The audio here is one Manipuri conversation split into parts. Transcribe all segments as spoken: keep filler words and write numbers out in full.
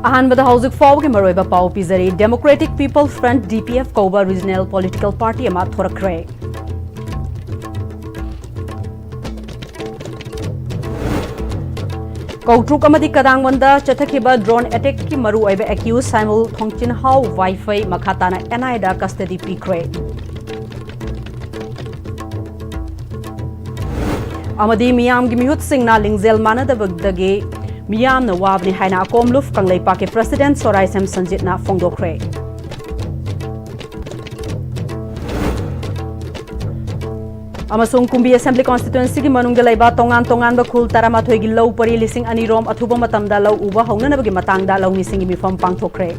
ꯑꯍꯥꯟꯕꯗ ꯍꯧꯖꯤꯛ ꯐꯥꯎꯕꯒꯤ ꯃꯔꯨꯑꯣꯏꯕ ꯄꯥꯎ ꯄꯤꯖꯔꯤ꯫ Democratic People Front, D P F, ꯀꯧꯕ regional political party ꯑꯃ ꯊꯣꯔꯛꯈ꯭ꯔꯦ꯫ ꯀꯧꯇ꯭ꯔꯨꯛ ꯑꯃꯗꯤ ꯀꯗꯥꯡꯕꯟꯗ ꯆꯠꯊꯈꯤꯕ drone attackꯀꯤ ꯃꯔꯨꯑꯣꯏꯕ accused ꯁꯥꯏꯃꯨꯜ ꯊꯣꯡꯆꯤꯟꯍꯥꯎ ꯋꯥꯏꯐꯩ ꯃꯈꯥ ꯇꯥꯅ N I Aꯗ custody ꯄꯤꯈ꯭ꯔꯦ꯫ ꯑꯃꯗꯤ ꯃꯤꯌꯥꯝꯒꯤ ꯃꯤꯍꯨꯠꯁꯤꯡꯅ ꯂꯤꯡꯖꯦꯜ ꯃꯥꯟꯅꯗꯕꯗꯒꯤ ꯃꯤꯌꯥꯝꯅ ꯋꯥꯕꯅꯤ ꯍꯥꯏꯅ ꯑꯀꯣꯝꯂꯨꯞ ꯀꯪꯂꯩꯄꯥꯛꯀꯤ president ꯁꯣꯔꯥꯏꯁꯦꯝ ꯁꯟꯖꯤꯠꯅ ꯐꯣꯡꯗꯣꯛꯈ꯭ꯔꯦ꯫ ꯑꯃꯁꯨꯡ ꯀꯨꯝꯕꯤ Assembly Constituencyꯒꯤ ꯃꯅꯨꯡꯗ ꯂꯩꯕ ꯇꯣꯉꯥꯟ ꯇꯣꯉꯥꯟꯕ ꯈꯨꯜ ꯇꯔꯥꯃꯥꯊꯣꯏꯒꯤ ꯂꯧ ꯄꯔꯤ ꯂꯤꯁꯤꯡ ꯑꯅꯤ ꯔꯣꯝ ꯑꯊꯨꯕ ꯃꯇꯝꯗ ꯂꯧ ꯎꯕ ꯍꯧꯅꯅꯕꯒꯤ ꯃꯇꯥꯡꯗ ꯂꯧꯃꯤꯁꯤꯡꯒꯤ ꯃꯤꯐꯝ ꯄꯥꯡꯊꯣꯛꯈ꯭ꯔꯦ꯫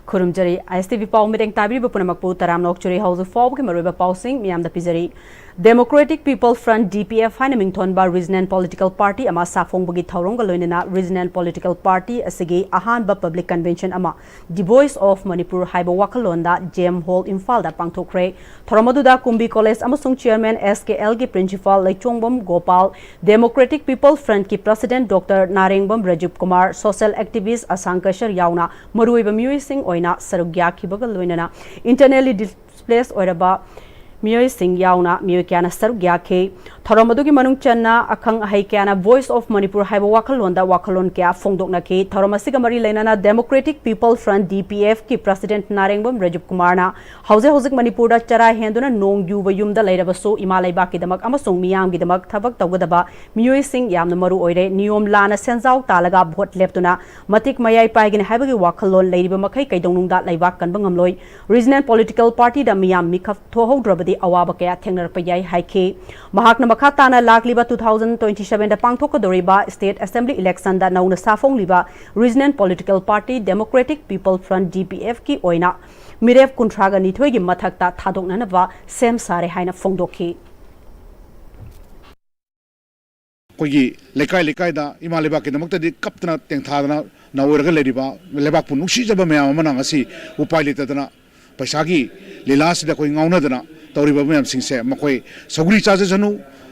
ꯈꯨꯔꯨꯝꯖꯔꯤ꯫ ISTV ꯄꯥꯎ ꯃꯤꯠꯌꯦꯡ ꯇꯥꯕꯤꯔꯤꯕ ꯄꯨꯝꯅꯃꯛꯄꯨ ꯇꯔꯥꯝꯅ ꯑꯣꯛꯆꯔꯤ꯫ ꯍꯧꯖꯤꯛ ꯐꯥꯎꯕꯒꯤ ꯃꯔꯨꯑꯣꯏꯕ ꯄꯥꯎꯁꯤꯡ ꯃꯤꯌꯥꯝꯗ ꯄꯤꯖꯔꯤ꯫ Democratic People Front, D P F, ꯍꯥꯏꯅ ꯃꯤꯡꯊꯣꯟꯕ regional political party ꯑꯃ ꯁꯥꯐꯣꯡꯕꯒꯤ ꯊꯧꯔꯝꯒ ꯂꯣꯏꯅꯅ regional political party ꯑꯁꯤꯒꯤ ꯑꯍꯥꯟꯕ public convention ꯑꯃ The Voice of Manipur ꯍꯥꯏꯕ ꯋꯥꯈꯜꯂꯣꯟꯗ JM Hall ꯏꯝꯐꯥꯜꯗ ꯄꯥꯡꯊꯣꯛꯈ꯭ꯔꯦ꯫ ꯊꯧꯔꯝ ꯑꯗꯨꯗ ꯀꯨꯝꯕꯤ College ꯑꯃꯁꯨꯡ chairman SKLꯒꯤ principal ꯂꯩꯆꯣꯡꯕꯝ Gopal, Democratic People Frontꯀꯤ president Doctor ꯅꯥꯔꯦꯡꯕꯝ ꯔꯥꯖꯤꯕ ꯀꯨꯃꯥꯔ, social activist ꯑꯁꯥꯡ ꯀꯁꯔ ꯌꯥꯎꯅ ꯃꯔꯨꯑꯣꯏꯕ ꯃꯤꯑꯣꯏꯁꯤꯡ ꯑꯣꯏꯅ ꯁꯔꯨꯛ ꯌꯥꯈꯤꯕꯒ ꯂꯣꯏꯅꯅ internally displaced ꯑꯣꯏꯔꯕ ꯃꯤꯑꯣꯏꯁꯤꯡ ꯌꯥꯎꯅ ꯃꯤꯑꯣꯏ ꯀꯌꯥꯅ ꯁꯔꯨꯛ ꯌꯥꯈꯤ꯫ ꯊꯧꯔꯝ ꯑꯗꯨꯒꯤ ꯃꯅꯨꯡ ꯆꯟꯅ ꯑꯈꯪ ꯑꯍꯩ ꯀꯌꯥꯅ Voice of Manipur ꯍꯥꯏꯕ ꯋꯥꯈꯜꯂꯣꯟꯗ ꯋꯥꯈꯜꯂꯣꯟ ꯀꯌꯥ ꯐꯣꯡꯗꯣꯛꯅꯈꯤ꯫ ꯊꯧꯔꯝ ꯑꯁꯤꯒ ꯃꯔꯤ ꯂꯩꯅꯅ Democratic People Front, D P Fꯀꯤ president ꯅꯥꯔꯦꯡꯕꯝ ꯔꯥꯖꯤꯕ ꯀꯨꯃꯥꯔꯅ ꯍꯧꯖꯤꯛ ꯍꯧꯖꯤꯛ ꯃꯅꯤꯄꯨꯔꯗ ꯆꯔꯥ ꯍꯦꯟꯗꯨꯅ ꯅꯣꯡ ꯌꯨꯕ ꯌꯨꯝꯗ ꯂꯩꯔꯕꯁꯨ ꯏꯃꯥ ꯂꯩꯕꯥꯛꯀꯤꯗꯃꯛ ꯑꯃꯁꯨꯡ ꯃꯤꯌꯥꯝꯒꯤꯗꯃꯛ ꯊꯕꯛ ꯇꯧꯒꯗꯕ ꯃꯤꯑꯣꯏꯁꯤꯡ ꯌꯥꯝꯅ ꯃꯔꯨ ꯑꯣꯏꯔꯦ꯫ ꯅꯤꯌꯣꯝ ꯂꯥꯟꯅ ꯁꯦꯟꯖꯥꯎ ꯇꯥꯜꯂꯒ vote ꯂꯦꯞꯇꯨꯅ ꯃꯇꯤꯛ ꯃꯌꯥꯏ ꯄꯥꯏꯒꯅꯤ ꯍꯥꯏꯕꯒꯤ ꯋꯥꯈꯜꯂꯣꯟ ꯂꯩꯔꯤꯕ ꯃꯈꯩ ꯀꯩꯗꯧꯅꯨꯡꯗ ꯂꯩꯕꯥꯛ ꯀꯟꯕ ꯉꯝꯂꯣꯏ꯫ Regional political partyꯗ ꯃꯤꯌꯥꯝ ꯃꯤꯈꯞ ꯊꯣꯛꯍꯧꯗ꯭ꯔꯕꯗꯤ ꯑꯋꯥꯕ ꯀꯌꯥ ꯊꯦꯡꯅꯔꯛꯄ ꯌꯥꯏ ꯍꯥꯏꯈꯤ꯫ ꯃꯍꯥꯛꯅ ꯃꯈꯥ ꯇꯥꯅ ꯂꯥꯛꯂꯤꯕ two thousand twenty sevenꯗ ꯄꯥꯡꯊꯣꯛꯀꯗꯧꯔꯤꯕ state assembly electionꯗ ꯅꯧꯅ ꯁꯥꯐꯣꯡꯂꯤꯕ regional political party Democratic People Front, D P Fꯀꯤ ꯑꯣꯏꯅ ꯃꯤꯔꯦꯞ ꯀꯨꯟꯊ꯭ꯔꯥꯒ ꯅꯤꯊꯣꯏꯒꯤ ꯃꯊꯛꯇ ꯊꯥꯗꯣꯛꯅꯅꯕ ꯁꯦꯝ ꯁꯥꯔꯦ ꯍꯥꯏꯅ ꯐꯣꯡꯗꯣꯛꯈꯤ꯫ ꯑꯩꯈꯣꯏꯒꯤ ꯂꯩꯀꯥꯏ ꯂꯩꯀꯥꯏꯗ ꯏꯃꯥ ꯂꯩꯕꯥꯛꯀꯤꯗꯃꯛꯇꯗꯤ ꯀꯞꯇꯅ ꯇꯦꯡꯊꯥꯗꯅ ꯅꯧꯔꯒ ꯂꯩꯔꯤꯕ ꯂꯩꯕꯥꯛꯄꯨ ꯅꯨꯡꯁꯤꯖꯕ ꯃꯌꯥꯝ ꯑꯃꯅ ꯉꯁꯤ ꯎꯄꯥꯏ ꯂꯩꯇꯗꯅ ꯄꯩꯁꯥꯒꯤ ꯂꯤꯂꯥꯁꯤꯗ ꯑꯩꯈꯣꯏ ꯉꯥꯎꯅꯗꯅ ꯇꯧꯔꯤꯕ ꯃꯌꯥꯝꯁꯤꯡꯁꯦ, ꯃꯈꯣꯏ ꯁꯧꯒ꯭ꯔꯤ ꯆꯥꯖꯁꯅꯨ,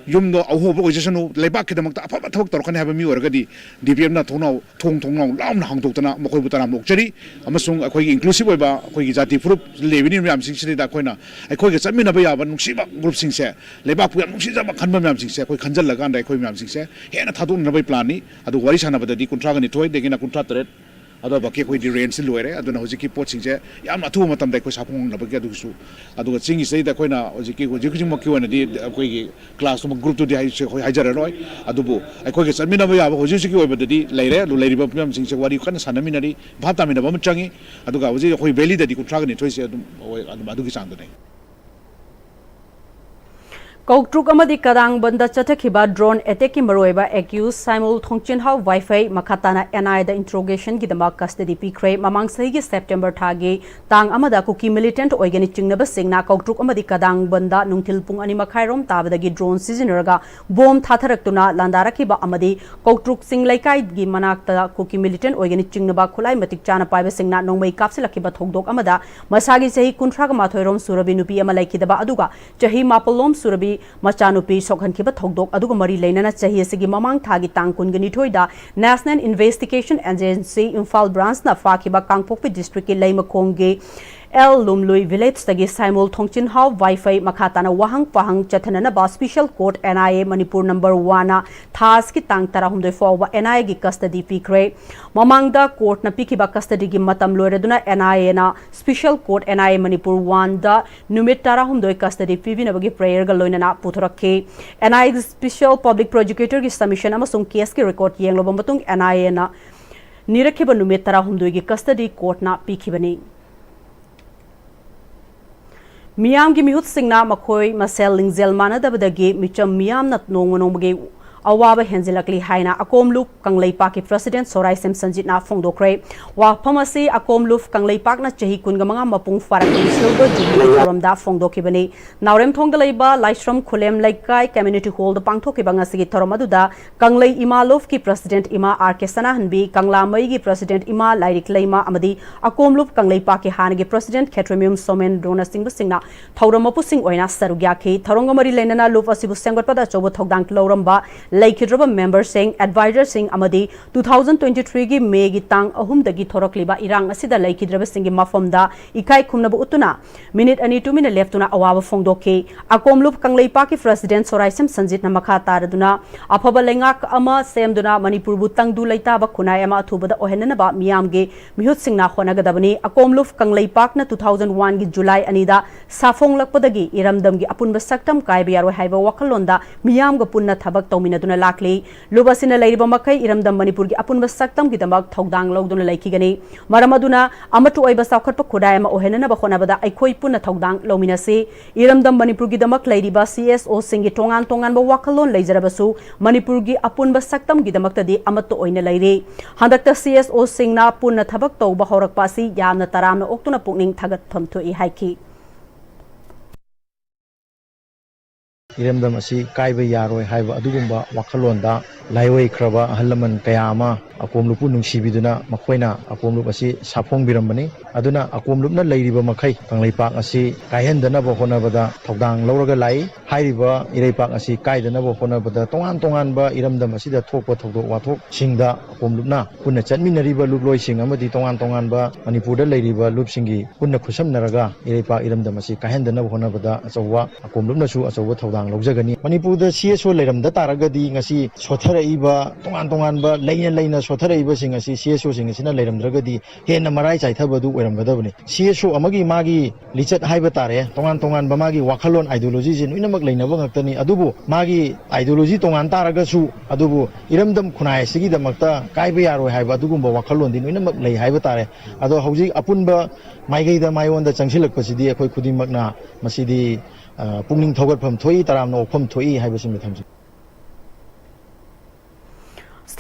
ꯌꯨꯝꯗꯣ ꯑꯍꯣꯕ ꯑꯣꯏꯖꯁꯅꯨ, ꯂꯩꯕꯥꯛꯀꯤꯗꯃꯛꯇ ꯑꯐꯕ ꯊꯕꯛ ꯇꯧꯔꯛꯀꯅꯤ ꯍꯥꯏꯕ ꯃꯤ ꯑꯣꯏꯔꯒꯗꯤ ꯗꯤ ꯄꯤ ꯑꯦꯝꯅ ꯊꯣꯡꯅꯥꯎ, ꯊꯣꯡ ꯊꯣꯡꯅꯥꯎ ꯂꯥꯎꯅ ꯍꯥꯡꯗꯣꯛꯇꯅ ꯃꯈꯣꯏꯕꯨ ꯇꯔꯥꯝꯅ ꯑꯣꯛꯆꯔꯤ꯫ ꯑꯃꯁꯨꯡ ꯑꯩꯈꯣꯏꯒꯤ inclusive ꯑꯣꯏꯕ ꯑꯩꯈꯣꯏꯒꯤ ꯖꯥꯇꯤ ꯐꯨꯔꯨꯞ ꯂꯩꯕꯤꯔꯤꯕ ꯃꯌꯥꯝꯁꯤꯡꯁꯤꯗ ꯑꯩꯈꯣꯏꯅ ꯑꯩꯈꯣꯏꯒ ꯆꯠꯃꯤꯟꯅꯕ ꯌꯥꯕ ꯅꯨꯡꯁꯤꯕ groupꯁꯤꯡꯁꯦ, ꯂꯩꯕꯥꯛꯄꯨ ꯌꯥꯝ ꯅꯨꯡꯁꯤꯖꯕ ꯈꯟꯕ ꯃꯌꯥꯝꯁꯤꯡꯁꯦ ꯑꯩꯈꯣꯏ ꯈꯟꯖꯜꯂꯀꯥꯟꯗ ꯑꯩꯈꯣꯏ ꯃꯌꯥꯝꯁꯤꯡꯁꯦ ꯍꯦꯟꯅ ꯊꯥꯗꯣꯛꯅꯅꯕꯒꯤ planꯅꯤ꯫ ꯑꯗꯨ ꯋꯥꯔꯤ ꯁꯥꯟꯅꯕꯗꯗꯤ ꯀꯨꯟꯊ꯭ꯔꯥꯒ ꯅꯤꯊꯣꯏꯗꯒꯤꯅ ꯀꯨꯟꯊ꯭ꯔꯥ ꯇꯔꯦꯠ ꯑꯗꯨꯐꯥꯎꯒꯤ ꯑꯩꯈꯣꯏꯗꯤ rangeꯁꯤ ꯂꯣꯏꯔꯦ꯫ ꯑꯗꯨꯅ ꯍꯧꯖꯤꯛꯀꯤ ꯄꯣꯠꯁꯤꯡꯁꯦ ꯌꯥꯝꯅ ꯑꯊꯨꯕ ꯃꯇꯝꯗ ꯑꯩꯈꯣꯏ ꯁꯥꯐꯣꯡꯅꯕꯒꯤ ꯑꯗꯨꯒꯤꯁꯨ, ꯑꯗꯨꯒ ꯆꯤꯡꯒꯤꯁꯤꯗꯩꯗ ꯑꯩꯈꯣꯏꯅ ꯍꯧꯖꯤꯛꯀꯤ, ꯍꯧꯖꯤꯛ ꯍꯧꯖꯤꯛꯃꯛꯀꯤ ꯑꯣꯏꯅꯗꯤ ꯑꯩꯈꯣꯏꯒꯤ classꯇꯨꯃ groupꯇꯨꯗꯤ ꯍꯥꯏ-, ꯑꯩꯈꯣꯏ ꯍꯥꯏꯖꯔꯔꯣꯏ꯫ ꯑꯗꯨꯕꯨ ꯑꯩꯈꯣꯏꯒ ꯆꯠꯃꯤꯟꯅꯕ ꯌꯥꯕ ꯍꯧꯖꯤꯛ ꯍꯧꯖꯤꯛꯀꯤ ꯑꯣꯏꯕꯗꯗꯤ ꯂꯩꯔꯦ꯫ ꯑꯗꯨ ꯂꯩꯔꯤꯕ ꯐꯤꯕꯝꯁꯤꯡꯁꯦ ꯋꯥꯔꯤ ꯀꯟꯅ ꯁꯥꯟꯅꯃꯤꯟꯅꯔꯤ, ꯚꯥꯞ ꯇꯥꯃꯤꯟꯅꯕ ꯑꯃ ꯆꯪꯉꯤ꯫ ꯑꯗꯨꯒ ꯍꯧꯖꯤꯛ ꯑꯩꯈꯣꯏ valleyꯗꯗꯤ ꯀꯨꯟꯊ꯭ꯔꯥꯒ ꯅꯤꯊꯣꯏꯁꯦ ꯑꯗꯨꯝ ꯑꯣꯏ-, ꯑꯗꯨꯝ ꯑꯗꯨꯒꯤ ꯆꯥꯡꯗꯅꯤ꯫ ꯀꯧꯇ꯭ꯔꯨꯛ ꯑꯃꯗꯤ ꯀꯗꯥꯡꯕꯟꯗ ꯆꯠꯊꯈꯤꯕ drone attackꯀꯤ ꯃꯔꯨꯑꯣꯏꯕ accused ꯁꯥꯏꯃꯣꯜ ꯊꯣꯡꯆꯤꯟꯍꯥꯎ ꯋꯥꯏꯐꯩ ꯃꯈꯥ ꯇꯥꯅ N I Aꯗ interrogationꯒꯤꯗꯃꯛ custody ꯄꯤꯈ꯭ꯔꯦ꯫ ꯃꯃꯥꯡ ꯆꯍꯤꯒꯤ September ꯊꯥꯒꯤ ꯇꯥꯡ ꯑꯃꯗ ꯀꯨꯀꯤ militant ꯑꯣꯏꯒꯅꯤ ꯆꯤꯡꯅꯕꯁꯤꯡꯅ ꯀꯧꯇ꯭ꯔꯨꯛ ꯑꯃꯗꯤ ꯀꯗꯥꯡꯕꯟꯗ ꯅꯨꯡꯊꯤꯜ ꯄꯨꯡ ꯑꯅꯤ ꯃꯈꯥꯏꯔꯣꯝ ꯇꯥꯕꯗꯒꯤ drone ꯁꯤꯖꯤꯟꯅꯔꯒ bomb ꯊꯥꯊꯔꯛꯇꯨꯅ ꯂꯥꯟꯗꯥꯔꯛꯈꯤꯕ ꯑꯃꯗꯤ ꯀꯧꯇ꯭ꯔꯨꯛ ꯆꯤꯡ ꯂꯩꯀꯥꯏꯒꯤ ꯃꯅꯥꯛꯇ ꯀꯨꯀꯤ militant ꯑꯣꯏꯒꯅꯤ ꯆꯤꯡꯅꯕ ꯈꯨꯠꯂꯥꯏ ꯃꯇꯤꯛ ꯆꯥꯅ ꯄꯥꯏꯕꯁꯤꯡꯅ ꯅꯣꯡꯃꯩ ꯀꯥꯞꯁꯤꯜꯂꯛꯈꯤꯕ ꯊꯧꯗꯣꯛ ꯑꯃꯗ ꯃꯁꯥꯒꯤ ꯆꯍꯤ ꯀꯨꯟꯊ꯭ꯔꯥꯒ ꯃꯥꯊꯣꯏ ꯔꯣꯝ ꯁꯨꯔꯕꯤ ꯅꯨꯄꯤ ꯑꯃ ꯂꯩꯈꯤꯗꯕ ꯑꯗꯨꯒ ꯆꯍꯤ ꯃꯥꯄꯜ ꯂꯣꯝ ꯁꯨꯔꯕꯤ ꯃꯆꯥꯅꯨꯄꯤ ꯁꯣꯛꯍꯟꯈꯤꯕ ꯊꯧꯗꯣꯛ ꯑꯗꯨꯒ ꯃꯔꯤ ꯂꯩꯅꯅ ꯆꯍꯤ ꯑꯁꯤꯒꯤ ꯃꯃꯥꯡ ꯊꯥꯒꯤ ꯇꯥꯡ ꯀꯨꯟꯒ ꯅꯤꯊꯣꯏꯗ National Investigation Agency ꯏꯝꯐꯥꯜ branchꯅ ꯐꯥꯈꯤꯕ ꯀꯥꯡꯄꯣꯛꯄꯤ districtꯀꯤ ꯂꯩꯃꯈꯣꯡꯒꯤ ꯑꯦꯜ ꯂꯨꯝꯂꯨꯏ villageꯇꯒꯤ ꯁꯥꯏꯃꯣꯜ ꯊꯣꯡꯆꯤꯟꯍꯥꯎ ꯋꯥꯏꯐꯩ ꯃꯈꯥ ꯇꯥꯅ ꯋꯥꯍꯪ ꯄꯥꯍꯪ ꯆꯠꯊꯅꯅꯕ special court N I A Manipur number oneꯅ ꯊꯥ ꯑꯁꯤꯒꯤ ꯇꯥꯡ ꯇꯔꯥꯍꯨꯝꯗꯣꯏ ꯐꯥꯎꯕ N I Aꯒꯤ custody ꯄꯤꯈ꯭ꯔꯦ꯫ ꯃꯃꯥꯡꯗ courtꯅ ꯄꯤꯈꯤꯕ custodyꯒꯤ ꯃꯇꯝ ꯂꯣꯏꯔꯗꯨꯅ N I Aꯅ special court N I A Manipur oneꯗ ꯅꯨꯃꯤꯠ ꯇꯔꯥꯍꯨꯝꯗꯣꯏ custody ꯄꯤꯕꯤꯅꯕꯒꯤ prayerꯒ ꯂꯣꯏꯅꯅ ꯄꯨꯊꯣꯔꯛꯈꯤ꯫ N I Aꯒꯤ special public prosecutorꯒꯤ submission ꯑꯃꯁꯨꯡ caseꯀꯤ record ꯌꯦꯡꯂꯕ ꯃꯇꯨꯡ N I Aꯅ ꯅꯤꯔꯛꯈꯤꯕ ꯅꯨꯃꯤꯠ ꯇꯔꯥꯍꯨꯝꯗꯣꯏꯒꯤ custody courtꯅ ꯄꯤꯈꯤꯕꯅꯤ꯫ ꯃꯤꯌꯥꯝꯒꯤ ꯃꯤꯍꯨꯠꯁꯤꯡꯅ ꯃꯈꯣꯏ ꯃꯁꯦꯜ ꯂꯤꯡꯖꯦꯜ ꯃꯥꯟꯅꯗꯕꯗꯒꯤ ꯃꯤꯆꯝ ꯃꯤꯌꯥꯝꯅ ꯅꯣꯡꯃ ꯅꯣꯡꯃꯒꯤ ꯑꯋꯥꯕ ꯍꯦꯟꯖꯤꯜꯂꯛꯂꯤ ꯍꯥꯏꯅ ꯑꯀꯣꯝꯂꯨꯞ ꯀꯪꯂꯩꯄꯥꯛꯀꯤ president ꯁꯣꯔꯥꯏꯁꯦꯝ ꯁꯟꯖꯤꯠꯅ ꯐꯣꯡꯗꯣꯛꯈ꯭ꯔꯦ꯫ ꯋꯥꯐꯝ ꯑꯁꯤ ꯑꯀꯣꯝꯂꯨꯞ ꯀꯪꯂꯩꯄꯥꯛꯅ ꯆꯍꯤ ꯀꯨꯟꯒ ꯃꯉꯥ ꯃꯄꯨꯡ ꯐꯥꯔꯛꯄꯒꯤ silver jubilee ꯊꯧꯔꯝꯗ ꯐꯣꯡꯗꯣꯛꯈꯤꯕꯅꯤ꯫ ꯅꯥꯎꯔꯦꯝꯊꯣꯡꯗ ꯂꯩꯕ ꯂꯥꯏꯁ꯭ꯔꯝ ꯈꯨꯂꯦꯝ ꯂꯩꯀꯥꯏ community hallꯗ ꯄꯥꯡꯊꯣꯛꯈꯤꯕ ꯉꯁꯤꯒꯤ ꯊꯧꯔꯝ ꯑꯗꯨꯗ ꯀꯪꯂꯩ ꯏꯃꯥ ꯂꯨꯞꯀꯤ president ꯏꯃꯥ ꯑꯥꯔ ꯀꯦ ꯁꯅꯥꯍꯟꯕꯤ, ꯀꯪꯂꯥꯃꯩꯒꯤ president ꯏꯃꯥ ꯂꯥꯏꯔꯤꯛ ꯂꯩꯃ ꯑꯃꯗꯤ ꯑꯀꯣꯝꯂꯨꯞ ꯀꯪꯂꯩꯄꯥꯛꯀꯤ ꯍꯥꯟꯅꯒꯤ president ꯈꯦꯇ꯭ꯔꯤꯃꯌꯨꯝ ꯁꯣꯃꯦꯟꯗ꯭ꯔꯣꯅꯆꯤꯡꯕꯁꯤꯡꯅ ꯊꯧꯔꯝ ꯃꯄꯨꯁꯤꯡ ꯑꯣꯏꯅ ꯁꯔꯨꯛ ꯌꯥꯈꯤ꯫ ꯊꯧꯔꯝꯒ ꯃꯔꯤ ꯂꯩꯅꯅ ꯂꯨꯞ ꯑꯁꯤꯕꯨ ꯁꯦꯝꯒꯠꯄꯗ ꯑꯆꯧꯕ ꯊꯧꯗꯥꯡ ꯂꯧꯔꯝꯕ ꯂꯩꯈꯤꯗ꯭ꯔꯕ memberꯁꯤꯡ, advisorꯁꯤꯡ ꯑꯃꯗꯤ two thousand twenty threeꯒꯤ ꯃꯦꯒꯤ ꯇꯥꯡ ꯑꯍꯨꯝꯗꯒꯤ ꯊꯣꯔꯛꯂꯤꯕ ꯏꯔꯥꯡ ꯑꯁꯤꯗ ꯂꯩꯈꯤꯗ꯭ꯔꯕꯁꯤꯡꯒꯤ ꯃꯐꯝꯗ ꯏꯀꯥꯏ ꯈꯨꯝꯅꯕ ꯎꯠꯇꯨꯅ minute ꯑꯅꯤ ꯇꯨꯃꯤꯟꯅ ꯂꯦꯞꯇꯨꯅ ꯑꯋꯥꯕ ꯐꯣꯡꯗꯣꯛꯈꯤ꯫ ꯑꯀꯣꯝꯂꯨꯞ ꯀꯪꯂꯩꯄꯥꯛꯀꯤ president ꯁꯣꯔꯥꯏꯁꯦꯝ ꯁꯟꯖꯤꯠꯅ ꯃꯈꯥ ꯇꯥꯔꯗꯨꯅ ꯑꯐꯕ ꯂꯩꯉꯥꯛ ꯑꯃ ꯁꯦꯝꯗꯨꯅ ꯃꯅꯤꯄꯨꯔꯕꯨ ꯇꯪꯗꯨ ꯂꯩꯇꯥꯕ ꯈꯨꯟꯅꯥꯏ ꯑꯃ ꯑꯊꯨꯕꯗ ꯑꯣꯏꯍꯟꯅꯅꯕ ꯃꯤꯌꯥꯝꯒꯤ ꯃꯤꯍꯨꯠꯁꯤꯡꯅ ꯍꯣꯠꯅꯒꯗꯕꯅꯤ꯫ ꯑꯀꯣꯝꯂꯨꯞ ꯀꯪꯂꯩꯄꯥꯛꯅ two thousand oneꯒꯤ July ꯑꯅꯤꯗ ꯁꯥꯐꯣꯡꯂꯛꯄꯗꯒꯤ ꯏꯔꯝꯗꯝꯒꯤ ꯑꯄꯨꯟꯕ ꯁꯛꯇꯝ ꯀꯥꯏꯕ ꯌꯥꯔꯣꯏ ꯍꯥꯏꯕ ꯋꯥꯈꯜꯂꯣꯟꯗ ꯃꯤꯌꯥꯝꯒ ꯄꯨꯟꯅ ꯊꯕꯛ ꯇꯧꯃꯤꯟꯅꯗꯨꯅ ꯂꯥꯛꯂꯤ꯫ ꯂꯨꯞ ꯑꯁꯤꯅ ꯂꯩꯔꯤꯕ ꯃꯈꯩ ꯏꯔꯝꯗꯝ ꯃꯅꯤꯄꯨꯔꯒꯤ ꯑꯄꯨꯟꯕ ꯁꯛꯇꯝꯒꯤꯗꯃꯛ ꯊꯧꯗꯥꯡ ꯂꯧꯗꯨꯅ ꯂꯩꯈꯤꯒꯅꯤ꯫ ꯃꯔꯝ ꯑꯗꯨꯅ ꯑꯃꯠꯇ ꯑꯣꯏꯕ ꯆꯥꯎꯈꯠꯄ ꯈꯨꯟꯅꯥꯏ ꯑꯃ ꯑꯣꯏꯍꯟꯅꯅꯕ ꯍꯣꯠꯅꯕꯗ ꯑꯩꯈꯣꯏ ꯄꯨꯟꯅ ꯊꯧꯗꯥꯡ ꯂꯧꯃꯤꯟꯅꯁꯤ꯫ ꯏꯔꯝꯗꯝ ꯃꯅꯤꯄꯨꯔꯒꯤꯗꯃꯛ ꯂꯩꯔꯤꯕ CSOꯁꯤꯡꯒꯤ ꯇꯣꯉꯥꯟ ꯇꯣꯉꯥꯟꯕ ꯋꯥꯈꯜꯂꯣꯟ ꯂꯩꯖꯔꯕꯁꯨ ꯃꯅꯤꯄꯨꯔꯒꯤ ꯑꯄꯨꯟꯕ ꯁꯛꯇꯝꯒꯤꯗꯃꯛꯇꯗꯤ ꯑꯃꯠꯇ ꯑꯣꯏꯅ ꯂꯩꯔꯤ꯫ ꯍꯟꯗꯛꯇ CSOꯁꯤꯡꯅ ꯄꯨꯟꯅ ꯊꯕꯛ ꯇꯧꯕ ꯍꯧꯔꯛꯄ ꯑꯁꯤ ꯌꯥꯝꯅ ꯇꯔꯥꯝꯅ ꯑꯣꯛꯇꯨꯅ ꯄꯨꯛꯅꯤꯡ ꯊꯥꯒꯠꯐꯝ ꯊꯣꯛꯏ ꯍꯥꯏꯈꯤ꯫ ꯏꯔꯝꯗꯝ ꯑꯁꯤ ꯀꯥꯏꯕ ꯌꯥꯔꯣꯏ ꯍꯥꯏꯕ ꯑꯗꯨꯒꯨꯝꯕ ꯋꯥꯈꯜꯂꯣꯟꯗ ꯂꯥꯏꯑꯣꯏꯈ꯭ꯔꯕ ꯑꯍꯜ ꯂꯃꯟ ꯀꯌꯥ ꯑꯃ ꯑꯀꯣꯝꯂꯨꯞꯄꯨ ꯅꯨꯡꯁꯤꯕꯤꯗꯨꯅ ꯃꯈꯣꯏꯅ ꯑꯀꯣꯝꯂꯨꯞ ꯑꯁꯤ ꯁꯥꯐꯣꯡꯕꯤꯔꯝꯕꯅꯤ꯫ ꯑꯗꯨꯅ ꯑꯀꯣꯝꯂꯨꯞꯅ ꯂꯩꯔꯤꯕ ꯃꯈꯩ ꯀꯪꯂꯩꯄꯥꯛ ꯑꯁꯤ ꯀꯥꯏꯍꯟꯗꯅꯕ ꯍꯣꯠꯅꯕꯗ ꯊꯧꯗꯥꯡ ꯂꯧꯔꯒ ꯂꯥꯛꯏ꯫ ꯍꯥꯏꯔꯤꯕ ꯏꯔꯩꯄꯥꯛ ꯑꯁꯤ ꯀꯥꯏꯗꯅꯕ ꯍꯣꯠꯅꯕꯗ ꯇꯣꯉꯥꯟ ꯇꯣꯉꯥꯟꯕ ꯏꯔꯝꯗꯝ ꯑꯁꯤꯗ ꯊꯣꯛꯄ ꯊꯧꯗꯣꯛ ꯋꯥꯊꯣꯛꯁꯤꯡꯗ ꯑꯀꯣꯝꯂꯨꯞꯅ ꯄꯨꯟꯅ ꯆꯠꯃꯤꯟꯅꯔꯤꯕ ꯂꯨꯞꯂꯣꯏꯁꯤꯡ ꯑꯃꯗꯤ ꯇꯣꯉꯥꯟ ꯇꯣꯉꯥꯟꯕ ꯃꯅꯤꯄꯨꯔꯗ ꯂꯩꯔꯤꯕ ꯂꯨꯞꯁꯤꯡꯒꯤ ꯄꯨꯟꯅ ꯈꯨꯠꯁꯝꯅꯔꯒ ꯏꯔꯩꯄꯥꯛ ꯏꯔꯝꯗꯝ ꯑꯁꯤ ꯀꯥꯏꯍꯟꯗꯅꯕ ꯍꯣꯠꯅꯕꯗ ꯑꯆꯧꯕ ꯑꯀꯣꯝꯂꯨꯞꯅꯁꯨ ꯑꯆꯧꯕ ꯊꯧꯗꯥꯡ ꯂꯧꯖꯒꯅꯤ꯫ ꯃꯅꯤꯄꯨꯔꯗ CSO ꯂꯩꯔꯝꯗ ꯇꯥꯔꯒꯗꯤ ꯉꯁꯤ ꯁꯣꯠꯊꯔꯛꯏꯕ ꯇꯣꯉꯥꯟ ꯇꯣꯉꯥꯟꯕ ꯂꯩꯅ ꯂꯩꯅ ꯁꯣꯠꯊꯔꯛꯏꯕꯁꯤꯡ ꯑꯁꯤ CSOꯁꯤꯡ ꯑꯁꯤꯅ ꯂꯩꯔꯝꯗ꯭ꯔꯒꯗꯤ ꯍꯦꯟꯅ ꯃꯔꯥꯏ ꯆꯥꯏꯊꯕ ꯑꯗꯨ ꯑꯣꯏꯔꯝꯒꯗꯕꯅꯤ꯫ CSO ꯑꯃꯒꯤ ꯃꯥꯒꯤ ꯂꯤꯆꯠ ꯍꯥꯏꯕ ꯇꯥꯔꯦ, ꯇꯣꯉꯥꯟ ꯇꯣꯉꯥꯟꯕ ꯃꯥꯒꯤ ꯋꯥꯈꯜꯂꯣꯟ ideologyꯁꯦ ꯂꯣꯏꯅꯃꯛ ꯂꯩꯅꯕ ꯉꯥꯛꯇꯅꯤ꯫ ꯑꯗꯨꯕꯨ ꯃꯥꯒꯤ ideology ꯇꯣꯉꯥꯟ ꯇꯥꯔꯒꯁꯨ ꯑꯗꯨꯕꯨ ꯏꯔꯝꯗꯝ ꯈꯨꯟꯅꯥꯏ ꯑꯁꯤꯒꯤꯗꯃꯛꯇ ꯀꯥꯏꯕ ꯌꯥꯔꯣꯏ ꯍꯥꯏꯕ ꯑꯗꯨꯒꯨꯝꯕ ꯋꯥꯈꯜꯂꯣꯟꯗꯤ ꯂꯣꯏꯅꯃꯛ ꯂꯩ ꯍꯥꯏꯕ ꯇꯥꯔꯦ꯫ ꯑꯗꯣ ꯍꯧꯖꯤꯛ ꯑꯄꯨꯟꯕ ꯃꯥꯏꯀꯩꯗ ꯃꯥꯏꯑꯣꯟꯗ ꯆꯪꯁꯤꯜꯂꯛꯄꯁꯤꯗꯤ ꯑꯩꯈꯣꯏ ꯈꯨꯗꯤꯡꯃꯛꯅ ꯃꯁꯤꯗꯤ ꯄꯨꯛꯅꯤꯡ ꯊꯧꯒꯠꯐꯝ ꯊꯣꯛꯏ, ꯇꯔꯥꯝꯅ ꯑꯣꯛꯐꯝ ꯊꯣꯛꯏ ꯍꯥꯏꯕꯁꯤꯃ ꯊꯝꯖꯒꯦ꯫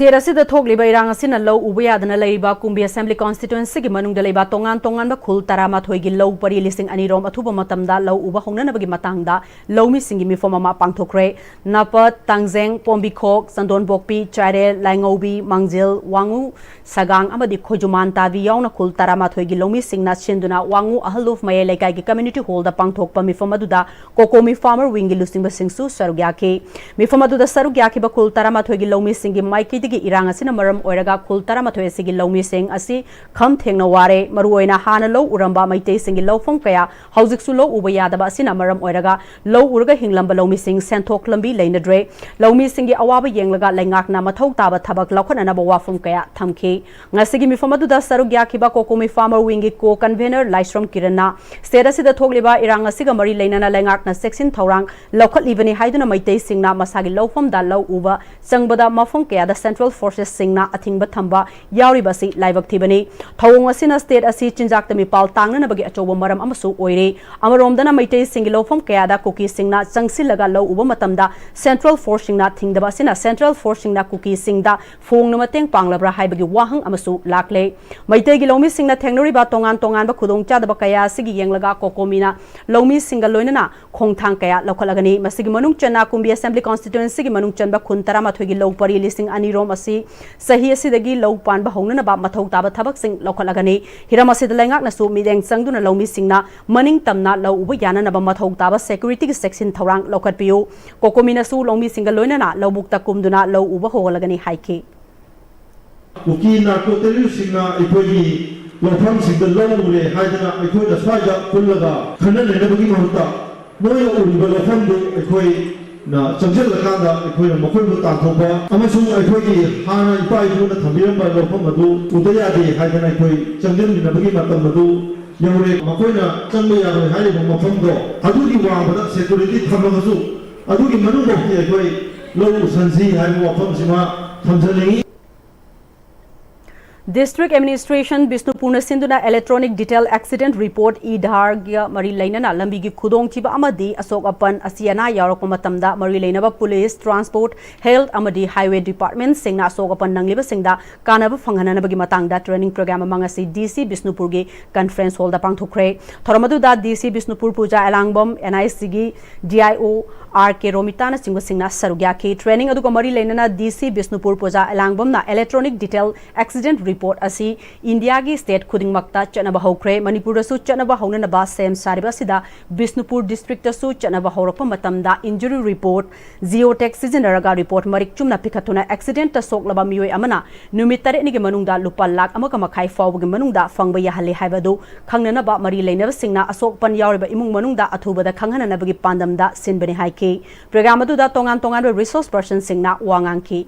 ꯁ꯭ꯇꯦꯠ ꯑꯁꯤꯗ ꯊꯣꯛꯂꯤꯕ ꯏꯔꯥꯡ ꯑꯁꯤꯅ ꯂꯧ ꯎꯕ ꯌꯥꯗꯅ ꯂꯩꯔꯤꯕ ꯀꯨꯝꯕꯤ ꯑꯦꯁꯦꯝꯕ꯭ꯂꯤ ꯀꯣꯟꯁꯇꯤꯇ꯭ꯌꯨꯑꯦꯟꯁꯤꯒꯤ ꯃꯅꯨꯡꯗ ꯂꯩꯕ ꯇꯣꯉꯥꯟ ꯇꯣꯉꯥꯟꯕ ꯈꯨꯜ ꯇꯔꯥꯃꯥꯊꯣꯏꯒꯤ ꯂꯧ ꯄꯔꯤ ꯂꯤꯁꯤꯡ ꯑꯅꯤ ꯔꯣꯝ ꯑꯊꯨꯕ ꯃꯇꯝꯗ ꯂꯧ ꯎꯕ ꯍꯧꯅꯅꯕꯒꯤ ꯃꯇꯥꯡꯗ ꯂꯧꯃꯤꯁꯤꯡꯒꯤ ꯃꯤꯐꯝ ꯑꯃ ꯄꯥꯡꯊꯣꯛꯈ꯭ꯔꯦ꯫ ꯅꯥꯄꯠ, ꯇꯥꯡꯖꯦꯡ, ꯄꯣꯝꯕꯤꯈꯣꯛ, ꯆꯟꯗꯣꯟꯄꯣꯛꯄꯤ, ꯆꯥꯏꯔꯦꯜ, ꯂꯥꯏꯉꯧꯕꯤ, ꯃꯥꯡꯖꯤꯜ, ꯋꯥꯉꯨ, ꯁꯒꯥꯡ ꯑꯃꯗꯤ ꯈꯣꯏꯖꯨꯃꯥꯟ ꯇꯥꯕꯤ ꯌꯥꯎꯅ ꯈꯨꯜ ꯇꯔꯥꯃꯥꯊꯣꯏꯒꯤ ꯂꯧꯃꯤꯁꯤꯡꯅ ꯁꯤꯟꯗꯨꯅ ꯋꯥꯉꯨ ꯑꯍꯜꯂꯨꯞ ꯃꯌꯥꯏ ꯂꯩꯀꯥꯏꯒꯤ ꯀꯝꯃ꯭ꯌꯨꯅꯤꯇꯤ ꯍꯣꯜꯗ ꯄꯥꯡꯊꯣꯛꯄ ꯃꯤꯐꯝ ꯑꯗꯨꯗ ꯀꯣꯀꯣꯃꯤ ꯐꯥꯔꯃꯔ ꯋꯤꯡꯒꯤ ꯂꯨꯆꯤꯡꯕꯁꯤꯡꯁꯨ ꯁꯔꯨꯛ ꯌꯥꯈꯤ꯫ ꯃꯤꯐꯝ ꯑꯗꯨꯗ ꯁꯔꯨꯛ ꯌꯥꯈꯤꯕ ꯈꯨꯜ ꯇꯔꯥꯃꯥꯊꯣꯏꯒꯤ ꯂꯧꯃꯤꯁꯤꯡꯒꯤ ꯃꯥꯏꯀꯩꯗꯒꯤ ꯏꯔꯥꯡ ꯑꯁꯤꯅ ꯃꯔꯝ ꯑꯣꯏꯔꯒ ꯈꯨꯜ ꯇꯔꯥꯃꯥꯊꯣꯏ ꯑꯁꯤꯒꯤ ꯂꯧꯃꯤꯁꯤꯡ ꯑꯁꯤ ꯈꯝ ꯊꯦꯡꯅ ꯋꯥꯔꯦ꯫ ꯃꯔꯨꯑꯣꯏꯅ ꯍꯥꯟꯅ ꯂꯧ ꯎꯔꯝꯕ ꯃꯩꯇꯩꯁꯤꯡꯒꯤ ꯂꯧꯐꯝ ꯀꯌꯥ ꯍꯧꯖꯤꯛꯁꯨ ꯂꯧ ꯎꯕ ꯌꯥꯗꯕ ꯑꯁꯤꯅ ꯃꯔꯝ ꯑꯣꯏꯔꯒ ꯂꯧ ꯎꯔꯒ ꯍꯤꯡꯂꯝꯕ ꯂꯧꯃꯤꯁꯤꯡ ꯁꯦꯟꯊꯣꯛ ꯂꯝꯕꯤ ꯂꯩꯅꯗ꯭ꯔꯦ꯫ ꯂꯧꯃꯤꯁꯤꯡꯒꯤ ꯑꯋꯥꯕ ꯌꯦꯡꯂꯒ ꯂꯩꯉꯥꯛꯅ ꯃꯊꯧ ꯇꯥꯕ ꯊꯕꯛ ꯂꯧꯈꯠꯅꯅꯕ ꯋꯥꯐꯝ ꯀꯌꯥ ꯊꯝꯈꯤ꯫ ꯉꯁꯤꯒꯤ ꯃꯤꯐꯝ ꯑꯗꯨꯗ ꯁꯔꯨꯛ ꯌꯥꯈꯤꯕ ꯀꯣꯀꯣꯃꯤ ꯐꯥꯔꯃꯔ ꯋꯤꯡꯒꯤ ꯀꯣ ꯀꯟꯚꯦꯅꯔ ꯂꯥꯏꯁ꯭ꯔꯝ ꯀꯤꯔꯟꯅ ꯁ꯭ꯇꯦꯠ ꯑꯁꯤꯗ ꯊꯣꯛꯂꯤꯕ ꯏꯔꯥꯡ ꯑꯁꯤꯒ ꯃꯔꯤ ꯂꯩꯅꯅ ꯂꯩꯉꯥꯛꯅ ꯆꯦꯛꯁꯤꯟ ꯊꯧꯔꯥꯡ ꯂꯧꯈꯠꯂꯤꯕꯅꯤ ꯍꯥꯏꯗꯨꯅ ꯃꯩꯇꯩꯁꯤꯡꯅ ꯃꯁꯥꯒꯤ ꯂꯧꯐꯝꯗ ꯂꯧ ꯎꯕ ꯆꯪꯕꯗ ꯃꯐꯝ ꯀꯌꯥꯗ ꯁꯦꯟꯇ꯭ꯔꯦꯜ ꯐꯣꯔꯁꯦꯁꯁꯤꯡꯅ ꯑꯊꯤꯡꯕ ꯊꯝꯕ ꯌꯥꯎꯔꯤꯕ ꯑꯁꯤ ꯂꯥꯏꯕꯛ ꯊꯤꯕꯅꯤ꯫ ꯊꯧꯑꯣꯡ ꯑꯁꯤꯅ ꯁ꯭ꯇꯦꯠ ꯑꯁꯤ ꯆꯤꯟꯖꯥꯛꯇ ꯃꯤꯄꯥꯜ ꯇꯥꯡꯅꯅꯕꯒꯤ ꯑꯆꯧꯕ ꯃꯔꯝ ꯑꯃꯁꯨ ꯑꯣꯏꯔꯤ꯫ ꯑꯃꯔꯣꯝꯗꯅ ꯃꯩꯇꯩꯁꯤꯡꯒꯤ ꯂꯧꯐꯝ ꯀꯌꯥꯗ ꯀꯨꯀꯤꯁꯤꯡꯅ ꯆꯪꯁꯤꯜꯂꯒ ꯂꯧ ꯎꯕ ꯃꯇꯝꯗ ꯁꯦꯟꯇ꯭ꯔꯦꯜ ꯐꯣꯔꯁꯁꯤꯡꯅ ꯊꯤꯡꯗꯕ ꯑꯁꯤꯅ ꯁꯦꯟꯇ꯭ꯔꯦꯜ ꯐꯣꯔꯁꯁꯤꯡꯅ ꯀꯨꯀꯤꯁꯤꯡꯗ ꯐꯣꯡꯅ ꯃꯇꯦꯡ ꯄꯥꯡꯂꯕ꯭ꯔꯥ ꯍꯥꯏꯕꯒꯤ ꯋꯥꯍꯪ ꯑꯃꯁꯨ ꯂꯥꯛꯂꯦ꯫ ꯃꯩꯇꯩꯒꯤ ꯂꯧꯃꯤꯁꯤꯡꯅ ꯊꯦꯡꯅꯔꯤꯕ ꯇꯣꯉꯥꯟ ꯇꯣꯉꯥꯟꯕ ꯈꯨꯗꯣꯡꯆꯥꯗꯕ ꯀꯌꯥ ꯑꯁꯤꯒꯤ ꯌꯦꯡꯂꯒ ꯀꯣꯀꯣꯃꯤꯅ ꯂꯧꯃꯤꯁꯤꯡꯒ ꯂꯣꯏꯅꯅ ꯈꯣꯡꯊꯥꯡ ꯀꯌꯥ ꯂꯧꯈꯠꯂꯒꯅꯤ꯫ ꯃꯁꯤꯒꯤ ꯃꯅꯨꯡ ꯆꯟꯅ ꯀꯨꯝꯕꯤ ꯑꯦꯁꯦꯝꯕ꯭ꯂꯤ ꯀꯣꯟꯁꯇꯤꯇ꯭ꯋꯦꯟꯁꯤꯒꯤ ꯃꯅꯨꯡ ꯆꯟꯕ ꯈꯨꯟ ꯇꯔꯥꯃꯥꯊꯣꯏꯒꯤ ꯂꯧ ꯄꯔꯤ ꯂꯤꯁꯤꯡ ꯑꯅꯤ ꯔꯣꯝ ꯑꯁꯤ ꯆꯍꯤ ꯑꯁꯤꯗꯒꯤ ꯂꯧ ꯄꯥꯟꯕ ꯍꯧꯅꯅꯕ ꯃꯊꯧ ꯇꯥꯕ ꯊꯕꯛꯁꯤꯡ ꯂꯧꯈꯠꯂꯒꯅꯤ꯫ ꯍꯤꯔꯝ ꯑꯁꯤꯗ ꯂꯩꯉꯥꯛꯅꯁꯨ ꯃꯤꯠꯌꯦꯡ ꯆꯪꯗꯨꯅ ꯂꯧꯃꯤꯁꯤꯡꯅ ꯃꯅꯤꯡ ꯇꯝꯅ ꯂꯧ ꯎꯕ ꯌꯥꯅꯅꯕ ꯃꯊꯧ ꯇꯥꯕ ꯁꯦꯀ꯭ꯌꯨꯔꯤꯇꯤꯒꯤ ꯆꯦꯛꯁꯤꯟ ꯊꯧꯔꯥꯡ ꯂꯧꯈꯠꯄꯤꯌꯨ꯫ ꯀꯣꯀꯣꯃꯤꯅꯁꯨ ꯂꯧꯃꯤꯁꯤꯡꯒ ꯂꯣꯏꯅꯅ ꯂꯧꯕꯨꯛꯇ ꯀꯨꯝꯗꯨꯅ ꯂꯧ ꯎꯕ ꯍꯧꯍꯜꯂꯒꯅꯤ ꯍꯥꯏꯈꯤ꯫ ꯀꯨꯀꯤ ꯅꯥꯔꯀꯣ ꯇꯦꯔꯣꯔꯤꯁꯁꯤꯡꯅ ꯑꯩꯈꯣꯏꯒꯤ ꯂꯧꯐꯝꯁꯤꯡꯗ ꯂꯧ ꯎꯔꯦ ꯍꯥꯏꯗꯅ ꯑꯩꯈꯣꯏꯅ ꯁ꯭ꯋꯥꯏꯗ ꯄꯨꯜꯂꯒ ꯈꯟꯅ ꯅꯩꯅꯕꯒꯤ ꯃꯍꯨꯠꯇ ꯃꯣꯏꯅ ꯎꯔꯤꯕ ꯂꯧꯐꯝꯗꯨ ꯑꯩꯈꯣꯏꯅ ꯆꯪꯁꯤꯜꯂꯀꯥꯟꯗ ꯑꯩꯈꯣꯏꯅ ꯃꯈꯣꯏꯕꯨ ꯇꯥꯟꯊꯣꯛꯄ ꯑꯃꯁꯨꯡ ꯑꯩꯈꯣꯏꯒꯤ ꯍꯥꯟꯅ ꯏꯄꯥ ꯏꯄꯨꯅ ꯊꯝꯕꯤꯔꯝꯕ ꯂꯧꯐꯝ ꯑꯗꯨ ꯎꯗ ꯌꯥꯗꯦ ꯍꯥꯏꯗꯅ ꯑꯩꯈꯣꯏ ꯆꯪꯁꯤꯟꯃꯤꯟꯅꯕꯒꯤ ꯃꯇꯝ ꯑꯗꯨ ꯌꯧꯔꯦ꯫ ꯃꯈꯣꯏꯅ ꯆꯪꯕ ꯌꯥꯔꯣꯏ ꯍꯥꯏꯔꯤꯕ ꯃꯐꯝꯗꯣ ꯑꯗꯨꯒꯤ ꯋꯥꯡꯃꯗ ꯁꯦꯀ꯭ꯌꯨꯔꯤꯇꯤ ꯊꯝꯃꯒꯁꯨ ꯑꯗꯨꯒꯤ ꯃꯅꯨꯡꯐꯥꯎꯗꯤ ꯑꯩꯈꯣꯏ ꯂꯧ ꯎꯁꯟꯁꯤ ꯍꯥꯏꯕ ꯋꯥꯐꯝꯁꯤꯃ ꯊꯝꯖꯅꯤꯡꯏ꯫ District Administration ꯕꯤꯁꯅꯨꯄꯨꯔꯅ ꯁꯤꯟꯗꯨꯅ Electronic Detail Accident Report, E ꯙꯥꯔꯒ ꯃꯔꯤ ꯂꯩꯅꯅ ꯂꯝꯕꯤꯒꯤ ꯈꯨꯗꯣꯡꯊꯤꯕ ꯑꯃꯗꯤ ꯑꯁꯣꯛ ꯑꯄꯟ, ꯑꯁꯤ ꯑꯅꯥ ꯌꯥꯎꯔꯛꯄ ꯃꯇꯝꯗ ꯃꯔꯤ ꯂꯩꯅꯕ Police, Transport, Health ꯑꯃꯗꯤ Highway Departmentꯁꯤꯡꯅ ꯑꯁꯣꯛ ꯑꯄꯟ ꯅꯪꯂꯤꯕꯁꯤꯡꯗ ꯀꯥꯟꯅꯕ ꯐꯪꯍꯟꯅꯕꯒꯤ ꯃꯇꯥꯡꯗ training program ꯑꯃ ꯉꯁꯤ D C ꯕꯤꯁꯅꯨꯄꯨꯔꯒꯤ Conference Hallꯗ ꯄꯥꯡꯊꯣꯛꯈ꯭ꯔꯦ꯫ ꯊꯧꯔꯝ ꯑꯗꯨꯗ D C Bishnupur Puja Elangbam, N I Cꯒꯤ D I O R K ꯔꯣꯃꯤꯇꯥꯅꯆꯤꯡꯕꯁꯤꯡꯅ ꯁꯔꯨꯛ ꯌꯥꯈꯤ꯫ Training ꯑꯗꯨꯒ ꯃꯔꯤ ꯂꯩꯅꯅ D C ꯕꯤꯁꯅꯨꯄꯨꯔ ꯄꯨꯖꯥ ꯑꯦꯂꯥꯡꯕꯝꯅ Electronic Detail Accident Report ꯑꯁꯤ ꯏꯟꯗꯤꯌꯥꯒꯤ state ꯈꯨꯗꯤꯡꯃꯛꯇ ꯆꯠꯅꯕ ꯍꯧꯈ꯭ꯔꯦ꯫ ꯃꯅꯤꯄꯨꯔꯗꯁꯨ ꯆꯠꯅꯕ ꯍꯧꯅꯅꯕ ꯁꯦꯝ ꯁꯥꯔꯤꯕ ꯑꯁꯤꯗ ꯕꯤꯁꯅꯨꯄꯨꯔ districtꯇꯁꯨ ꯆꯠꯅꯕ ꯍꯧꯔꯛꯄ ꯃꯇꯝꯗ injury report, geotag ꯁꯤꯖꯤꯟꯅꯔꯒ report ꯃꯔꯤꯛ ꯆꯨꯝꯅ ꯄꯤꯈꯠꯇꯨꯅ accidentꯇ ꯁꯣꯛꯂꯕ ꯃꯤꯑꯣꯏ ꯑꯃꯅ ꯅꯨꯃꯤꯠ ꯇꯔꯦꯠꯅꯤꯒꯤ ꯃꯅꯨꯡꯗ ꯂꯨꯄꯥ ꯂꯥꯈ ꯑꯃꯒ ꯃꯈꯥꯏ ꯐꯥꯎꯕꯒꯤ ꯃꯅꯨꯡꯗ ꯐꯪꯕ ꯌꯥꯍꯜꯂꯤ ꯍꯥꯏꯕꯗꯨ ꯈꯪꯅꯅꯕ ꯃꯔꯤ ꯂꯩꯅꯕꯁꯤꯡꯅ ꯑꯁꯣꯛ ꯑꯄꯟ ꯌꯥꯎꯔꯤꯕ ꯏꯃꯨꯡ ꯃꯅꯨꯡꯗ ꯑꯊꯨꯕꯗ ꯈꯪꯍꯟꯅꯅꯕꯒꯤ ꯄꯥꯟꯗꯝꯗ ꯁꯤꯟꯕꯅꯤ ꯍꯥꯏꯈꯤ꯫ Program ꯑꯗꯨꯗ ꯇꯣꯉꯥꯟ ꯇꯣꯉꯥꯟꯕ resource personꯁꯤꯡꯅ ꯋꯥ ꯉꯥꯡꯈꯤ꯫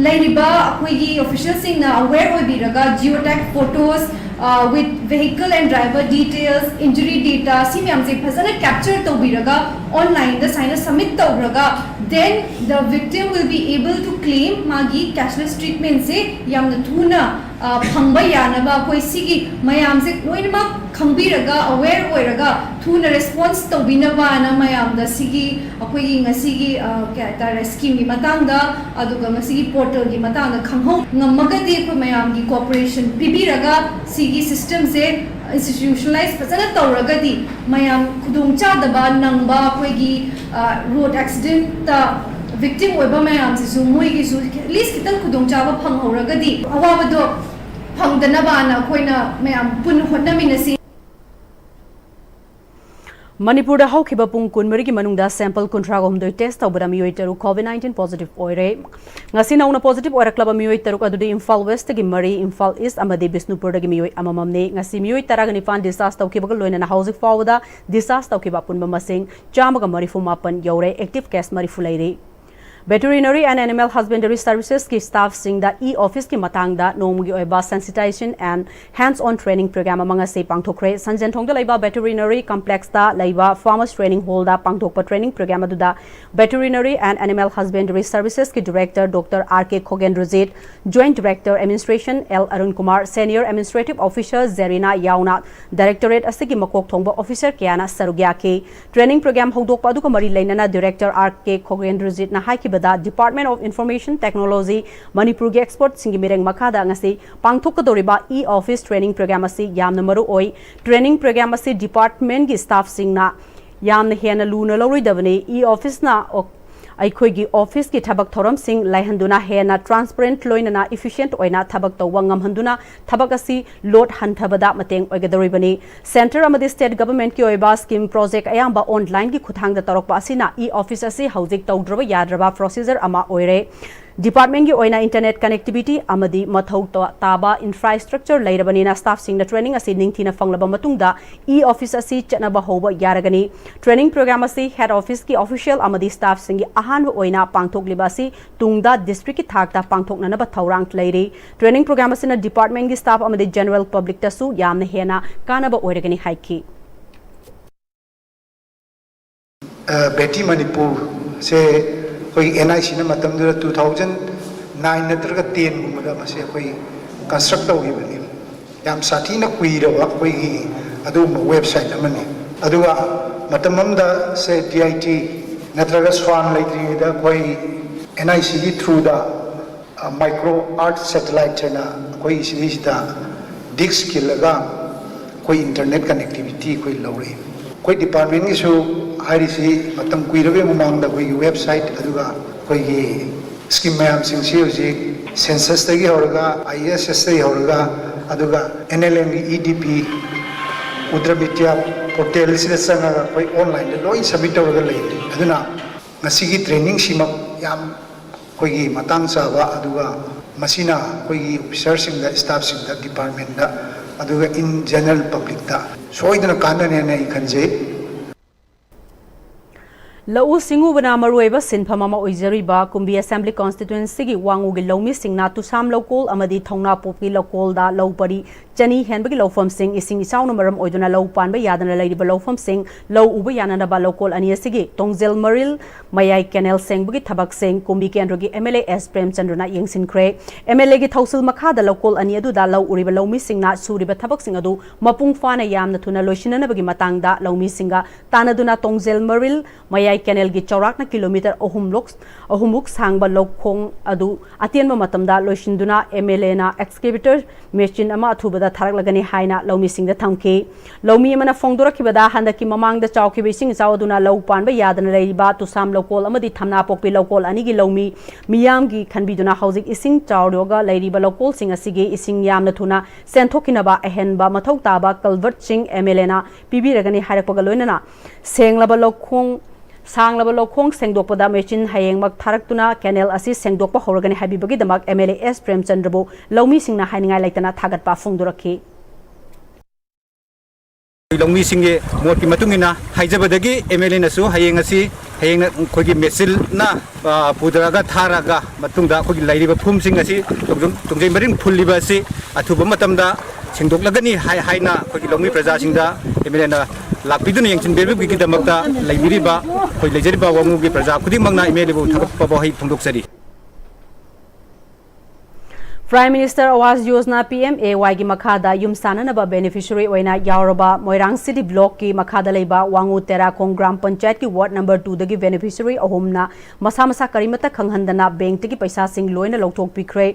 ꯂꯩꯔꯤꯕ ꯑꯩꯈꯣꯏꯒꯤ officialꯁꯤꯡꯅ aware ꯑꯣꯏꯕꯤꯔꯒ geotag photos, uh, with vehicle and driver details, injury data, ꯁꯤ ꯃꯌꯥꯝꯁꯦ ꯐꯖꯅ capture ꯇꯧꯕꯤꯔꯒ onlineꯗ ꯁꯨꯃꯥꯏꯅ submit ꯇꯧꯈ꯭ꯔꯒ, then the victim will be able to claim ꯃꯥꯒꯤ cashless treatmentꯁꯦ ꯌꯥꯝꯅ ꯊꯨꯅ, uh, ꯐꯪꯕ ꯌꯥꯅꯕ ꯑꯩꯈꯣꯏ ꯁꯤꯒꯤ ꯃꯌꯥꯝꯁꯦ ꯂꯣꯏꯅꯃꯛ ꯈꯪꯕꯤꯔꯒ, aware ꯑꯣꯏꯔꯒ ꯊꯨꯅ response ꯇꯧꯕꯤꯅꯕꯅ ꯃꯌꯥꯝꯗ ꯁꯤꯒꯤ ꯑꯩꯈꯣꯏꯒꯤ ꯉꯁꯤꯒꯤ, ꯑ, ꯀꯩ ꯍꯥꯏꯇꯥꯔꯦ, schemeꯒꯤ ꯃꯇꯥꯡꯗ, ꯑꯗꯨꯒ ꯉꯁꯤꯒꯤ portalꯒꯤ ꯃꯇꯥꯡꯗ ꯈꯪꯍꯧ ꯉꯝꯃꯒꯗꯤ, ꯑꯩꯈꯣꯏ ꯃꯌꯥꯝꯒꯤ cooperation ꯄꯤꯕꯤꯔꯒ ꯁꯤꯒꯤ systemꯁꯦ institutionalize ꯐꯖꯅ ꯇꯧꯔꯒꯗꯤ, ꯃꯌꯥꯝ ꯈꯨꯗꯣꯡꯆꯥꯗꯕ ꯅꯪꯕ ꯑꯩꯈꯣꯏꯒꯤ, ꯑ, road accidentꯇ victim ꯑꯣꯏꯕ ꯃꯌꯥꯝꯁꯤꯁꯨ, ꯃꯣꯏꯒꯤꯁꯨ at least ꯈꯤꯇꯪ ꯈꯨꯗꯣꯡꯆꯥꯕ ꯐꯪꯍꯧꯔꯒꯗꯤ, ꯑꯋꯥꯕꯗꯣ ꯐꯪꯗꯅꯕꯅ ꯑꯩꯈꯣꯏꯅ ꯃꯌꯥꯝ ꯄꯨꯟꯅ ꯍꯣꯠꯅꯃꯤꯟꯅꯁꯤ꯫ ꯃꯅꯤꯄꯨꯔꯗ ꯍꯧꯈꯤꯕ ꯄꯨꯡ ꯀꯨꯟꯃꯔꯤꯒꯤ ꯃꯅꯨꯡꯗ sample ꯀꯨꯟꯊ꯭ꯔꯥꯒ ꯍꯨꯝꯗꯣꯏ test ꯇꯧꯕꯗ ꯃꯤꯑꯣꯏ ꯇꯔꯨꯛ COVID nineteen positive ꯑꯣꯏꯔꯦ꯫ ꯉꯁꯤ ꯅꯧꯅ positive ꯑꯣꯏꯔꯛꯂꯕ ꯃꯤꯑꯣꯏ ꯇꯔꯨꯛ ꯑꯗꯨꯗꯤ ꯏꯝꯐꯥꯜ Westꯇꯒꯤ ꯃꯔꯤ, ꯏꯝꯐꯥꯜ East ꯑꯃꯗꯤ ꯕꯤꯁꯅꯨꯄꯨꯔꯗꯒꯤ ꯃꯤꯑꯣꯏ ꯑꯃꯃꯝꯅꯤ꯫ ꯉꯁꯤ ꯃꯤꯑꯣꯏ ꯇꯔꯥꯒ ꯅꯤꯄꯥꯟ discharge ꯇꯧꯈꯤꯕꯒ ꯂꯣꯏꯅꯅ ꯍꯧꯖꯤꯛ ꯐꯥꯎꯕꯗ discharge ꯇꯧꯈꯤꯕ ꯑꯄꯨꯟꯕ ꯃꯁꯤꯡ ꯆꯥꯝꯃꯒ ꯃꯔꯤꯐꯨ ꯃꯥꯄꯟ ꯌꯧꯔꯦ꯫ Active case ꯃꯔꯤꯐꯨ ꯂꯩꯔꯤ꯫ Veterinary and Animal Husbandry Servicesꯀꯤ staffꯁꯤꯡꯗ e-officeꯀꯤ ꯃꯇꯥꯡꯗ ꯅꯣꯡꯃꯒꯤ ꯑꯣꯏꯕ sensitization and hands-on training program ꯑꯃ ꯉꯁꯤ ꯄꯥꯡꯊꯣꯛꯈ꯭ꯔꯦ꯫ ꯁꯟꯖꯦꯟꯊꯣꯡꯗ ꯂꯩꯕ Veterinary Complexꯇ ꯂꯩꯕ Farmers Training Hallꯗ ꯄꯥꯡꯊꯣꯛꯄ training program ꯑꯗꯨꯗ Veterinary and Animal Husbandry Servicesꯀꯤ director Doctor R K ꯈꯣꯒꯦꯟꯗ꯭ꯔꯖꯤꯠ, Joint Director Administration L Arun Kumar, Senior Administrative Officer ꯖꯦꯔꯤꯅꯥ ꯌꯥꯎꯅ directorate ꯑꯁꯤꯒꯤ ꯃꯀꯣꯛ ꯊꯣꯡꯕ officer ꯀꯌꯥꯅ ꯁꯔꯨꯛ ꯌꯥꯈꯤ꯫ Training program ꯍꯧꯗꯣꯛꯄ ꯑꯗꯨꯒ ꯃꯔꯤ ꯂꯩꯅꯅ director R K ꯈꯣꯒꯦꯟꯗ꯭ꯔꯖꯤꯠꯅ ꯍꯥꯏꯈꯤꯕꯗ, Department of Information Technology ꯃꯅꯤꯄꯨꯔꯒꯤ expertꯁꯤꯡꯒꯤ ꯃꯤꯔꯦꯡ ꯃꯈꯥꯗ ꯉꯁꯤ ꯄꯥꯡꯊꯣꯛꯀꯗꯧꯔꯤꯕ e-office training program ꯑꯁꯤ ꯌꯥꯝꯅ ꯃꯔꯨ ꯑꯣꯏ꯫ Training program ꯑꯁꯤ departmentꯀꯤ staffꯁꯤꯡꯅ ꯌꯥꯝꯅ ꯍꯦꯟꯅ ꯂꯨꯅ ꯂꯧꯔꯣꯏꯗꯕꯅꯤ꯫ E-officeꯅ ꯑꯩꯈꯣꯏꯒꯤ officeꯀꯤ ꯊꯕꯛ ꯊꯧꯔꯝꯁꯤꯡ ꯂꯩꯍꯟꯗꯨꯅ ꯍꯦꯟꯅ transparent ꯂꯣꯏꯅꯅ efficient ꯑꯣꯏꯅ ꯊꯕꯛ ꯇꯧꯕ ꯉꯝꯍꯟꯗꯨꯅ ꯊꯕꯛ ꯑꯁꯤ load ꯍꯟꯊꯕꯗ ꯃꯇꯦꯡ ꯑꯣꯏꯒꯗꯧꯔꯤꯕꯅꯤ꯫ Centre ꯑꯃꯗꯤ state governmentꯀꯤ ꯑꯣꯏꯕ scheme project ꯑꯌꯥꯝꯕ onlineꯒꯤ ꯈꯨꯠꯊꯥꯡꯗ ꯇꯧꯔꯛꯄ ꯑꯁꯤꯅ e-office ꯑꯁꯤ ꯍꯧꯖꯤꯛ ꯇꯧꯗ꯭ꯔꯕ ꯌꯥꯗ꯭ꯔꯕ procedure ꯑꯃ ꯑꯣꯏꯔꯦ꯫ Departmentꯀꯤ ꯑꯣꯏꯅ internet connectivity ꯑꯃꯗꯤ ꯃꯊꯧ ꯇ-, ꯇꯥꯕ infrastructure ꯂꯩꯔꯕꯅꯤꯅ staffꯁꯤꯡꯅ training ꯑꯁꯤ ꯅꯤꯡꯊꯤꯅ ꯐꯪꯂꯕ ꯃꯇꯨꯡꯗ e-office ꯑꯁꯤ ꯆꯠꯅꯕ ꯍꯧꯕ ꯌꯥꯔꯒꯅꯤ꯫ Training program ꯑꯁꯤ head officeꯀꯤ official ꯑꯃꯗꯤ staffꯁꯤꯡꯒꯤ ꯑꯍꯥꯟꯕ ꯑꯣꯏꯅ ꯄꯥꯡꯊꯣꯛꯂꯤꯕ ꯑꯁꯤ ꯇꯨꯡꯗ districtꯀꯤ ꯊꯥꯛꯇ ꯄꯥꯡꯊꯣꯛꯅꯅꯕ ꯊꯧꯔꯥꯡ ꯂꯩꯔꯤ꯫ Training program ꯑꯁꯤꯅ departmentꯀꯤ staff ꯑꯃꯗꯤ general publicꯇꯁꯨ ꯌꯥꯝꯅ ꯍꯦꯟꯅ ꯀꯥꯟꯅꯕ ꯑꯣꯏꯔꯒꯅꯤ ꯍꯥꯏꯈꯤ꯫ ꯕꯦꯇꯤ ꯃꯅꯤꯄꯨꯔꯁꯦ ꯑꯩꯈꯣꯏ ꯑꯦꯟ ꯑꯥꯏ ꯁꯤꯅ ꯃꯇꯝꯗꯨꯗ two thousand nine ꯅꯠꯇ꯭ꯔꯒ tenꯒꯨꯝꯕꯗ ꯃꯁꯤ ꯑꯩꯈꯣꯏ construct ꯇꯧꯈꯤꯕꯅꯤ꯫ ꯌꯥꯝ ꯁꯥꯊꯤꯅ ꯀꯨꯏꯔꯕ ꯑꯩꯈꯣꯏꯒꯤ ꯑꯗꯨꯒꯨꯝꯕ website ꯑꯃꯅꯤ꯫ ꯑꯗꯨꯒ ꯃꯇꯝ ꯑꯃꯗ ꯁꯦ ꯗꯤ ꯑꯥꯏ ꯇꯤ ꯅꯠꯇ꯭ꯔꯒ ꯁ꯭ꯋꯥꯟ ꯂꯩꯇ꯭ꯔꯤꯉꯩꯗ ꯑꯩꯈꯣꯏ ꯑꯦꯟ ꯑꯥꯏ ꯁꯤꯒꯤ throughꯗ micro earth satellite ꯍꯥꯏꯅ ꯑꯩꯈꯣꯏ ꯁꯤꯗꯩꯁꯤꯗ dish ꯈꯤꯜꯂꯒ ꯑꯩꯈꯣꯏ internet connectivity ꯑꯩꯈꯣꯏ ꯂꯧꯔꯛꯏ꯫ ꯑꯩꯈꯣꯏ departmentꯀꯤꯁꯨ ꯍꯥꯏꯔꯤꯁꯤ ꯃꯇꯝ ꯀꯨꯏꯔꯕꯩ ꯃꯃꯥꯡꯗ ꯑꯩꯈꯣꯏꯒꯤ website ꯑꯗꯨꯒ ꯑꯩꯈꯣꯏꯒꯤ scheme ꯃꯌꯥꯝꯁꯤꯡꯁꯤ ꯍꯧꯖꯤꯛ censusꯇꯒꯤ ꯍꯧꯔꯒ I S S ꯇꯒꯤ ꯍꯧꯔꯒ ꯑꯗꯨꯒ N L Mꯒꯤ E D P Udra Vidya portalꯁꯤꯗ ꯆꯪꯉꯒ ꯑꯩꯈꯣꯏ onlineꯗ ꯂꯣꯏ submit ꯇꯧꯔꯒ ꯂꯩꯔꯤ꯫ ꯑꯗꯨꯅ ꯉꯁꯤꯒꯤ trainingꯁꯤꯃꯛ ꯌꯥꯝ ꯑꯩꯈꯣꯏꯒꯤ ꯃꯇꯥꯡ ꯆꯥꯕ, ꯑꯗꯨꯒ ꯃꯁꯤꯅ ꯑꯩꯈꯣꯏꯒꯤ officerꯁꯤꯡꯗ, staffꯁꯤꯡꯗ, departmentꯇ, ꯑꯗꯨꯒ in general publicꯇ ꯁꯣꯏꯗꯅ ꯀꯥꯟꯅꯅꯦꯅ ꯑꯩ ꯈꯟꯖꯩ꯫ ꯂꯧꯎ ꯁꯤꯡꯎꯕꯅ ꯃꯔꯨꯑꯣꯏꯕ ꯁꯤꯟꯐꯝ ꯑꯃ ꯑꯣꯏꯖꯔꯤꯕ ꯀꯨꯝꯕꯤ Assembly Constituencyꯒꯤ ꯋꯥꯉꯨꯒꯤ ꯂꯧꯃꯤꯁꯤꯡꯅ ꯇꯨꯁꯥꯝ ꯂꯧꯀꯣꯜ ꯑꯃꯗꯤ ꯊꯧꯅꯥꯄꯣꯛꯄꯤ ꯂꯧꯀꯣꯜꯗ ꯂꯧ ꯄꯔꯤ ꯆꯅꯤ ꯍꯦꯟꯕꯒꯤ ꯂꯧꯐꯝꯁꯤꯡ ꯏꯁꯤꯡ ꯏꯆꯥꯎꯅ ꯃꯔꯝ ꯑꯣꯏꯗꯨꯅ ꯂꯧ ꯄꯥꯟꯕ ꯌꯥꯗꯅ ꯂꯩꯔꯤꯕ ꯂꯧꯐꯝꯁꯤꯡ ꯂꯧ ꯎꯕ ꯌꯥꯅꯅꯕ ꯂꯧꯀꯣꯜ ꯑꯅꯤ ꯑꯁꯤꯒꯤ ꯇꯣꯡꯖꯦꯜ ꯃꯔꯤꯜ ꯃꯌꯥꯏ canal ꯁꯦꯡꯕꯒꯤ ꯊꯕꯛꯁꯤꯡ ꯀꯨꯝꯕꯤ ꯀꯦꯟꯗ꯭ꯔꯒꯤ MLA S ꯄ꯭ꯔꯦꯝꯆꯟꯗ꯭ꯔꯅ ꯌꯦꯡꯁꯤꯟꯈ꯭ꯔꯦ꯫ MLAꯒꯤ ꯊꯧꯁꯤꯜ ꯃꯈꯥꯗ ꯂꯧꯀꯣꯜ ꯑꯅꯤ ꯑꯗꯨꯗ ꯂꯧ ꯎꯔꯤꯕ ꯂꯧꯃꯤꯁꯤꯡꯅ ꯁꯨꯔꯤꯕ ꯊꯕꯛꯁꯤꯡ ꯑꯗꯨ ꯃꯄꯨꯡ ꯐꯥꯅ ꯌꯥꯝꯅ ꯊꯨꯅ ꯂꯣꯏꯁꯤꯟꯅꯅꯕꯒꯤ ꯃꯇꯥꯡꯗ ꯂꯧꯃꯤꯁꯤꯡꯒ ꯇꯥꯟꯅꯗꯨꯅ ꯇꯣꯡꯖꯦꯜ ꯃꯔꯤꯜ ꯃꯌꯥꯏ canalꯒꯤ ꯆꯥꯎꯔꯥꯛꯅ kilometre ꯑꯍꯨꯝ ꯂꯣꯛ-, ꯑꯍꯨꯝꯃꯨꯛ ꯁꯥꯡꯕ ꯂꯧꯈꯣꯡ ꯑꯗꯨ ꯑꯇꯦꯟꯕ ꯃꯇꯝꯗ ꯂꯣꯏꯁꯤꯟꯗꯨꯅ MLAꯅ excavator machine ꯑꯃ ꯑꯊꯨꯕꯗ ꯊꯥꯔꯛꯂꯒꯅꯤ ꯍꯥꯏꯅ ꯂꯧꯃꯤꯁꯤꯡꯗ ꯊꯝꯈꯤ꯫ ꯂꯧꯃꯤ ꯑꯃꯅ ꯐꯣꯡꯗꯣꯔꯛꯈꯤꯕꯗ, ꯍꯟꯗꯛꯀꯤ ꯃꯃꯥꯡꯗ ꯆꯥꯎꯈꯤꯕ ꯏꯁꯤꯡ ꯏꯆꯥꯎ ꯑꯗꯨꯅ ꯂꯧ ꯄꯥꯟꯕ ꯌꯥꯗꯅ ꯂꯩꯔꯤꯕ ꯇꯨꯁꯥꯝ ꯂꯧꯀꯣꯜ ꯑꯃꯗꯤ ꯊꯝꯅꯥꯄꯣꯛꯄꯤ ꯂꯧꯀꯣꯜ ꯑꯅꯤꯒꯤ ꯂꯧꯃꯤ ꯃꯤꯌꯥꯝꯒꯤ ꯈꯟꯕꯤꯗꯨꯅ ꯍꯧꯖꯤꯛ ꯏꯁꯤꯡ ꯆꯥꯎꯔꯒ ꯂꯩꯔꯤꯕ ꯂꯧꯀꯣꯜꯁꯤꯡ ꯑꯁꯤꯒꯤ ꯏꯁꯤꯡ ꯌꯥꯝꯅ ꯊꯨꯅ ꯆꯦꯟꯊꯣꯛꯈꯤꯅꯕ ꯑꯍꯦꯟꯕ ꯃꯊꯧ ꯇꯥꯕ culvertꯁꯤꯡ MLAꯅ ꯄꯤꯕꯤꯔꯒꯅꯤ ꯍꯥꯏꯔꯛꯄꯒ ꯂꯣꯏꯅꯅ ꯁꯦꯡꯂꯕ ꯂꯧꯈꯣꯡ, ꯁꯥꯡꯂꯕ ꯂꯧꯈꯣꯡ ꯁꯦꯡꯗꯣꯛꯄꯗ machine ꯍꯌꯦꯡꯃꯛ ꯊꯥꯔꯛꯇꯨꯅ canal ꯑꯁꯤ ꯁꯦꯡꯗꯣꯛꯄ ꯍꯧꯔꯒꯅꯤ ꯍꯥꯏꯕꯤꯕꯒꯤꯗꯃꯛ MLA S ꯄ꯭ꯔꯦꯝꯆꯟꯗ꯭ꯔꯕꯨ ꯂꯧꯃꯤꯁꯤꯡꯅ ꯍꯥꯏꯅꯤꯡꯉꯥꯏ ꯂꯩꯇꯅ ꯊꯥꯒꯠꯄ ꯐꯣꯡꯗꯣꯔꯛꯈꯤ꯫ ꯂꯧꯃꯤꯁꯤꯡꯒꯤ ꯃꯣꯠꯀꯤ ꯃꯇꯨꯡ ꯏꯟꯅ ꯍꯥꯏꯖꯕꯗꯒꯤ MLAꯅꯁꯨ ꯍꯌꯦꯡ ꯑꯁꯤ, ꯍꯌꯦꯡꯅ ꯑꯩꯈꯣꯏꯒꯤ machineꯅ, ꯑ, ꯄꯨꯊꯔꯒ ꯊꯥꯔꯒ ꯃꯇꯨꯡꯗ ꯑꯩꯈꯣꯏꯒꯤ ꯂꯩꯔꯤꯕ ꯐꯨꯝꯁꯤꯡ ꯑꯁꯤ ꯇꯣꯡꯖ-, ꯇꯣꯡꯖꯩ ꯃꯔꯤꯜ ꯐꯨꯜꯂꯤꯕ ꯑꯁꯤ ꯑꯊꯨꯕ ꯃꯇꯝꯗ ꯁꯦꯡꯗꯣꯛꯂꯒꯅꯤ ꯍꯥꯏ-, ꯍꯥꯏꯅ ꯑꯩꯈꯣꯏꯒꯤ ꯂꯧꯃꯤ ꯄ꯭ꯔꯖꯥꯁꯤꯡꯗ MLAꯅ ꯂꯥꯛꯄꯤꯗꯨꯅ ꯌꯦꯡꯁꯤꯟꯕꯤꯕꯒꯤꯗꯃꯛꯇ ꯂꯩꯕꯤꯔꯤꯕ ꯑꯩꯈꯣꯏ ꯂꯩꯖꯔꯤꯕ ꯋꯥꯉꯨꯒꯤ ꯄ꯭ꯔꯖꯥ ꯈꯨꯗꯤꯡꯃꯛꯅ MLAꯕꯨ ꯊꯥꯒꯠꯄ ꯋꯥꯍꯩ ꯐꯣꯡꯗꯣꯛꯆꯔꯤ꯫ Prime Minister Awas Yojana, PMAYꯒꯤ ꯃꯈꯥꯗ ꯌꯨꯝ ꯁꯥꯅꯅꯕ beneficiary ꯑꯣꯏꯅ ꯌꯥꯎꯔꯕ ꯃꯣꯏꯔꯥꯡ City Blockꯀꯤ ꯃꯈꯥꯗ ꯂꯩꯕ ꯋꯥꯉꯨ ꯇꯦꯔꯥꯈꯣꯡ ꯒ꯭ꯔꯥꯝ ꯄꯟꯆꯥꯌꯠꯀꯤ ward number twoꯗꯒꯤ beneficiary ꯑꯍꯨꯝꯅ ꯃꯁꯥ ꯃꯁꯥ ꯀꯔꯤꯃꯠꯇ ꯈꯪꯍꯟꯗꯅ bankꯇꯒꯤ ꯄꯩꯁꯥꯁꯤꯡ ꯂꯣꯏꯅ ꯂꯧꯊꯣꯛꯄꯤꯈ꯭ꯔꯦ꯫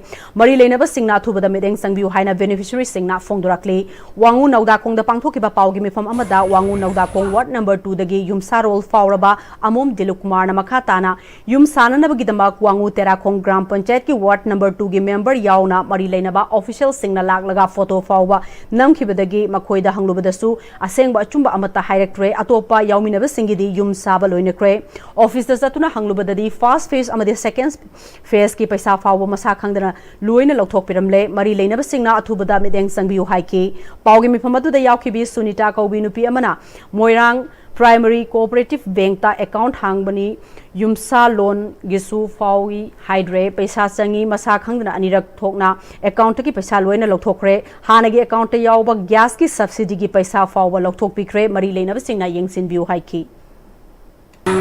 ꯃꯔꯤ ꯂꯩꯅꯕꯁꯤꯡꯅ ꯑꯊꯨꯕꯗ ꯃꯤꯠꯌꯦꯡ ꯆꯪꯕꯤꯌꯨ ꯍꯥꯏꯅ beneficiaryꯁꯤꯡꯅ ꯐꯣꯡꯗꯣꯔꯛꯂꯤ꯫ ꯋꯥꯉꯨ ꯅꯧꯗꯥꯈꯣꯡꯗ ꯄꯥꯡꯊꯣꯛꯈꯤꯕ ꯄꯥꯎꯒꯤ ꯃꯤꯐꯝ ꯑꯃꯗ ꯋꯥꯉꯨ ꯅꯧꯗꯥꯈꯣꯡ ward number twoꯗꯒꯤ ꯌꯨꯝꯁꯥꯔꯣꯜ ꯐꯥꯎꯔꯕ ꯑꯃꯣꯝ ꯗꯤꯂꯨꯛ ꯀꯨꯃꯥꯔꯅ ꯃꯈꯥ ꯇꯥꯅ ꯌꯨꯝ ꯁꯥꯅꯅꯕꯒꯤꯗꯃꯛ ꯋꯥꯉꯨ ꯇꯦꯔꯥꯈꯣꯡ ꯒ꯭ꯔꯥꯝ ꯄꯟꯆꯥꯌꯠꯀꯤ ward number twoꯒꯤ member ꯌꯥꯎꯅ ꯃꯔꯤ ꯂꯩꯅꯕ officialꯁꯤꯡꯅ ꯂꯥꯛꯂꯒ photo ꯐꯥꯎꯕ ꯅꯝꯈꯤꯕꯗꯒꯤ ꯃꯈꯣꯏꯗ ꯍꯪꯂꯨꯕꯗꯁꯨ ꯑꯁꯦꯡꯕ ꯑꯆꯨꯝꯕ ꯑꯃꯠꯇ ꯍꯥꯏꯔꯛꯇ꯭ꯔꯦ꯫ ꯑꯇꯣꯞꯄ ꯌꯥꯎꯃꯤꯟꯅꯕꯁꯤꯡꯒꯤꯗꯤ ꯌꯨꯝ ꯁꯥꯕ ꯂꯣꯏꯅꯈ꯭ꯔꯦ꯫ Officeꯇ ꯆꯠꯇꯨꯅ ꯍꯪꯂꯨꯕꯗꯗꯤ first phase ꯑꯃꯗꯤ second phaseꯀꯤ ꯄꯩꯁꯥ ꯐꯥꯎꯕ ꯃꯁꯥ ꯈꯪꯗꯅ ꯂꯣꯏꯅ ꯂꯧꯊꯣꯛꯄꯤꯔꯝꯂꯦ꯫ ꯃꯔꯤ ꯂꯩꯅꯕꯁꯤꯡꯅ ꯑꯊꯨꯕꯗ ꯃꯤꯠꯌꯦꯡ ꯆꯪꯕꯤꯌꯨ ꯍꯥꯏꯈꯤ꯫ ꯄꯥꯎꯒꯤ ꯃꯤꯐꯝ ꯑꯗꯨꯗ ꯌꯥꯎꯈꯤꯕꯤ ꯁꯨꯅꯤꯇꯥ ꯀꯧꯕꯤ ꯅꯨꯄꯤ ꯑꯃꯅ ꯃꯣꯏꯔꯥꯡ Primary Cooperative Bankꯇ account ꯍꯥꯡꯕꯅꯤ꯫ ꯌꯨꯝꯁꯥ loanꯒꯤꯁꯨ ꯐꯥꯎꯏ ꯍꯥꯏꯗ꯭ꯔꯦ꯫ ꯄꯩꯁꯥ ꯆꯪꯉꯤ, ꯃꯁꯥ ꯈꯪꯗꯅ ꯑꯅꯤꯔꯛ ꯊꯣꯛꯅ accountꯇꯒꯤ ꯄꯩꯁꯥ ꯂꯣꯏꯅ ꯂꯧꯊꯣꯛꯈ꯭ꯔꯦ꯫ ꯍꯥꯟꯅꯒꯤ accountꯇ ꯌꯥꯎꯕ gasꯀꯤ subsidyꯒꯤ ꯄꯩꯁꯥ ꯐꯥꯎꯕ ꯂꯧꯊꯣꯛꯄꯤꯈ꯭ꯔꯦ꯫ ꯃꯔꯤ ꯂꯩꯅꯕꯁꯤꯡꯅ ꯌꯦꯡꯁꯤꯟꯕꯤꯌꯨ ꯍꯥꯏꯈꯤ꯫ ꯑ,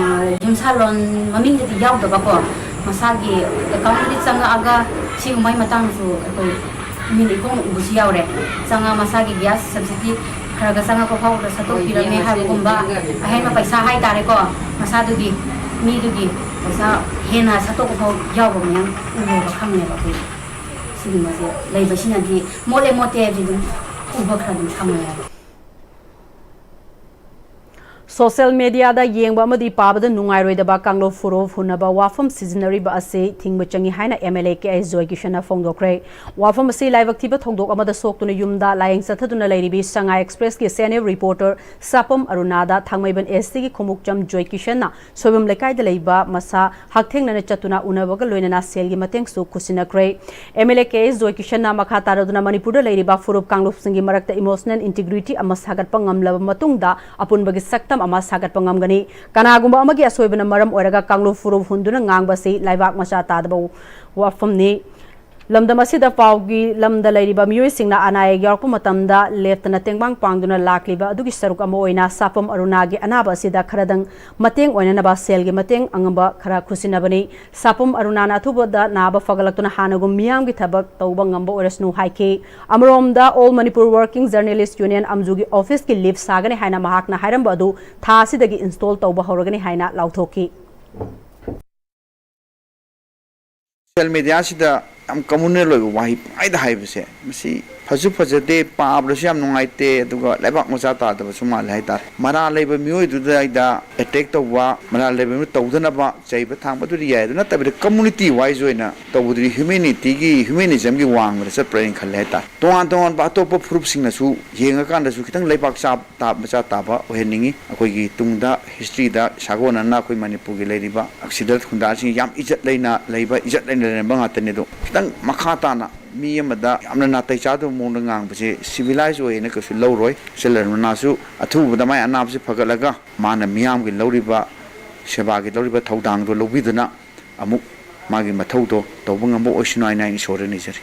ꯌꯨꯝꯁꯥ loan ꯃꯃꯤꯡꯗꯗꯤ ꯌꯥꯎꯗꯕꯀꯣ, ꯃꯁꯥꯒꯤ accountꯇꯗꯤ ꯆꯪꯉꯛꯑꯒ ꯁꯤꯒꯨꯝꯕꯒꯤ ꯃꯇꯥꯡꯁꯨ ꯑꯩꯈꯣꯏ ꯃꯤꯠꯅ ꯏꯈꯣꯡꯅ ꯎꯕꯁꯨ ꯌꯥꯎꯔꯦ꯫ ꯆꯪꯉ ꯃꯁꯥꯒꯤ gas subsidy ꯈꯔ ꯈꯔ ꯆꯪꯉꯛꯄ ꯐꯥꯎꯕꯗ ꯁꯠꯇꯣꯛꯄꯤꯔꯝꯃꯦ ꯍꯥꯏꯕꯒꯨꯝꯕ, ꯑꯍꯦꯟꯕ ꯄꯩꯁꯥ ꯍꯥꯏꯇꯥꯔꯦꯀꯣ, ꯃꯁꯥꯗꯨꯒꯤ, ꯃꯤꯗꯨꯒꯤ ꯄꯩꯁꯥ ꯍꯦꯟꯅ ꯁꯠꯇꯣꯛꯄ ꯐꯥꯎ ꯌꯥꯎꯕ ꯃꯌꯥꯝ ꯎꯔꯦꯕ, ꯈꯪꯉꯦꯕ ꯑꯩꯈꯣꯏ꯫ ꯁꯤꯒꯨꯝꯕꯁꯦ ꯂꯩꯕꯁꯤꯅꯗꯤ ꯃꯣꯠꯂꯦ ꯃꯣꯠꯇꯦ ꯍꯥꯏꯕꯁꯤ ꯑꯗꯨꯝ ꯎꯕ ꯈꯔ ꯑꯗꯨꯝ ꯈꯪꯉꯦꯕ꯫ Social mediaꯗ ꯌꯦꯡꯕ ꯑꯃꯗꯤ ꯄꯥꯕꯗ ꯅꯨꯡꯉꯥꯏꯔꯣꯏꯗꯕ ꯀꯥꯡꯂꯨꯞ ꯐꯨꯔꯨꯞ ꯍꯨꯟꯅꯕ ꯋꯥꯐꯝ ꯁꯤꯖꯤꯟꯅꯔꯤꯕ ꯑꯁꯤ ꯊꯤꯡꯕ ꯆꯪꯏ ꯍꯥꯏꯅ MLA ꯀꯦ ꯑꯩꯆ ꯖꯣꯏꯀꯤꯁꯟꯅ ꯐꯣꯡꯗꯣꯛꯈ꯭ꯔꯦ꯫ ꯋꯥꯐꯝ ꯑꯁꯤ ꯂꯥꯏꯕꯛ ꯊꯤꯕ ꯊꯧꯗꯣꯛ ꯑꯃꯗ ꯁꯣꯛꯇꯨꯅ ꯌꯨꯝꯗ ꯂꯥꯌꯦꯡ ꯆꯠꯊꯗꯨꯅ ꯂꯩꯔꯤꯕꯤ ꯁꯉꯥꯏ Expressꯀꯤ senior reporter ꯁꯥꯄꯝ ꯑꯔꯨꯅꯥꯗ ꯊꯥꯡꯃꯩꯕꯟ SCꯒꯤ ꯈꯣꯡꯎꯞꯆꯝ ꯖꯣꯏꯀꯤꯁꯟꯅ ꯁꯣꯏꯕꯝ ꯂꯩꯀꯥꯏꯗ ꯂꯩꯕ ꯃꯁꯥ ꯍꯛꯊꯦꯡꯅꯅ ꯆꯠꯇꯨꯅ ꯎꯅꯕꯒ ꯂꯣꯏꯅꯅ ꯁꯦꯜꯒꯤ ꯃꯇꯦꯡꯁꯨ ꯈꯨꯠꯁꯤꯟꯅꯈ꯭ꯔꯦ꯫ MLA ꯀꯦ ꯑꯩꯆ ꯖꯣꯏꯀꯤꯁꯟꯅ ꯃꯈꯥ ꯇꯥꯔꯗꯨꯅ ꯃꯅꯤꯄꯨꯔꯗ ꯂꯩꯔꯤꯕ ꯐꯨꯔꯨꯞ ꯀꯥꯡꯂꯨꯞꯁꯤꯡꯒꯤ ꯃꯔꯛꯇ emotional integrity ꯑꯃ ꯁꯥꯒꯠꯄ ꯉꯝꯂꯕ ꯃꯇꯨꯡꯗ ꯑꯄꯨꯟꯕꯒꯤ ꯁꯛꯇꯝ ꯑꯃ ꯁꯥꯒꯠꯄ ꯉꯝꯒꯅꯤ꯫ ꯀꯅꯥꯒꯨꯝꯕ ꯑꯃꯒꯤ ꯑꯁꯣꯏꯕꯅ ꯃꯔꯝ ꯑꯣꯏꯔꯒ ꯀꯥꯡꯂꯨꯞ ꯐꯨꯔꯨꯞ ꯍꯨꯟꯗꯨꯅ ꯉꯥꯡꯕ ꯑꯁꯤ ꯂꯩꯕꯥꯛ ꯃꯆꯥ ꯇꯥꯗꯕ ꯋꯥꯐꯝꯅꯤ꯫ ꯂꯝꯗꯝ ꯑꯁꯤꯗ ꯄꯥꯎꯒꯤ ꯂꯝꯗ ꯂꯩꯔꯤꯕ ꯃꯤꯑꯣꯏꯁꯤꯡꯅ ꯑꯅꯥ ꯑꯌꯦꯛ ꯌꯥꯎꯔꯛꯄ ꯃꯇꯝꯗ ꯂꯦꯞꯇꯅ ꯇꯦꯡꯕꯥꯡ ꯄꯥꯡꯗꯨꯅ ꯂꯥꯛꯂꯤꯕ ꯑꯗꯨꯒꯤ ꯁꯔꯨꯛ ꯑꯃ ꯑꯣꯏꯅ ꯁꯥꯄꯝ ꯑꯔꯨꯅꯥꯒꯤ ꯑꯅꯥꯕ ꯑꯁꯤꯗ ꯈꯔꯗꯪ ꯃꯇꯦꯡ ꯑꯣꯏꯅꯅꯕ ꯁꯦꯜꯒꯤ ꯃꯇꯦꯡ ꯑꯉꯝꯕ ꯈꯔ ꯈꯨꯠꯁꯤꯟꯅꯕꯅꯤ꯫ ꯁꯥꯄꯝ ꯑꯔꯨꯅꯥꯅ ꯑꯊꯨꯕꯗ ꯅꯥꯕ ꯐꯒꯠꯂꯛꯇꯨꯅ ꯍꯥꯟꯅꯒꯨꯝ ꯃꯤꯌꯥꯝꯒꯤ ꯊꯕꯛ ꯇꯧꯕ ꯉꯝꯕ ꯑꯣꯏꯔꯁꯅꯨ ꯍꯥꯏꯈꯤ꯫ ꯑꯃꯔꯣꯝꯗ All Manipur Working Journalist Union ꯑꯝꯖꯨꯒꯤ officeꯀꯤ lift ꯁꯥꯒꯅꯤ ꯍꯥꯏꯅ ꯃꯍꯥꯛꯅ ꯍꯥꯏꯔꯝꯕ ꯑꯗꯨ ꯊꯥ ꯑꯁꯤꯗꯒꯤ install ꯇꯧꯕ ꯍꯧꯔꯒꯅꯤ ꯍꯥꯏꯅ ꯂꯥꯎꯊꯣꯛꯈꯤ꯫ Social mediaꯁꯤꯗ ꯌꯥꯝ communal ꯑꯣꯏꯕ ꯋꯥꯍꯩ ꯄꯪꯍꯥꯏꯗ ꯍꯥꯏꯕꯁꯦ, ꯃꯁꯤ ꯐꯁꯨ ꯐꯖꯗꯦ, ꯄꯥꯕꯗꯁꯨ ꯌꯥꯝ ꯅꯨꯡꯉꯥꯏꯇꯦ, ꯑꯗꯨꯒ ꯂꯩꯕꯥꯛ ꯃꯆꯥ ꯇꯥꯗꯕꯁꯨ ꯃꯥꯜꯂꯦ ꯍꯥꯏꯇꯥꯔꯦ꯫ ꯃꯔꯥꯜ ꯂꯩꯕ ꯃꯤꯑꯣꯏꯗꯨꯗ attack ꯇꯧꯕ, ꯃꯔꯥꯜ ꯂꯩꯕ ꯃꯤꯑꯣꯏ ꯇꯧꯗꯅꯕ ꯆꯩꯕ ꯊꯥꯡꯕ ꯑꯗꯨꯗꯤ ꯌꯥꯏ, ꯑꯗꯨ ꯅꯠꯇꯕꯤꯗ community wise ꯑꯣꯏꯅ ꯇꯧꯕꯗꯨꯗꯤ humanityꯒꯤ, humanismꯒꯤ ꯋꯥꯡꯃꯗ ꯆꯠꯄ꯭ꯔꯥ ꯍꯥꯏꯅ ꯈꯜꯂꯦ ꯍꯥꯏꯇꯥꯔꯦ꯫ ꯇꯣꯉꯥꯟ ꯇꯣꯉꯥꯟꯕ ꯑꯇꯣꯞꯄ ꯐꯨꯔꯨꯞꯁꯤꯡꯅꯁꯨ ꯌꯦꯡꯉꯀꯥꯟꯗꯁꯨ ꯈꯤꯇꯪ ꯂꯩꯕꯥꯛ ꯆꯥ-, ꯇꯥ-, ꯃꯆꯥ ꯇꯥꯕ ꯑꯣꯏꯍꯟꯅꯤꯡꯉꯤ꯫ ꯑꯩꯈꯣꯏꯒꯤ ꯇꯨꯡꯗ historyꯗ ꯁꯥꯒꯣꯟꯅꯅ ꯑꯩꯈꯣꯏ ꯃꯅꯤꯄꯨꯔꯒꯤ ꯂꯩꯔꯤꯕ ꯑꯁꯤꯗ ꯈꯨꯟꯗꯥꯁꯤꯡ ꯌꯥꯝ ꯏꯖꯠ ꯂꯩꯅ ꯂꯩꯕ, ꯏꯖꯠ ꯂꯩꯅ ꯂꯩꯔꯝꯕ ꯉꯥꯛꯇꯅꯤ꯫ ꯑꯗꯣ ꯈꯤꯇꯪ ꯃꯈꯥ ꯇꯥꯅ ꯃꯤ ꯑꯃꯗ ꯌꯥꯝꯅ ꯅꯥꯇꯩ ꯆꯥꯗꯕ ꯃꯑꯣꯡꯗ ꯉꯥꯡꯕꯁꯦ ꯁꯤꯚꯤꯂꯥꯏꯁ ꯑꯣꯏꯌꯦꯅ ꯀꯩꯁꯨ ꯂꯧꯔꯣꯏ꯫ ꯆꯤꯜꯂꯔ ꯃꯅꯥꯁꯨ ꯑꯊꯨꯕꯗ ꯃꯥꯏ ꯑꯅꯥꯕꯁꯤ ꯐꯒꯠꯂꯒ ꯃꯥꯅ ꯃꯤꯌꯥꯝꯒꯤ ꯂꯧꯔꯤꯕ ꯁꯦꯕꯥꯒꯤ ꯂꯧꯔꯤꯕ ꯊꯧꯗꯥꯡꯗꯣ ꯂꯧꯕꯤꯗꯨꯅ ꯑꯃꯨꯛ ꯃꯥꯒꯤ ꯃꯊꯧꯗꯣ ꯇꯧꯕ ꯉꯝꯕ ꯑꯣꯏꯁꯅꯨ ꯍꯥꯏꯅ ꯑꯩꯅ ꯏꯁꯣꯔꯗ ꯅꯤꯖꯔꯤ꯫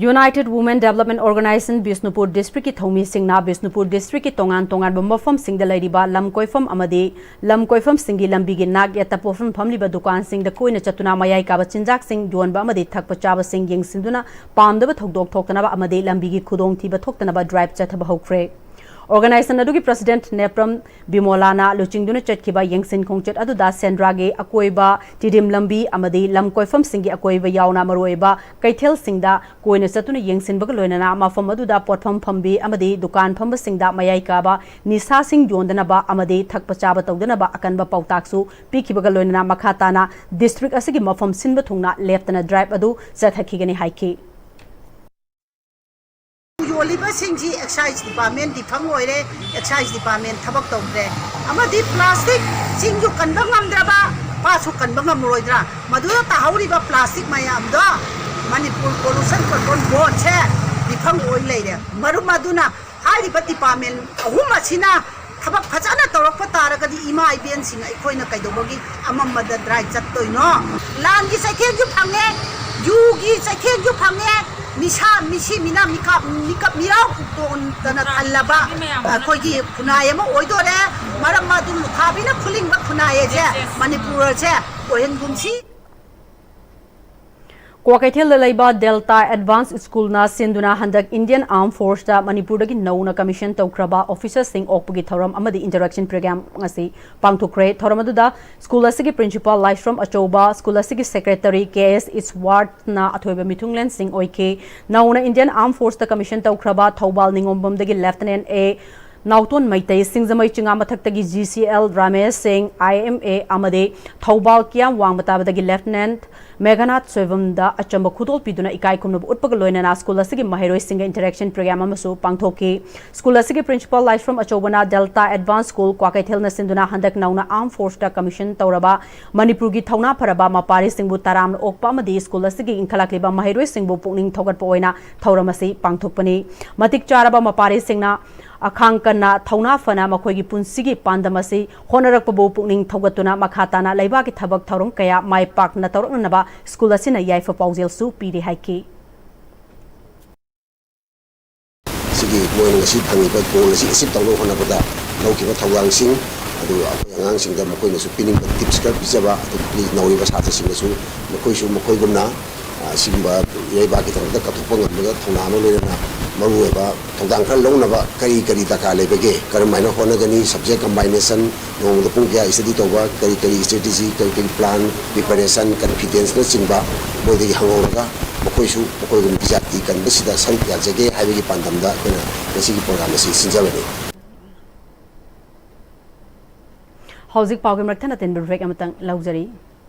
United Women Development Organization Bishnupur ꯗꯤꯁꯇ꯭ꯔꯤꯛꯀꯤ ꯊꯧꯃꯤꯁꯤꯡꯅ ꯕꯤꯁꯅꯨꯄꯨꯔ ꯗꯤꯁꯇ꯭ꯔꯤꯛꯀꯤ ꯇꯣꯉꯥꯟ ꯇꯣꯉꯥꯟꯕ ꯃꯐꯝꯁꯤꯡꯗ ꯂꯩꯔꯤꯕ ꯂꯝ ꯀꯣꯏꯐꯝ ꯑꯃꯗꯤ ꯂꯝ ꯀꯣꯏꯐꯝꯁꯤꯡꯒꯤ ꯂꯝꯕꯤꯒꯤ ꯅꯥꯛ ꯌꯦꯠꯇ ꯄꯣꯠꯐꯝ ꯐꯝꯂꯤꯕ ꯗꯨꯀꯥꯟꯁꯤꯡꯗ ꯀꯣꯏꯅ ꯆꯠꯇꯨꯅ ꯃꯌꯥꯏ ꯀꯥꯕ ꯆꯤꯟꯖꯥꯛꯁꯤꯡ ꯌꯣꯟꯕ ꯑꯃꯗꯤ ꯊꯛꯄ ꯆꯥꯕꯁꯤꯡ ꯌꯦꯡꯁꯤꯟꯗꯨꯅ ꯄꯥꯝꯗꯕ ꯊꯧꯗꯣꯛ ꯊꯣꯛꯇꯅꯕ ꯑꯃꯗꯤ ꯂꯝꯕꯤꯒꯤ ꯈꯨꯗꯣꯡꯊꯤꯕ ꯊꯣꯛꯇꯅꯕ ꯗ꯭ꯔꯥꯏꯚ ꯆꯠꯊꯕ ꯍꯧꯈ꯭ꯔꯦ꯫ Organization ꯑꯗꯨꯒꯤ President ꯅꯦꯄ꯭ꯔꯝ ꯕꯤꯃꯣꯂꯥꯅ ꯂꯨꯆꯤꯡꯗꯨꯅ ꯆꯠꯈꯤꯕ ꯌꯦꯡꯁꯤꯟ ꯈꯣꯡꯆꯠ ꯑꯗꯨꯗ ꯁꯦꯟꯗ꯭ꯔꯥꯒꯤ ꯑꯀꯣꯏꯕ, ꯇꯤꯗꯤꯝ ꯂꯝꯕꯤ ꯑꯃꯗꯤ ꯂꯝ ꯀꯣꯏꯐꯝꯁꯤꯡꯒꯤ ꯑꯀꯣꯏꯕ ꯌꯥꯎꯅ ꯃꯔꯨꯑꯣꯏꯕ ꯀꯩꯊꯦꯜꯁꯤꯡꯗ ꯀꯣꯏꯅ ꯆꯠꯇꯨꯅ ꯌꯦꯡꯁꯤꯟꯕꯒ ꯂꯣꯏꯅꯅ ꯃꯐꯝ ꯑꯗꯨꯗ ꯄꯣꯠꯐꯝ ꯐꯝꯕꯤ ꯑꯃꯗꯤ ꯗꯨꯀꯥꯟ ꯐꯝꯕꯁꯤꯡꯗ ꯃꯌꯥꯏ ꯀꯥꯕ ꯅꯤꯁꯥꯁꯤꯡ ꯌꯣꯟꯗꯅꯕ ꯑꯃꯗꯤ ꯊꯛꯄ ꯆꯥꯕ ꯇꯧꯗꯅꯕ ꯑꯀꯟꯕ ꯄꯥꯎꯇꯥꯛꯁꯨ ꯄꯤꯈꯤꯕꯒ ꯂꯣꯏꯅꯅ ꯃꯈꯥ ꯇꯥꯅ ꯗꯤꯁꯇ꯭ꯔꯤꯛ ꯑꯁꯤꯒꯤ ꯃꯐꯝ ꯁꯤꯟꯕ ꯊꯨꯡꯅ ꯂꯦꯞꯇꯅ ꯗ꯭ꯔꯥꯏꯚ ꯑꯗꯨ ꯆꯠꯊꯈꯤꯒꯅꯤ ꯍꯥꯏꯈꯤ꯫ ꯌꯣꯜꯂꯤꯕꯁꯤꯡꯁꯤ ꯑꯦꯛꯁꯥꯏꯖ ꯗꯤꯄꯥꯔꯠꯃꯦꯟ ꯗꯤꯐꯪ ꯑꯣꯏꯔꯦ, ꯑꯦꯛꯁꯥꯏꯖ ꯗꯤꯄꯥꯔꯠꯃꯦꯟ ꯊꯕꯛ ꯇꯧꯗ꯭ꯔꯦ꯫ ꯑꯃꯗꯤ ꯄ꯭ꯂꯥꯁꯇꯤꯛ, ꯆꯤꯡꯁꯨ ꯀꯟꯕ ꯉꯝꯗ꯭ꯔꯕ, ꯄꯥꯠꯁꯨ ꯀꯟꯕ ꯉꯝꯃꯔꯣꯏꯗ꯭ꯔꯥ? ꯃꯗꯨꯗ ꯇꯥꯍꯧꯔꯤꯕ ꯄ꯭ꯂꯥꯁꯇꯤꯛ ꯃꯌꯥꯝꯗꯣ ꯃꯅꯤꯄꯨꯔ ꯄꯣꯂꯨꯁꯟ ꯀꯟꯇ꯭ꯔꯣꯜ ꯕꯣꯔꯗꯁꯦ ꯗꯤꯐꯪ ꯑꯣꯏ ꯂꯩꯔꯦ꯫ ꯃꯔꯝ ꯑꯗꯨꯅ ꯍꯥꯏꯔꯤꯕ ꯗꯤꯄꯥꯔꯠꯃꯦꯟ ꯑꯍꯨꯝ ꯑꯁꯤꯅ ꯊꯕꯛ ꯐꯖꯅ ꯇꯧꯔꯛꯄ ꯇꯥꯔꯒꯗꯤ ꯏꯃꯥ ꯏꯕꯦꯟꯁꯤꯡ ꯑꯩꯈꯣꯏꯅ ꯀꯩꯗꯧꯕꯒꯤ ꯑꯃꯝꯕꯗ ꯗ꯭ꯔꯥꯏꯚ ꯆꯠꯇꯣꯏꯅꯣ? ꯂꯥꯟꯒꯤ ꯆꯩꯊꯦꯡꯁꯨ ꯐꯪꯉꯦ, ꯌꯨꯒꯤ ꯆꯩꯊꯦꯡꯁꯨ ꯐꯪꯉꯦ, ꯃꯤꯁꯥ ꯃꯤꯁꯤ ꯃꯤꯅꯥ ꯃꯤꯀꯥꯞ ꯃꯤꯀꯞ ꯃꯤꯔꯥꯎ ꯇꯣꯟꯗꯅ ꯊꯜꯂꯕ ꯑꯩꯈꯣꯏꯒꯤ ꯈꯨꯟꯅꯥꯏ ꯑꯃ ꯑꯣꯏꯗꯣꯔꯦ꯫ ꯃꯔꯝ ꯑꯗꯨ ꯂꯨꯈꯥꯕꯤꯅ ꯈꯨꯂꯤꯡꯕ ꯈꯨꯟꯅꯥꯏ ꯑꯁꯦ ꯃꯅꯤꯄꯨꯔ ꯑꯁꯦ ꯑꯣꯏꯍꯟꯒꯨꯝꯁꯤ꯫ ꯀ꯭ꯋꯥꯀꯩꯊꯦꯜꯗ ꯂꯩꯕ ꯗꯦꯜꯇꯥ ꯑꯦꯗꯚꯥꯟꯁ ꯁ꯭ꯀꯨꯜꯅ ꯁꯤꯟꯗꯨꯅ ꯍꯟꯗꯛ ꯏꯟꯗꯤꯌꯟ ꯑꯥꯔꯝ ꯐꯣꯔꯁꯇ ꯃꯅꯤꯄꯨꯔꯗꯒꯤ ꯅꯧꯅ ꯀꯃꯤꯁꯟ ꯇꯧꯈ꯭ꯔꯕ ꯑꯣꯐꯤꯁꯔꯁꯤꯡ ꯑꯣꯛꯄꯒꯤ ꯊꯧꯔꯝ ꯑꯃꯗꯤ ꯏꯟꯇꯔꯦꯛꯁꯟ ꯄ꯭ꯔꯣꯒ꯭ꯔꯥꯝ ꯉꯁꯤ ꯄꯥꯡꯊꯣꯛꯈ꯭ꯔꯦ꯫ ꯊꯧꯔꯝ ꯑꯗꯨꯗ ꯁ꯭ꯀꯨꯜ ꯑꯁꯤꯒꯤ ꯄ꯭ꯔꯤꯟꯁꯤꯄꯥꯜ ꯂꯥꯏꯁ꯭ꯔꯝ ꯑꯆꯧꯕ, ꯁ꯭ꯀꯨꯜ ꯑꯁꯤꯒꯤ ꯁꯦꯀ꯭ꯔꯦꯇꯔꯤ ꯀꯦ ꯑꯦꯁ ꯏꯁꯋꯥꯔꯠꯅ ꯑꯊꯣꯏꯕ ꯃꯤꯊꯨꯡꯂꯦꯟꯁꯤꯡ ꯑꯣꯏꯈꯤ꯫ ꯅꯧꯅ ꯏꯟꯗꯤꯌꯟ ꯑꯥꯔꯝ ꯐꯣꯔꯁꯇ ꯀꯃꯤꯁꯟ ꯇꯧꯈ꯭ꯔꯕ ꯊꯧꯕꯥꯜ ꯅꯤꯉꯣꯝꯕꯝꯗꯒꯤ ꯂꯦꯐꯇꯤꯅꯦꯟ ꯑꯦ ꯅꯥꯎꯇꯣꯟ ꯃꯩꯇꯩ, ꯁꯤꯡꯖꯃꯩ ꯆꯤꯉꯥ ꯃꯊꯛꯇꯒꯤ ꯖꯤ ꯁꯤ ꯑꯦꯜ ꯔꯥꯃꯦꯁ ꯁꯤꯡ, ꯑꯥꯏ ꯑꯦꯝ ꯑꯦ, ꯑꯃꯗꯤ ꯊꯧꯕꯥꯜ ꯀꯤꯌꯥꯝ ꯋꯥꯡꯃ ꯇꯥꯕꯗꯒꯤ ꯂꯦꯐꯇꯤꯅꯦꯟꯠ ꯃꯦꯘꯅꯥꯊ ꯁꯣꯏꯕꯝꯗ ꯑꯆꯝꯕ ꯈꯨꯗꯣꯜ ꯄꯤꯗꯨꯅ ꯏꯀꯥꯏ ꯈꯨꯝꯅꯕ ꯎꯠꯄꯒ ꯂꯣꯏꯅꯅ ꯁ꯭ꯀꯨꯜ ꯑꯁꯤꯒꯤ ꯃꯍꯩꯔꯣꯏꯁꯤꯡꯒ interaction program ꯑꯃꯁꯨ ꯄꯥꯡꯊꯣꯛꯈꯤ꯫ ꯁ꯭ꯀꯨꯜ ꯑꯁꯤꯒꯤ principal ꯂꯥꯏꯁ꯭ꯔꯝ ꯑꯆꯧꯕꯅ Delta Advance School ꯀ꯭ꯋꯥꯀꯩꯊꯦꯜꯅ ꯁꯤꯟꯗꯨꯅ ꯍꯟꯗꯛ ꯅꯧꯅ Armed Forceꯇ commission ꯇꯧꯔꯕ ꯃꯅꯤꯄꯨꯔꯒꯤ ꯊꯧꯅꯥ ꯐꯔꯕ ꯃꯄꯥꯔꯤꯁꯤꯡꯕꯨ ꯇꯔꯥꯝꯅ ꯑꯣꯛꯄ ꯑꯃꯗꯤ ꯁ꯭ꯀꯨꯜ ꯑꯁꯤꯒꯤ ꯏꯟꯈꯠꯂꯛꯂꯤꯕ ꯃꯍꯩꯔꯣꯏꯁꯤꯡꯕꯨ ꯄꯨꯛꯅꯤꯡ ꯊꯧꯒꯠꯄ ꯑꯣꯏꯅ ꯊꯧꯔꯝ ꯑꯁꯤ ꯄꯥꯡꯊꯣꯛꯄꯅꯤ꯫ ꯃꯇꯤꯛ ꯆꯥꯔꯕ ꯃꯄꯥꯔꯤꯁꯤꯡꯅ ꯑꯈꯥꯡ ꯀꯟꯅ ꯊꯧꯅꯥ ꯐꯅ ꯃꯈꯣꯏꯒꯤ ꯄꯨꯟꯁꯤꯒꯤ ꯄꯥꯟꯗꯝ ꯑꯁꯤ ꯍꯣꯠꯅꯔꯛꯄꯕꯨ ꯄꯨꯛꯅꯤꯡ ꯊꯧꯒꯠꯇꯨꯅ ꯃꯈꯥ ꯇꯥꯅ ꯂꯩꯕꯥꯛꯀꯤ ꯊꯕꯛ ꯊꯧꯔꯝ ꯀꯌꯥ ꯃꯥꯏ ꯄꯥꯛꯅ ꯇꯧꯔꯛꯅꯅꯕ ꯁ꯭ꯀꯨꯜ ꯑꯁꯤꯅ ꯌꯥꯏꯐ ꯄꯥꯎꯖꯦꯜꯁꯨ ꯄꯤꯔꯤ ꯍꯥꯏꯈꯤ꯫ ꯁꯤꯒꯤ ꯃꯣꯏꯅ ꯉꯁꯤ ꯐꯪꯉꯤꯕ goal ꯑꯁꯤ achieve ꯇꯧꯅꯕ ꯍꯣꯠꯅꯕꯗ ꯂꯧꯈꯤꯕ ꯊꯧꯗꯥꯡꯁꯤꯡ ꯑꯗꯨ ꯑꯩꯈꯣꯏ ꯑꯉꯥꯡꯁꯤꯡꯗ ꯃꯈꯣꯏꯅꯁꯨ ꯄꯤꯅꯤꯡꯕ tips ꯈꯔ ꯄꯤꯖꯕ, ꯑꯗꯒꯤ ꯅꯧꯔꯤꯕ ꯁꯥꯇ꯭ꯔꯁꯤꯡꯗꯁꯨ ꯃꯈꯣꯏꯁꯨ ꯃꯈꯣꯏꯒꯨꯝꯅ, ꯑ, ꯁꯤꯒꯨꯝꯕ ꯂꯩꯕꯥꯛꯀꯤꯗꯃꯛꯇ ꯀꯠꯊꯣꯛꯄ ꯉꯝꯕꯗ ꯊꯧꯅꯥ ꯑꯃ ꯂꯣꯏꯅꯅ ꯃꯔꯨꯑꯣꯏꯕ ꯊꯧꯗꯥꯡ ꯈꯔ ꯂꯧꯅꯕ ꯀꯔꯤ ꯀꯔꯤ ꯗꯔꯀꯥꯔ ꯂꯩꯕꯒꯦ, ꯀꯔꯝꯍꯥꯏꯅ ꯍꯣꯠꯅꯒꯅꯤ, subject combination, ꯅꯣꯡꯃꯗ ꯄꯨꯡ ꯀꯌꯥ study ꯇꯧꯕ, ꯀꯔꯤ ꯀꯔꯤ strategy, ꯀꯔꯤ ꯀꯔꯤ plan, preparationꯅꯆꯤꯡꯕ ꯃꯣꯏꯗꯒꯤ ꯍꯪꯍꯧꯔꯒ ꯃꯈꯣꯏꯁꯨ ꯃꯈꯣꯏꯒꯨꯝꯕ ꯖꯥꯇꯤ ꯀꯟꯕꯁꯤꯗ ꯁꯔꯨꯛ ꯌꯥꯖꯒꯦ ꯍꯥꯏꯕꯒꯤ ꯄꯥꯟꯗꯝꯗ ꯑꯩꯈꯣꯏꯅ ꯉꯁꯤꯒꯤ program ꯑꯁꯤ ꯁꯤꯟꯖꯕꯅꯤ꯫ ꯍꯧꯖꯤꯛ ꯄꯥꯎꯒꯤ ꯃꯔꯛ ꯊꯠꯅ ꯇꯤꯟꯕ break ꯑꯃꯇꯪ ꯂꯧꯖꯔꯤ꯫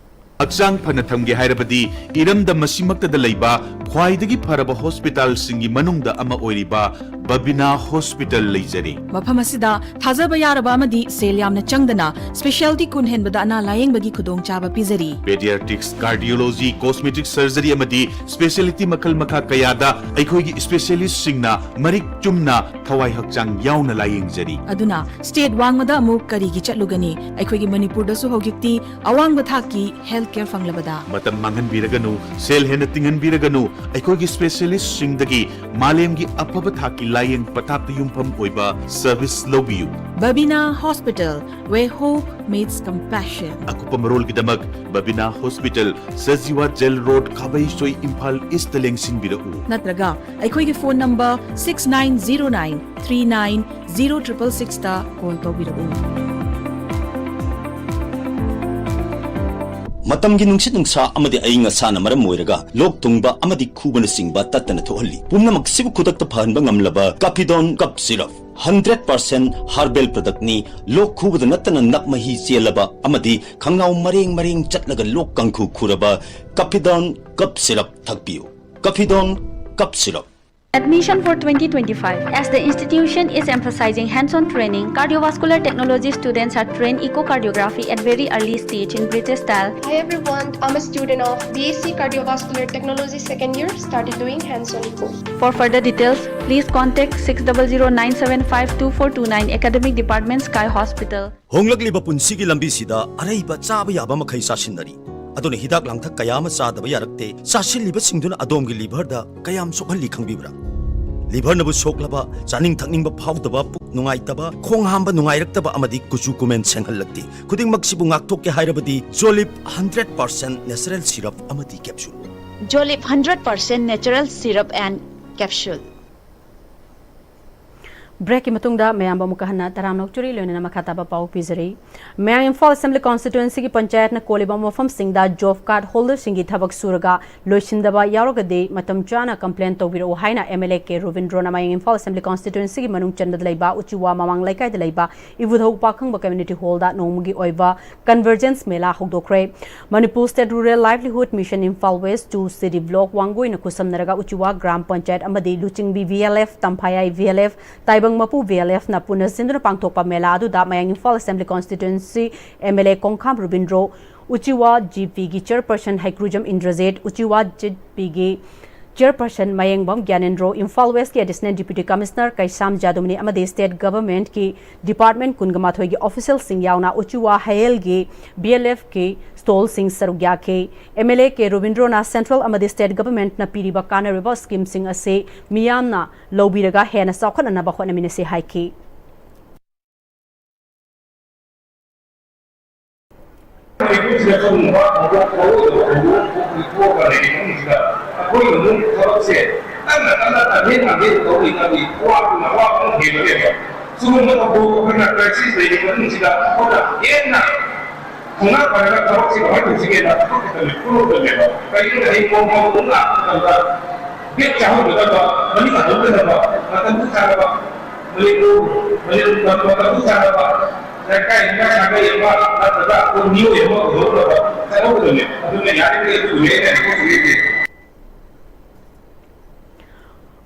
ꯍꯛꯆꯥꯡ ꯐꯅ ꯊꯝꯒꯦ ꯍꯥꯏꯔꯕꯗꯤ ꯏꯔꯝꯗꯝ ꯑꯁꯤꯃꯛꯇꯗ ꯂꯩꯕ ꯈ꯭ꯋꯥꯏꯗꯒꯤ ꯐꯔꯕ hospitalꯁꯤꯡꯒꯤ ꯃꯅꯨꯡꯗ ꯑꯃ ꯑꯣꯏꯔꯤꯕ ꯕꯕꯤꯅꯥ Hospital ꯂꯩꯖꯔꯤ꯫ ꯃꯐꯝ ꯑꯁꯤꯗ ꯊꯥꯖꯕ ꯌꯥꯔꯕ ꯑꯃꯗꯤ ꯁꯦꯜ ꯌꯥꯝꯅ ꯆꯪꯗꯅ specialty ꯀꯨꯟ ꯍꯦꯟꯕꯗ ꯑꯅꯥ ꯂꯥꯌꯦꯡꯕꯒꯤ ꯈꯨꯗꯣꯡꯆꯥꯕ ꯄꯤꯖꯔꯤ꯫ Pediatrics, cardiology, cosmetic surgery ꯑꯃꯗꯤ specialty ꯃꯈꯜ ꯃꯈꯥ ꯀꯌꯥꯗ ꯑꯩꯈꯣꯏꯒꯤ specialistꯁꯤꯡꯅ ꯃꯔꯤꯛ ꯆꯨꯝꯅ ꯊꯋꯥꯏ ꯍꯛꯆꯥꯡ ꯌꯥꯎꯅ ꯂꯥꯌꯦꯡꯖꯔꯤ꯫ ꯑꯗꯨꯅ state ꯋꯥꯡꯃꯗ ꯑꯃꯨꯛ ꯀꯔꯤꯒꯤ ꯆꯠꯂꯨꯒꯅꯤ? ꯑꯩꯈꯣꯏꯒꯤ ꯃꯅꯤꯄꯨꯔꯗꯁꯨ ꯍꯧꯖꯤꯛꯇꯤ ꯑꯋꯥꯡꯕ ꯊꯥꯛꯀꯤ health care ꯐꯪꯂꯕꯗ꯫ ꯃꯇꯝ ꯃꯥꯡꯍꯟꯕꯤꯔꯒꯅꯨ, ꯁꯦꯜ ꯍꯦꯟꯅ ꯇꯤꯡꯍꯟꯕꯤꯔꯒꯅꯨ, ꯑꯩꯈꯣꯏꯒꯤ specialistꯁꯤꯡꯗꯒꯤ ꯃꯥꯂꯦꯝꯒꯤ ꯑꯐꯕ ꯊꯥꯛꯀꯤ ꯂꯥꯌꯦꯡ ꯄꯊꯥꯞꯇ ꯌꯨꯝꯐꯝ ꯑꯣꯏꯕ service ꯂꯧꯕꯤꯌꯨ꯫ Babina Hospital, where hope meets compassion. ꯑꯀꯨꯞꯄ ꯃꯔꯣꯜꯒꯤꯗꯃꯛ ꯕꯕꯤꯅꯥ Hospital, Sajiwa Jail Road, ꯈꯥꯕꯩꯁꯣꯏ, Imphal Eastꯇ ꯂꯦꯡꯁꯤꯟꯕꯤꯔꯛꯎ꯫ ꯅꯠꯇ꯭ꯔꯒ ꯑꯩꯈꯣꯏꯒꯤ phone number six nine zero nine three nine zero triple sixꯇ call ꯇꯧꯕꯤꯔꯛꯎ꯫ ꯃꯇꯝꯒꯤ ꯅꯨꯡꯁꯤꯠ ꯅꯨꯡꯁꯥ ꯑꯃꯗꯤ ꯑꯏꯪ ꯑꯁꯥꯅ ꯃꯔꯝ ꯑꯣꯏꯔꯒ ꯂꯣꯛ ꯊꯨꯡꯕ ꯑꯃꯗꯤ ꯈꯨꯕꯅꯆꯤꯡꯕ ꯇꯠꯇꯅ ꯊꯣꯛꯍꯜꯂꯤ꯫ ꯄꯨꯝꯅꯃꯛꯁꯤꯕꯨ ꯈꯨꯗꯛꯇ ꯐꯍꯟꯕ ꯉꯝꯂꯕ ꯀꯥꯐꯤꯗꯣꯟ cough syrup, hundred percent herbal ꯄ꯭ꯔꯗꯛꯅꯤ꯫ ꯂꯣꯛ ꯈꯨꯕꯗ ꯅꯠꯇꯅ ꯅꯞ ꯃꯍꯤ ꯆꯦꯜꯂꯕ ꯑꯃꯗꯤ ꯈꯪꯅꯥꯎ ꯃꯔꯦꯡ ꯃꯔꯦꯡ ꯆꯠꯂꯒ ꯂꯣꯛ ꯀꯥꯡꯈꯨ ꯈꯨꯔꯕ ꯀꯥꯐꯤꯗꯣꯟ ꯀꯞ ꯁꯤꯔꯞ ꯊꯛꯄꯤꯌꯨ꯫ ꯀꯥꯐꯤꯗꯣꯟ cough syrup. Admission for twenty twenty-five. As the institution is emphasizing hands-on training, cardiovascular technology students are trained echocardiography at very early stage in British style. Hi everyone, I'm a student of B S C Cardiovascular Technology second year, started doing hands-on echo. For further details, please contact six double zero nine seven five two four two nine, Academic Department, Sky Hospital. ꯍꯣꯡꯂꯛꯂꯤꯕ ꯄꯨꯟꯁꯤꯒꯤ ꯂꯝꯕꯤꯁꯤꯗ ꯑꯔꯩꯕ ꯆꯥꯕ ꯌꯥꯕ ꯃꯈꯩ ꯆꯥꯁꯤꯟꯅꯔꯤ꯫ ꯑꯗꯨꯅ ꯍꯤꯗꯥꯛ ꯂꯥꯡꯊꯛ ꯀꯌꯥ ꯑꯃ ꯆꯥꯗꯕ ꯌꯥꯔꯛꯇꯦ꯫ ꯆꯥꯁꯤꯜꯂꯤꯕꯁꯤꯡꯗꯨꯅ ꯑꯗꯣꯝꯒꯤ ꯂꯤꯚꯔꯗ ꯀꯌꯥꯝ ꯁꯣꯛꯍꯜꯂꯤ ꯈꯪꯕꯤꯕ꯭ꯔꯥ? ꯂꯤꯚꯔꯅꯕꯨ ꯁꯣꯛꯂꯕ, ꯆꯥꯅꯤꯡ ꯊꯛꯅꯤꯡꯕ ꯐꯥꯎꯗꯕ, ꯄꯨꯛ ꯅꯨꯡꯉꯥꯏꯇꯕ, ꯈꯣꯡ ꯍꯥꯝꯕ ꯅꯨꯡꯉꯥꯏꯔꯛꯇꯕ ꯑꯃꯗꯤ ꯀꯨꯆꯨ ꯀꯨꯃꯦꯟ ꯁꯦꯡꯍꯜꯂꯛꯇꯦ꯫ ꯈꯨꯗꯤꯡꯃꯛꯁꯤꯕꯨ ꯉꯥꯛꯊꯣꯛꯀꯦ ꯍꯥꯏꯔꯕꯗꯤ ꯖꯣꯂꯤꯞ ꯍꯟꯗ꯭ꯔꯦꯠ ꯄꯥꯔꯁꯦꯟ ꯅꯦꯆꯔꯦꯜ ꯁꯤꯔꯞ ꯑꯃꯗꯤ capsule. Jolip hundred percent natural syrup and capsule. ꯕ꯭ꯔꯦꯛꯀꯤ ꯃꯇꯨꯡꯗ ꯃꯌꯥꯝꯕꯨ ꯑꯃꯨꯛꯀ ꯍꯟꯅ ꯇꯔꯥꯝꯅ ꯑꯣꯛꯆꯔꯤ, ꯂꯣꯏꯅꯅ ꯃꯈꯥ ꯇꯥꯕ ꯄꯥꯎ ꯄꯤꯖꯔꯤ꯫ ꯃꯌꯥꯡ ꯏꯝꯐꯥꯜ ꯑꯦꯁꯦꯝꯕ꯭ꯂꯤ ꯀꯣꯟꯁꯇꯤꯇ꯭ꯋꯦꯟꯁꯤꯒꯤ ꯄꯟꯆꯥꯌꯠꯅ ꯀꯣꯜꯂꯤꯕ ꯃꯐꯝꯁꯤꯡꯗ ꯖꯣꯕ ꯀꯥꯔꯗ ꯍꯣꯜꯗꯔꯁꯤꯡꯒꯤ ꯊꯕꯛ ꯁꯨꯔꯒ ꯂꯣꯏꯁꯤꯟꯗꯕ ꯌꯥꯎꯔꯒꯗꯤ ꯃꯇꯝ ꯆꯥꯅ ꯀꯝꯄ꯭ꯂꯦꯟ ꯇꯧꯕꯤꯔꯛꯎ ꯍꯥꯏꯅ ꯑꯦꯝ ꯑꯦꯜ ꯑꯦ ꯀꯦ ꯔꯣꯕꯤꯟꯗ꯭ꯔꯣꯅ ꯃꯌꯥꯡ ꯏꯝꯐꯥꯜ ꯑꯦꯁꯦꯝꯕ꯭ꯂꯤ ꯀꯣꯟꯁꯇꯤꯇ꯭ꯋꯦꯟꯁꯤꯒꯤ ꯃꯅꯨꯡ ꯆꯟꯕꯗ ꯂꯩꯕ ꯎꯆꯤꯋꯥ ꯃꯃꯥꯡ ꯂꯩꯀꯥꯏꯗ ꯂꯩꯕ ꯏꯕꯨꯙꯧ ꯄꯥꯈꯪꯕ ꯀꯝꯃ꯭ꯌꯨꯅꯤꯇꯤ ꯍꯣꯜꯗ ꯅꯣꯡꯃꯒꯤ ꯑꯣꯏꯕ ꯀꯟꯚꯔꯖꯦꯟꯁ ꯃꯦꯂꯥ ꯍꯧꯗꯣꯛꯈ꯭ꯔꯦ꯫ Manipur state rural livelihood mission Imphal west two C D block ꯋꯥꯡꯒꯣꯏꯅ ꯈꯨꯠꯁꯝꯅꯔꯒ ꯎꯆꯤꯋꯥ ꯒ꯭ꯔꯥꯝ ꯄꯟꯆꯥꯌꯠ ꯑꯃꯗꯤ ꯂꯨꯆꯤꯡꯕꯤ ꯚꯤ ꯑꯦꯜ ꯑꯦꯐ, ꯇꯝꯐꯥꯌꯥꯏ ꯚꯤ ꯑꯦꯜ ꯑꯦꯐ, ꯇꯥꯏꯕꯪ ꯃꯄꯨ ꯚꯤ ꯑꯦꯜ ꯑꯦꯐꯅ ꯄꯨꯟꯅ ꯁꯤꯟꯗꯨꯅ ꯄꯥꯡꯊꯣꯛꯄ ꯃꯦꯂꯥ ꯑꯗꯨꯗ ꯃꯌꯥꯡ Imphal assembly constituency M L A Kongkham Robindro, Uchiwa G ꯄꯤꯒꯤ ꯆꯤꯌꯔꯄꯔꯁꯟ ꯍꯩꯀ꯭ꯔꯨꯖꯝ ꯏꯟꯗ꯭ꯔꯖꯤꯠ, ꯎꯆꯤꯋꯥ ꯖꯤ ꯄꯤꯒꯤ ꯆꯤꯌꯔꯄꯔꯁꯟ ꯃꯌꯦꯡꯕꯝ ꯒ꯭ꯌꯥꯅꯦꯟꯗ꯭ꯔꯣ, ꯏꯝꯐꯥꯜ ꯋꯦꯁꯀꯤ ꯑꯦꯗꯤꯁꯅꯦꯜ ꯗꯤꯄ꯭ꯌꯨꯇꯤ ꯀꯃꯤꯁꯅꯔ ꯀꯩꯁꯥꯝ ꯖꯥꯗꯨꯃꯅꯤ ꯑꯃꯗꯤ ꯁ꯭ꯇꯦꯠ ꯒꯚꯔꯟꯃꯦꯟꯠꯀꯤ ꯗꯤꯄꯥꯔꯠꯃꯦꯟꯠ ꯀꯨꯟꯒ ꯃꯥꯊꯣꯏꯒꯤ ꯑꯣꯐꯤꯁꯤꯌꯦꯜꯁꯤꯡ ꯌꯥꯎꯅ ꯎꯆꯤꯋꯥ ꯍꯌꯦꯜꯒꯤ ꯕꯤ ꯑꯦꯜ ꯑꯦꯐꯀꯤ ꯁ꯭ꯇꯣꯜꯁꯤꯡ ꯁꯔꯨꯛ ꯌꯥꯈꯤ꯫ ꯑꯦꯝ ꯑꯦꯜ ꯑꯦ ꯀꯦ ꯔꯣꯕꯤꯟꯗ꯭ꯔꯣꯅ ꯁꯦꯟꯇ꯭ꯔꯦꯜ ꯑꯃꯗꯤ ꯁ꯭ꯇꯦꯠ ꯒꯚꯔꯟꯃꯦꯟꯠꯅ ꯄꯤꯔꯤꯕ ꯀꯥꯟꯅꯔꯤꯕ ꯁ꯭ꯀꯤꯝꯁꯤꯡ ꯑꯁꯤ ꯃꯤꯌꯥꯝꯅ ꯂꯧꯕꯤꯔꯒ ꯍꯦꯟꯅ ꯆꯥꯎꯈꯠꯅꯅꯕ ꯍꯣꯠꯅꯃꯤꯟꯅꯁꯤ ꯍꯥꯏꯈꯤ꯫ ꯃꯅꯤꯄꯨꯔꯁꯤꯗ ꯁꯤꯒꯨꯝꯕ ꯊꯧꯗꯣꯛ ꯊꯧꯑꯣꯏꯗꯕ ꯊꯧꯗꯣꯛ ꯊꯣꯛꯄ ꯊꯣꯛꯑꯒ ꯂꯩꯔꯤꯕ ꯃꯐꯝꯁꯤꯗ ꯑꯩꯈꯣꯏꯅ ꯑꯃꯨꯛ ꯊꯕꯛꯁꯦ ꯀꯟꯅ ꯀꯟꯅ ꯇꯝꯍꯦꯟ ꯇꯝꯍꯦꯟ ꯇꯧꯔꯤꯉꯩꯗꯤ ꯑꯋꯥꯕꯅ ꯑꯋꯥꯕ ꯑꯃꯨꯛ ꯍꯦꯜꯂꯒꯦꯕ꯫ ꯁꯤꯒꯨꯝꯕ ꯊꯧꯗꯣꯛ ꯑꯩꯈꯣꯏꯅ ꯀ꯭ꯔꯥꯏꯁꯤꯁ ꯂꯩꯔꯤꯕ ꯃꯅꯨꯡꯁꯤꯗ ꯑꯩꯈꯣꯏꯅ ꯍꯦꯟꯅ ꯈꯣꯡꯅꯥ ꯐꯔꯒ ꯊꯕꯛꯁꯤ ꯀꯃꯥꯏꯅ ꯇꯧꯁꯤꯒꯦꯅ ꯊꯕꯛ ꯈꯛꯇꯅꯤ ꯈꯨꯔꯣꯛꯇꯅꯦꯕ꯫ ꯀꯔꯤꯒꯨꯝꯕ ꯍꯌꯦꯡ ꯅꯣꯡꯃ ꯑꯃꯨꯛ ꯂꯥꯛꯄ ꯃꯇꯝꯗ ꯕꯦꯛ ꯆꯥꯍꯧꯒꯗꯕ, ꯃꯅꯤꯡ ꯍꯟꯗꯣꯛꯀꯗꯕ, ꯃꯇꯝ ꯆꯥꯗꯕ, ꯃꯅꯤꯄꯨꯔ, ꯃꯅꯤꯄꯨꯔ ꯃꯇꯝ ꯆꯥꯗꯕ, ꯂꯩꯀꯥꯏ ꯂꯩꯀꯥꯏ ꯁꯥꯒꯩ ꯑꯃ ꯅꯠꯇ꯭ꯔꯒ ꯑꯩꯈꯣꯏ ꯃꯤꯑꯣꯏ ꯑꯃ ꯑꯣꯏꯍꯧꯅꯕ ꯆꯠꯍꯧꯒꯗꯕꯅꯦ꯫ ꯑꯗꯨꯅ ꯌꯥꯔꯤꯕꯃꯈꯩ ꯑꯗꯨꯒꯤꯅꯦ ꯑꯩꯅ ꯍꯥꯏꯖꯔꯤꯁꯦ꯫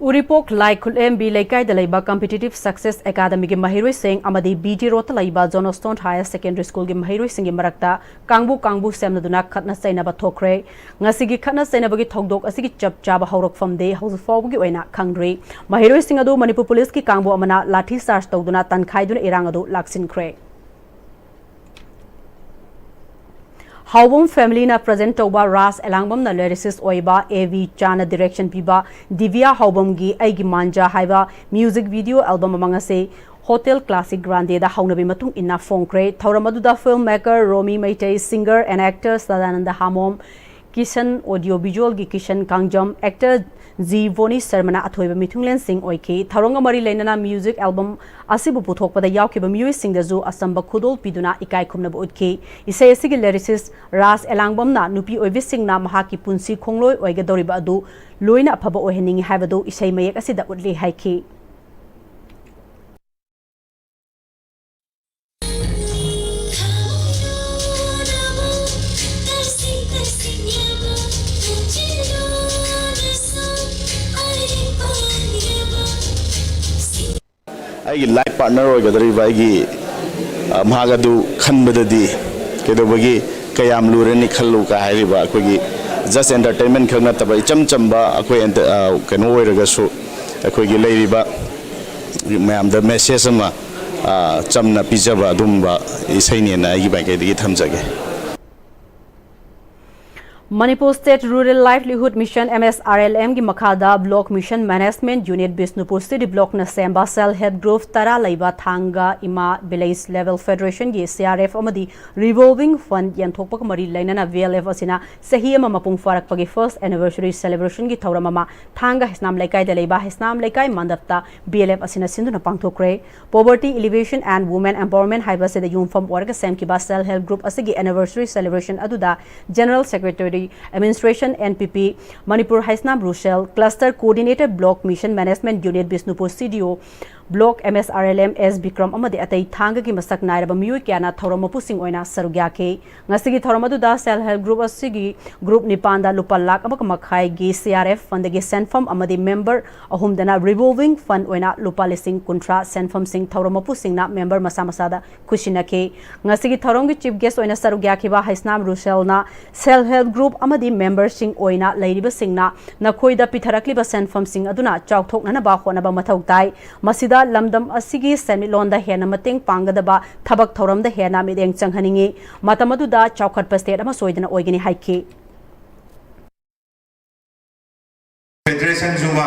ꯎꯔꯤꯄꯣꯛ ꯂꯥꯏ ꯈꯨꯠꯂꯦꯝꯕꯤ ꯂꯩꯀꯥꯏꯗ ꯂꯩꯕ Competitive Success Academyꯒꯤ ꯃꯍꯩꯔꯣꯏꯁꯤꯡ ꯑꯃꯗꯤ B D Roadꯇ ꯂꯩꯕ Johnston Higher Secondary Schoolꯒꯤ ꯃꯍꯩꯔꯣꯏꯁꯤꯡꯒꯤ ꯃꯔꯛꯇ ꯀꯥꯡꯕꯨ ꯀꯥꯡꯕꯨ ꯁꯦꯝꯅꯗꯨꯅ ꯈꯠꯅ ꯆꯩꯅꯕ ꯊꯣꯛꯈ꯭ꯔꯦ꯫ ꯉꯁꯤꯒꯤ ꯈꯠꯅ ꯆꯩꯅꯕꯒꯤ ꯊꯧꯗꯣꯛ ꯑꯁꯤꯒꯤ ꯆꯞ ꯆꯥꯕ ꯍꯧꯔꯛꯐꯝꯗꯤ ꯍꯧꯖꯤꯛ ꯐꯥꯎꯕꯒꯤ ꯑꯣꯏꯅ ꯈꯪꯗ꯭ꯔꯤ꯫ ꯃꯍꯩꯔꯣꯏꯁꯤꯡ ꯑꯗꯨ ꯃꯅꯤꯄꯨꯔ ꯄꯨꯂꯤꯁꯀꯤ ꯀꯥꯡꯕꯨ ꯑꯃꯅ ꯂꯥꯊꯤ ꯆꯥꯔꯖ ꯇꯧꯗꯨꯅ ꯇꯟꯈꯥꯏꯗꯨꯅ ꯏꯔꯥꯡ ꯑꯗꯨ ꯂꯥꯛꯁꯤꯟꯈ꯭ꯔꯦ꯫ ꯍꯥꯎꯕꯝ familyꯅ present ꯇꯧꯕ ꯔꯥꯖ ꯑꯦꯂꯥꯡꯕꯝꯅ lyricist ꯑꯣꯏꯕ A V ꯆꯥꯅ direction ꯄꯤꯕ ꯗꯤꯕꯤꯌꯥ ꯍꯥꯎꯕꯝꯒꯤ ꯑꯩꯒꯤ ꯃꯥꯟꯖꯥ ꯍꯥꯏꯕ music video album ꯑꯃ ꯉꯁꯤ Hotel Classic Grandeꯗ ꯍꯧꯅꯕꯤ ꯃꯇꯨꯡ ꯏꯟꯅ ꯐꯣꯡꯈ꯭ꯔꯦ꯫ ꯊꯧꯔꯝ ꯑꯗꯨꯗ film maker Romi Meitei, singer and actor Sadananda Hamom, Kishan, audio visualꯒꯤ ꯀꯤꯁꯟ ꯀꯥꯡꯖꯝ, actor ꯖꯤ ꯚꯣꯅꯤ ꯁꯔꯃꯅ ꯑꯊꯣꯏꯕ ꯃꯤꯊꯨꯡꯂꯦꯟꯁꯤꯡ ꯑꯣꯏꯈꯤ꯫ ꯊꯧꯔꯝꯒ ꯃꯔꯤ ꯂꯩꯅꯅ music album ꯑꯁꯤꯕꯨ ꯄꯨꯊꯣꯛꯄꯗ ꯌꯥꯎꯈꯤꯕ ꯃꯤꯑꯣꯏꯁꯤꯡꯗꯁꯨ ꯑꯆꯝꯕ ꯈꯨꯗꯣꯜ ꯄꯤꯗꯨꯅ ꯏꯀꯥꯏ ꯈꯨꯝꯅꯕ ꯎꯠꯈꯤ꯫ ꯏꯁꯩ ꯑꯁꯤꯒꯤ lyricist ꯔꯥꯖ ꯑꯦꯂꯥꯡꯕꯝꯅ ꯅꯨꯄꯤ ꯑꯣꯏꯕꯤꯁꯤꯡꯅ ꯃꯍꯥꯛꯀꯤ ꯄꯨꯟꯁꯤ ꯈꯣꯡꯂꯣꯏ ꯑꯣꯏꯒꯗꯧꯔꯤꯕ ꯑꯗꯨ ꯂꯣꯏꯅ ꯑꯐꯕ ꯑꯣꯏꯍꯟꯅꯤꯡꯏ ꯍꯥꯏꯕꯗꯨ ꯏꯁꯩ ꯃꯌꯦꯛ ꯑꯁꯤꯗ ꯎꯠꯂꯤ ꯍꯥꯏꯈꯤ꯫ ꯑꯩꯒꯤ life partner ꯑꯣꯏꯒꯗꯧꯔꯤꯕ ꯑꯩꯒꯤ, ꯑ, ꯃꯍꯥꯛ ꯑꯗꯨ ꯈꯟꯕꯗꯗꯤ ꯀꯩꯗꯧꯕꯒꯤ ꯀꯌꯥꯝ ꯂꯨꯔꯅꯤ ꯈꯜꯂꯨ ꯀꯥ ꯍꯥꯏꯔꯤꯕ ꯑꯩꯈꯣꯏꯒꯤ just entertainment ꯈꯛ ꯅꯠꯇꯕ ꯏꯆꯝ ꯆꯝꯕ ꯑꯩꯈꯣꯏ enter-, ꯑ, ꯀꯩꯅꯣ ꯑꯣꯏꯔꯒꯁꯨ ꯑꯩꯈꯣꯏꯒꯤ ꯂꯩꯔꯤꯕ ꯃꯌꯥꯝꯗ message ꯑꯃ, ꯑ, ꯆꯝꯅ ꯄꯤꯖꯕ ꯑꯗꯨꯝꯕ ꯏꯁꯩꯅꯦꯅ ꯑꯩꯒꯤ ꯃꯥꯏꯀꯩꯗꯒꯤ ꯊꯝꯖꯒꯦ꯫ Manipur State Rural Livelihood Mission, M S R L M ꯒꯤ ꯃꯈꯥꯗ Block Mission Management Unit Bishnupur City Blockꯅ ꯁꯦꯝꯕ Self Help Group ꯇꯔꯥ ꯂꯩꯕ ꯊꯥꯡꯒ ꯏꯃꯥ Village Level Federationꯒꯤ C R F ꯑꯃꯗꯤ Revolving Fund ꯌꯦꯟꯊꯣꯛꯄꯒ ꯃꯔꯤ ꯂꯩꯅꯅ V L F ꯑꯁꯤꯅ ꯆꯍꯤ ꯑꯃ ꯃꯄꯨꯡ ꯐꯥꯔꯛꯄꯒꯤ First Anniversary Celebrationꯒꯤ ꯊꯧꯔꯝ ꯑꯃ ꯊꯥꯡꯒ ꯍꯩꯁꯅꯥꯝ ꯂꯩꯀꯥꯏꯗ ꯂꯩꯕ ꯍꯩꯁꯅꯥꯝ ꯂꯩꯀꯥꯏ ꯃꯟꯗꯞꯇ B L F ꯑꯁꯤꯅ ꯁꯤꯟꯗꯨꯅ ꯄꯥꯡꯊꯣꯛꯈ꯭ꯔꯦ꯫ Poverty Alleviation and Women Empowerment ꯍꯥꯏꯕ ꯑꯁꯤꯗ ꯌꯨꯝꯐꯝ ꯑꯣꯏꯔꯒ ꯁꯦꯝꯈꯤꯕ Self Help Group ꯑꯁꯤꯒꯤ Anniversary Celebration ꯑꯗꯨꯗ General Secretary, Administration, N P P, Manipur Haisnam Rushel, Cluster Coordinator, Block Mission Management Unit, Bishnupur C D O, Block M S R L M S Bikram ꯑꯃꯗꯤ ꯑꯇꯩ ꯊꯥꯡꯒꯒꯤ ꯃꯁꯛ ꯅꯥꯏꯔꯕ ꯃꯤꯑꯣꯏ ꯀꯌꯥꯅ ꯊꯧꯔꯝ ꯃꯄꯨꯁꯤꯡ ꯑꯣꯏꯅ ꯁꯔꯨꯛ ꯌꯥꯈꯤ꯫ ꯉꯁꯤꯒꯤ ꯊꯧꯔꯝ ꯑꯗꯨꯗ Self Help Group ꯑꯁꯤꯒꯤ group ꯅꯤꯄꯥꯟꯗ ꯂꯨꯄꯥ ꯂꯥꯈ ꯑꯃꯒ ꯃꯈꯥꯏꯒꯤ C R F fundꯒꯤ ꯁꯦꯟꯐꯝ ꯑꯃꯗꯤ member ꯑꯍꯨꯝꯗꯅ Revolving Fund ꯑꯣꯏꯅ ꯂꯨꯄꯥ ꯂꯤꯁꯤꯡ ꯀꯨꯟꯊ꯭ꯔꯥ ꯁꯦꯟꯐꯝꯁꯤꯡ ꯊꯧꯔꯝ ꯃꯄꯨꯁꯤꯡꯅ member ꯃꯁꯥ ꯃꯁꯥꯗ ꯈꯨꯠꯁꯤꯟꯅꯈꯤ꯫ ꯉꯁꯤꯒꯤ ꯊꯧꯔꯝꯒꯤ Chief Guest ꯑꯣꯏꯅ ꯁꯔꯨꯛ ꯌꯥꯈꯤꯕ ꯍꯩꯁꯅꯥꯝ ꯔꯨꯁꯦꯜꯅ Self Help Group ꯑꯃꯗꯤ memberꯁꯤꯡ ꯑꯣꯏꯅ ꯂꯩꯔꯤꯕꯁꯤꯡꯅ ꯅꯈꯣꯏꯗ ꯄꯤꯊꯔꯛꯂꯤꯕ ꯁꯦꯟꯐꯝꯁꯤꯡ ꯑꯗꯨꯅ ꯆꯥꯎꯊꯣꯛꯅꯅꯕ ꯍꯣꯠꯅꯕ ꯃꯊꯧ ꯇꯥꯏ꯫ ꯃꯁꯤꯗ ꯂꯝꯗꯝ ꯑꯁꯤꯒꯤ ꯁꯦꯟꯃꯤꯠꯂꯣꯟꯗ ꯍꯦꯟꯅ ꯃꯇꯦꯡ ꯄꯥꯡꯒꯗꯕ ꯊꯕꯛ ꯊꯧꯔꯝꯗ ꯍꯦꯟꯅ ꯃꯤꯠꯌꯦꯡ ꯆꯪꯍꯟꯅꯤꯡꯏ꯫ ꯃꯇꯝ ꯑꯗꯨꯗ ꯆꯥꯎꯈꯠꯄ state ꯑꯃ ꯁꯣꯏꯗꯅ ꯑꯣꯏꯒꯅꯤ ꯍꯥꯏꯈꯤ꯫ Federationꯁꯨ ꯃꯥ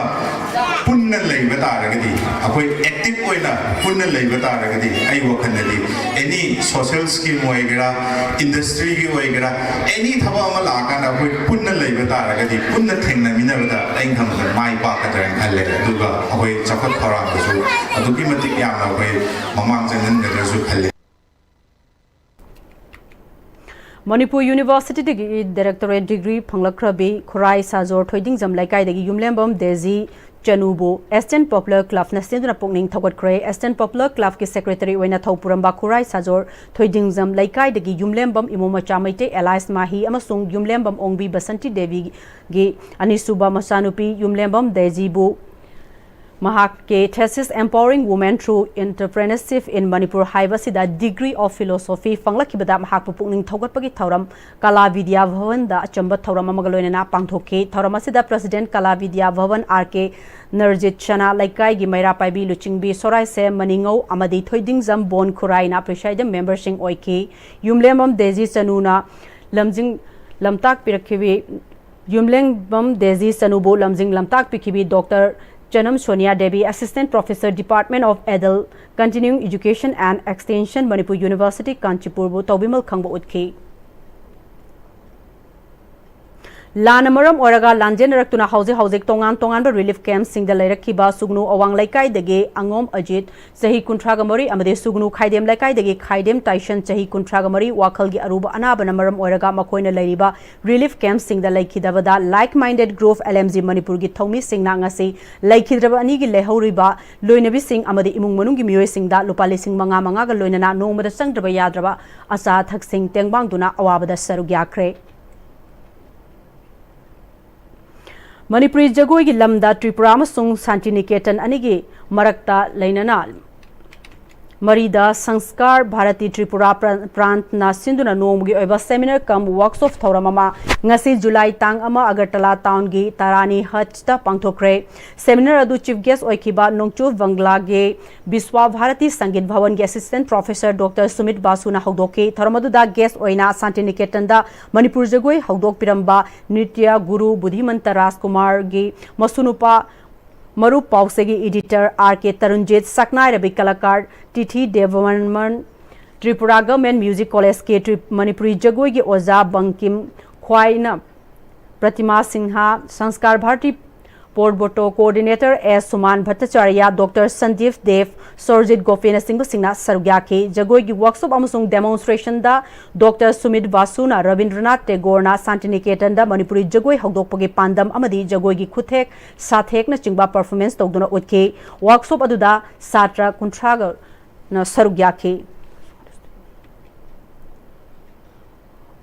ꯄꯨꯟꯅ ꯂꯩꯕ ꯇꯥꯔꯒꯗꯤ, ꯑꯩꯈꯣꯏ active ꯑꯣꯏꯅ ꯄꯨꯟꯅ ꯂꯩꯕ ꯇꯥꯔꯒꯗꯤ, ꯑꯩ ꯋꯥꯈꯜꯗꯗꯤ any social scheme ꯑꯣꯏꯒꯦꯔꯥ, industryꯒꯤ ꯑꯣꯏꯒꯦꯔꯥ, any ꯊꯕꯛ ꯑꯃ ꯂꯥꯛꯑꯀꯥꯟꯗ ꯑꯩꯈꯣꯏ ꯄꯨꯟꯅ ꯂꯩꯕ ꯇꯥꯔꯒꯗꯤ, ꯄꯨꯟꯅ ꯊꯦꯡꯅꯃꯤꯟꯅꯕꯗ ꯑꯩꯅ ꯈꯟꯕꯗ ꯃꯥꯏ ꯄꯥꯛꯀꯗ꯭ꯔꯅ ꯈꯜꯂꯦ꯫ ꯑꯗꯨꯒ ꯑꯩꯈꯣꯏ ꯆꯥꯎꯈꯠ ꯊꯧꯔꯥꯡꯗꯁꯨ ꯑꯗꯨꯛꯀꯤ ꯃꯇꯤꯛ ꯌꯥꯝꯅ ꯑꯩꯈꯣꯏ ꯃꯃꯥꯡ ꯆꯪꯍꯟꯒꯗ꯭ꯔꯁꯨ ꯈꯜꯂꯦ꯫ ꯃꯅꯤꯄꯨꯔ Universityꯗꯒꯤ Doctorate Degree ꯐꯪꯂꯛꯈ꯭ꯔꯕꯤ ꯈꯨꯔꯥꯏ ꯁꯥꯖꯣꯔ ꯊꯣꯏꯗꯤꯡꯖꯝ ꯂꯩꯀꯥꯏꯗꯒꯤ ꯌꯨꯝꯂꯦꯝꯕꯝ ꯗꯦꯖꯤ ꯆꯅꯨꯕꯨ Eastern Popular Clubꯅ ꯁꯤꯟꯗꯨꯅ ꯄꯨꯛꯅꯤꯡ ꯊꯧꯒꯠꯈ꯭ꯔꯦ꯫ Eastern Popular Clubꯀꯤ Secretary ꯑꯣꯏꯅ ꯊꯧ ꯄꯨꯔꯝꯕ ꯈꯨꯔꯥꯏ ꯁꯥꯖꯣꯔ ꯊꯣꯏꯗꯤꯡꯖꯝ ꯂꯩꯀꯥꯏꯗꯒꯤ ꯌꯨꯝꯂꯦꯝꯕꯝ ꯏꯃꯣ ꯃꯆꯥ ꯃꯩꯇꯩ alias ꯃꯥꯍꯤ ꯑꯃꯁꯨꯡ ꯌꯨꯝꯂꯦꯝꯕꯝ ꯑꯣꯡꯕꯤ ꯕꯁꯟꯇꯤ ꯗꯦꯕꯤꯒꯤ ꯑꯅꯤꯁꯨꯕ ꯃꯆꯥꯅꯨꯄꯤ ꯌꯨꯝꯂꯦꯝꯕꯝ ꯗꯦꯖꯤꯕꯨ ꯃꯍꯥꯛꯀꯤ thesis Empowering Women Through Entrepreneurship in Manipur ꯍꯥꯏꯕ ꯑꯁꯤꯗ Degree of Philosophy ꯐꯪꯂꯛꯈꯤꯕꯗ ꯃꯍꯥꯛꯄꯨ ꯄꯨꯛꯅꯤꯡ ꯊꯧꯒꯠꯄꯒꯤ ꯊꯧꯔꯝ ꯀꯂꯥ ꯕꯤꯗ꯭ꯌꯥ ꯚꯕꯟꯗ ꯑꯆꯝꯕ ꯊꯧꯔꯝ ꯑꯃꯒ ꯂꯣꯏꯅꯅ ꯄꯥꯡꯊꯣꯛꯈꯤ꯫ ꯊꯧꯔꯝ ꯑꯁꯤꯗ President ꯀꯂꯥ ꯕꯤꯗ꯭ꯌꯥ ꯚꯕꯟ R K ꯅꯔꯖꯤꯠ ꯁꯅꯥ ꯂꯩꯀꯥꯏꯒꯤ ꯃꯩꯔꯥ ꯄꯥꯏꯕꯤ ꯂꯨꯆꯤꯡꯕꯤ ꯁꯣꯔꯥꯏꯁꯦ ꯃꯅꯤꯉꯧ ꯑꯃꯗꯤ ꯊꯣꯏꯗꯤꯡꯖꯝ ꯕꯣꯟ ꯈꯨꯔꯥꯏꯅ presiding memberꯁꯤꯡ ꯑꯣꯏꯈꯤ꯫ ꯌꯨꯝꯂꯦꯝꯕꯝ ꯗꯦꯖꯤ ꯆꯅꯨꯅ ꯂꯝꯖꯤꯡ ꯂꯝꯇꯥꯛꯄꯤꯔꯛꯈꯤꯕꯤ ꯌꯨꯝꯂꯦꯡꯕꯝ ꯗꯦꯖꯤ ꯆꯅꯨꯕꯨ ꯂꯝꯖꯤꯡ ꯂꯝꯇꯥꯛꯄꯤꯈꯤꯕꯤ ꯗꯣꯛꯇꯔ ꯆꯅꯝ Sonia Devi, Assistant Professor, Department of Adult Continuing Education and Extension, Manipur University, ꯀꯥꯟꯆꯤꯄꯨꯔꯕꯨ ꯇꯧꯕꯤꯃꯜ ꯈꯪꯕ ꯎꯠꯈꯤ꯫ ꯂꯥꯟꯅ ꯃꯔꯝ ꯑꯣꯏꯔꯒ ꯂꯥꯟꯖꯦꯟꯅꯔꯛꯇꯨꯅ ꯍꯧꯖꯤꯛ ꯍꯧꯖꯤꯛ ꯇꯣꯉꯥꯟ ꯇꯣꯉꯥꯟꯕ relief campꯁꯤꯡꯗ ꯂꯩꯔꯛꯈꯤꯕ ꯁꯨꯒꯅꯨ ꯑꯋꯥꯡ ꯂꯩꯀꯥꯏꯗꯒꯤ ꯑꯉꯣꯝ ꯑꯖꯤꯠ, ꯆꯍꯤ ꯀꯨꯟꯊ꯭ꯔꯥꯒ ꯃꯔꯤ, ꯑꯃꯗꯤ ꯁꯨꯒꯅꯨ ꯈꯥꯏꯗꯦꯝ ꯂꯩꯀꯥꯏꯗꯒꯤ ꯈꯥꯏꯗꯦꯝ ꯇꯥꯏꯁꯟ, ꯆꯍꯤ ꯀꯨꯟꯊ꯭ꯔꯥꯒ ꯃꯔꯤ, ꯋꯥꯈꯜꯒꯤ ꯑꯔꯨꯕ ꯑꯅꯥꯕꯅ ꯃꯔꯝ ꯑꯣꯏꯔꯒ ꯃꯈꯣꯏꯅ ꯂꯩꯔꯤꯕ relief campꯁꯤꯡꯗ ꯂꯩꯈꯤꯗꯕꯗ Like Minded Group, L M G ꯃꯅꯤꯄꯨꯔꯒꯤ ꯊꯧꯃꯤꯁꯤꯡꯅ ꯉꯁꯤ ꯂꯩꯈꯤꯗ꯭ꯔꯕ ꯑꯅꯤꯒꯤ ꯂꯩꯍꯧꯔꯤꯕ ꯂꯣꯏꯅꯕꯤꯁꯤꯡ ꯑꯃꯗꯤ ꯏꯃꯨꯡ ꯃꯅꯨꯡꯒꯤ ꯃꯤꯑꯣꯏꯁꯤꯡꯗ ꯂꯨꯄꯥ ꯂꯤꯁꯤꯡ ꯃꯉꯥ ꯃꯉꯥꯒ ꯂꯣꯏꯅꯅ ꯅꯣꯡꯃꯗ ꯆꯪꯗ꯭ꯔꯕ ꯌꯥꯗ꯭ꯔꯕ ꯑꯆꯥ ꯑꯊꯛꯁꯤꯡ ꯇꯦꯡꯕꯥꯡꯗꯨꯅ ꯑꯋꯥꯕꯗ ꯁꯔꯨꯛ ꯌꯥꯈ꯭ꯔꯦ꯫ ꯃꯅꯤꯄꯨꯔꯤ ꯖꯒꯣꯏꯒꯤ ꯂꯝꯗ ꯇ꯭ꯔꯤꯄꯨꯔꯥ ꯑꯃꯁꯨꯡ ꯁꯥꯟꯇꯤꯅꯤꯀꯦꯇꯟ ꯑꯅꯤꯒꯤ ꯃꯔꯛꯇ ꯂꯩꯅꯅ ꯃꯔꯤꯗ ꯁꯪꯁꯀꯥꯔ ꯚꯥꯔꯇꯤ ꯇ꯭ꯔꯤꯄꯨꯔꯥ ꯄ꯭ꯔ-, ꯄ꯭ꯔꯥꯟꯠꯅ ꯁꯤꯟꯗꯨꯅ ꯅꯣꯡꯃꯒꯤ ꯑꯣꯏꯕ seminar cum workshop ꯊꯧꯔꯝ ꯑꯃ ꯉꯁꯤ ꯖꯨꯂꯥꯏ ꯇꯥꯡ ꯑꯃ ꯑꯒꯔꯇꯂꯥ ꯇꯥꯎꯟꯒꯤ ꯇꯥꯔꯥꯅꯤ ꯍꯠꯇ ꯄꯥꯡꯊꯣꯛꯈ꯭ꯔꯦ꯫ Seminar ꯑꯗꯨ chief guest ꯑꯣꯏꯈꯤꯕ ꯅꯣꯡꯆꯨꯞ ꯕꯪꯒ꯭ꯂꯥꯒꯤ ꯕꯤꯁ꯭ꯋꯥ ꯚꯥꯔꯇꯤ ꯁꯪꯒꯤꯠ ꯚꯋꯟꯒꯤ Assistant Professor Doctor ꯁꯨꯃꯤꯠ ꯕꯥꯁꯨꯅ ꯍꯧꯗꯣꯛꯈꯤ꯫ ꯊꯧꯔꯝ ꯑꯗꯨꯗ guest ꯑꯣꯏꯅ ꯁꯥꯟꯇꯤꯅꯤꯀꯦꯇꯟꯗ ꯃꯅꯤꯄꯨꯔ ꯖꯒꯣꯏ ꯍꯧꯗꯣꯛꯄꯤꯔꯝꯕ ꯅ꯭ꯔꯤꯇ꯭ꯌ ꯒꯨꯔꯨ ꯕꯨꯙꯤꯃꯟꯇ ꯔꯥꯖꯀꯨꯃꯥꯔꯒꯤ ꯃꯁꯨꯅꯨꯄꯥ ꯃꯔꯨꯞ ꯄꯥꯎꯆꯦꯒꯤ editor R K ꯇꯔꯨꯟꯖꯤꯠ, ꯁꯛꯅꯥꯏꯔꯕꯤ ꯀꯂꯥꯀꯥꯔ ꯇꯤꯊꯤ ꯗꯦꯕꯕꯔꯃꯟ, ꯇ꯭ꯔꯤꯄꯨꯔꯥ Government Music Collegeꯀꯤ ꯇ꯭ꯔꯤ-, ꯃꯅꯤꯄꯨꯔꯤ ꯖꯒꯣꯏꯒꯤ ꯑꯣꯖꯥ Bangkim ꯈ꯭ꯋꯥꯏꯅ, ꯄ꯭ꯔꯇꯤꯃꯥ Singh, ꯁꯪꯁꯀꯥꯔ Bharti ꯄꯣꯔꯕꯣꯇꯣ coordinator S ꯁꯨꯃꯥꯟ ꯚꯠꯇꯆꯥꯔꯌ, Doctor Sandeep ꯗꯦꯕ, ꯁꯣꯔꯖꯤꯠ ꯒꯣꯄꯦꯅꯆꯤꯡꯕꯁꯤꯡꯅ ꯁꯔꯨꯛ ꯌꯥꯈꯤ꯫ ꯖꯒꯣꯏꯒꯤ workshop ꯑꯃꯁꯨꯡ demonstrationꯗ Doctor ꯁꯨꯃꯤꯠ ꯕꯥꯁꯨꯅ ꯔꯕꯤꯟꯗ꯭ꯔꯅꯥꯊ ꯇꯦꯒꯣꯔꯅ ꯁꯥꯟꯇꯤꯅꯤꯀꯦꯇꯟꯗ ꯃꯅꯤꯄꯨꯔꯤ ꯖꯒꯣꯏ ꯍꯧꯗꯣꯛꯄꯒꯤ ꯄꯥꯟꯗꯝ ꯑꯃꯗꯤ ꯖꯒꯣꯏꯒꯤ ꯈꯨꯊꯦꯛ ꯁꯥꯊꯦꯛꯅꯆꯤꯡꯕ performance ꯇꯧꯗꯨꯅ ꯎꯠꯈꯤ꯫ Workshop ꯑꯗꯨꯗ ꯁꯥꯇ꯭ꯔ ꯀꯨꯟꯊ꯭ꯔꯥꯒꯅ ꯁꯔꯨꯛ ꯌꯥꯈꯤ꯫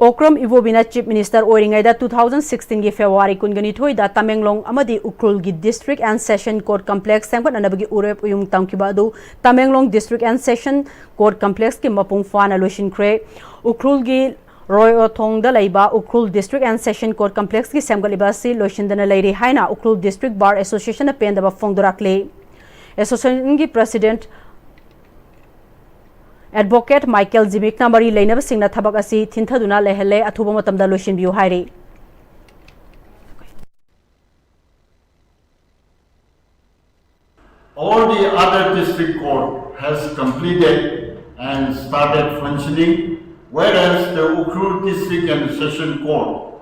ꯑꯣꯀ꯭ꯔꯝ ꯏꯕꯣꯕꯤꯅ Chief Minister ꯑꯣꯏꯔꯤꯉꯩꯗ two thousand sixteenꯒꯤ February ꯀꯨꯟꯒ ꯅꯤꯊꯣꯏꯗ ꯇꯃꯦꯡꯂꯣꯡ ꯑꯃꯗꯤ ꯎꯈ꯭ꯔꯨꯜꯒꯤ District and Session Court Complex ꯁꯦꯝꯒꯠꯅꯅꯕꯒꯤ ꯎꯔꯦꯞ ꯎꯌꯨꯡ ꯇꯝꯈꯤꯕ ꯑꯗꯨ Tamenglong District and Session Court Complexꯀꯤ ꯃꯄꯨꯡ ꯐꯥꯅ ꯂꯣꯏꯁꯤꯟꯈ꯭ꯔꯦ꯫ ꯎꯈ꯭ꯔꯨꯜꯒꯤ ꯔꯣꯏꯑꯣꯊꯣꯡꯗ ꯂꯩꯕ Ukhrul District and Session Court Complexꯀꯤ ꯁꯦꯝꯒꯠꯂꯤꯕ ꯑꯁꯤ ꯂꯣꯏꯁꯤꯟꯗꯅ ꯂꯩꯔꯤ ꯍꯥꯏꯅ ꯎꯈ꯭ꯔꯨꯜ District Bar Associationꯅ ꯄꯦꯟꯗꯕ ꯐꯣꯡꯗꯣꯔꯛꯂꯤ꯫ Associationꯒꯤ President ꯑꯦꯗꯚꯣꯀꯦꯠ ꯃꯥꯏꯀꯦꯜ ꯖꯤꯃꯤꯛꯅ ꯃꯔꯤ ꯂꯩꯅꯕꯁꯤꯡꯅ ꯊꯕꯛ ꯑꯁꯤ ꯊꯤꯟꯊꯗꯨꯅ ꯂꯩꯍꯜꯂꯦ, ꯑꯊꯨꯕ ꯃꯇꯝꯗ ꯂꯣꯏꯁꯤꯟꯕꯤꯌꯨ ꯍꯥꯏꯔꯤ꯫ All the other district court has completed and started functioning, whereas the Ukhrul District and Session Court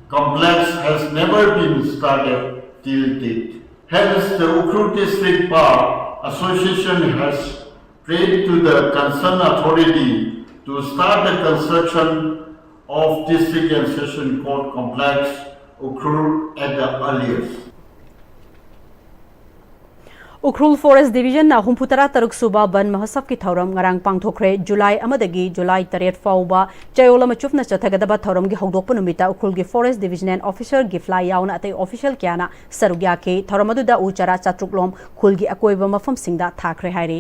complex has never been started till date. Hence, the Ukhrul District Bar Association has prayed to the concerned authority to start the construction of District and Session Court complex, Ukhrul, at the earliest. Ukhrul forest ꯗꯤꯕꯤꯖꯟꯅ ꯍꯨꯝꯐꯨ ꯇꯔꯥ ꯇꯔꯨꯛ ꯁꯨꯕ ꯕꯟ ꯃꯍꯣꯠꯁꯕꯀꯤ ꯊꯧꯔꯝ ꯉꯔꯥꯡ ꯄꯥꯡꯊꯣꯛꯈ꯭ꯔꯦ꯫ ꯖꯨꯂꯥꯏ ꯑꯃꯗꯒꯤ ꯖꯨꯂꯥꯏ ꯇꯔꯦꯠ ꯐꯥꯎꯕ ꯆꯌꯣꯜ ꯑꯃ ꯆꯨꯞꯅ ꯆꯠꯊꯒꯗꯕ ꯊꯧꯔꯝꯒꯤ ꯍꯧꯗꯣꯛꯄ ꯅꯨꯃꯤꯠꯇ ꯎꯈ꯭ꯔꯨꯜꯒꯤ ꯐꯣꯔꯦꯁ ꯗꯤꯕꯤꯖꯅꯦꯜ ꯑꯣꯐꯤꯁꯔ ꯒꯤꯐ꯭ꯂꯥꯏ ꯌꯥꯎꯅ ꯑꯇꯩ ꯑꯣꯐꯤꯁꯤꯌꯦꯜ ꯀꯌꯥꯅ ꯁꯔꯨꯛ ꯌꯥꯈꯤ꯫ ꯊꯧꯔꯝ ꯑꯗꯨꯗ ꯎ ꯆꯥꯔꯥ ꯆꯥꯇ꯭ꯔꯨꯛ ꯂꯣꯝ ꯈꯨꯜꯒꯤ ꯑꯀꯣꯏꯕ ꯃꯐꯝꯁꯤꯡꯗ ꯊꯥꯈ꯭ꯔꯦ ꯍꯥꯏꯔꯤ꯫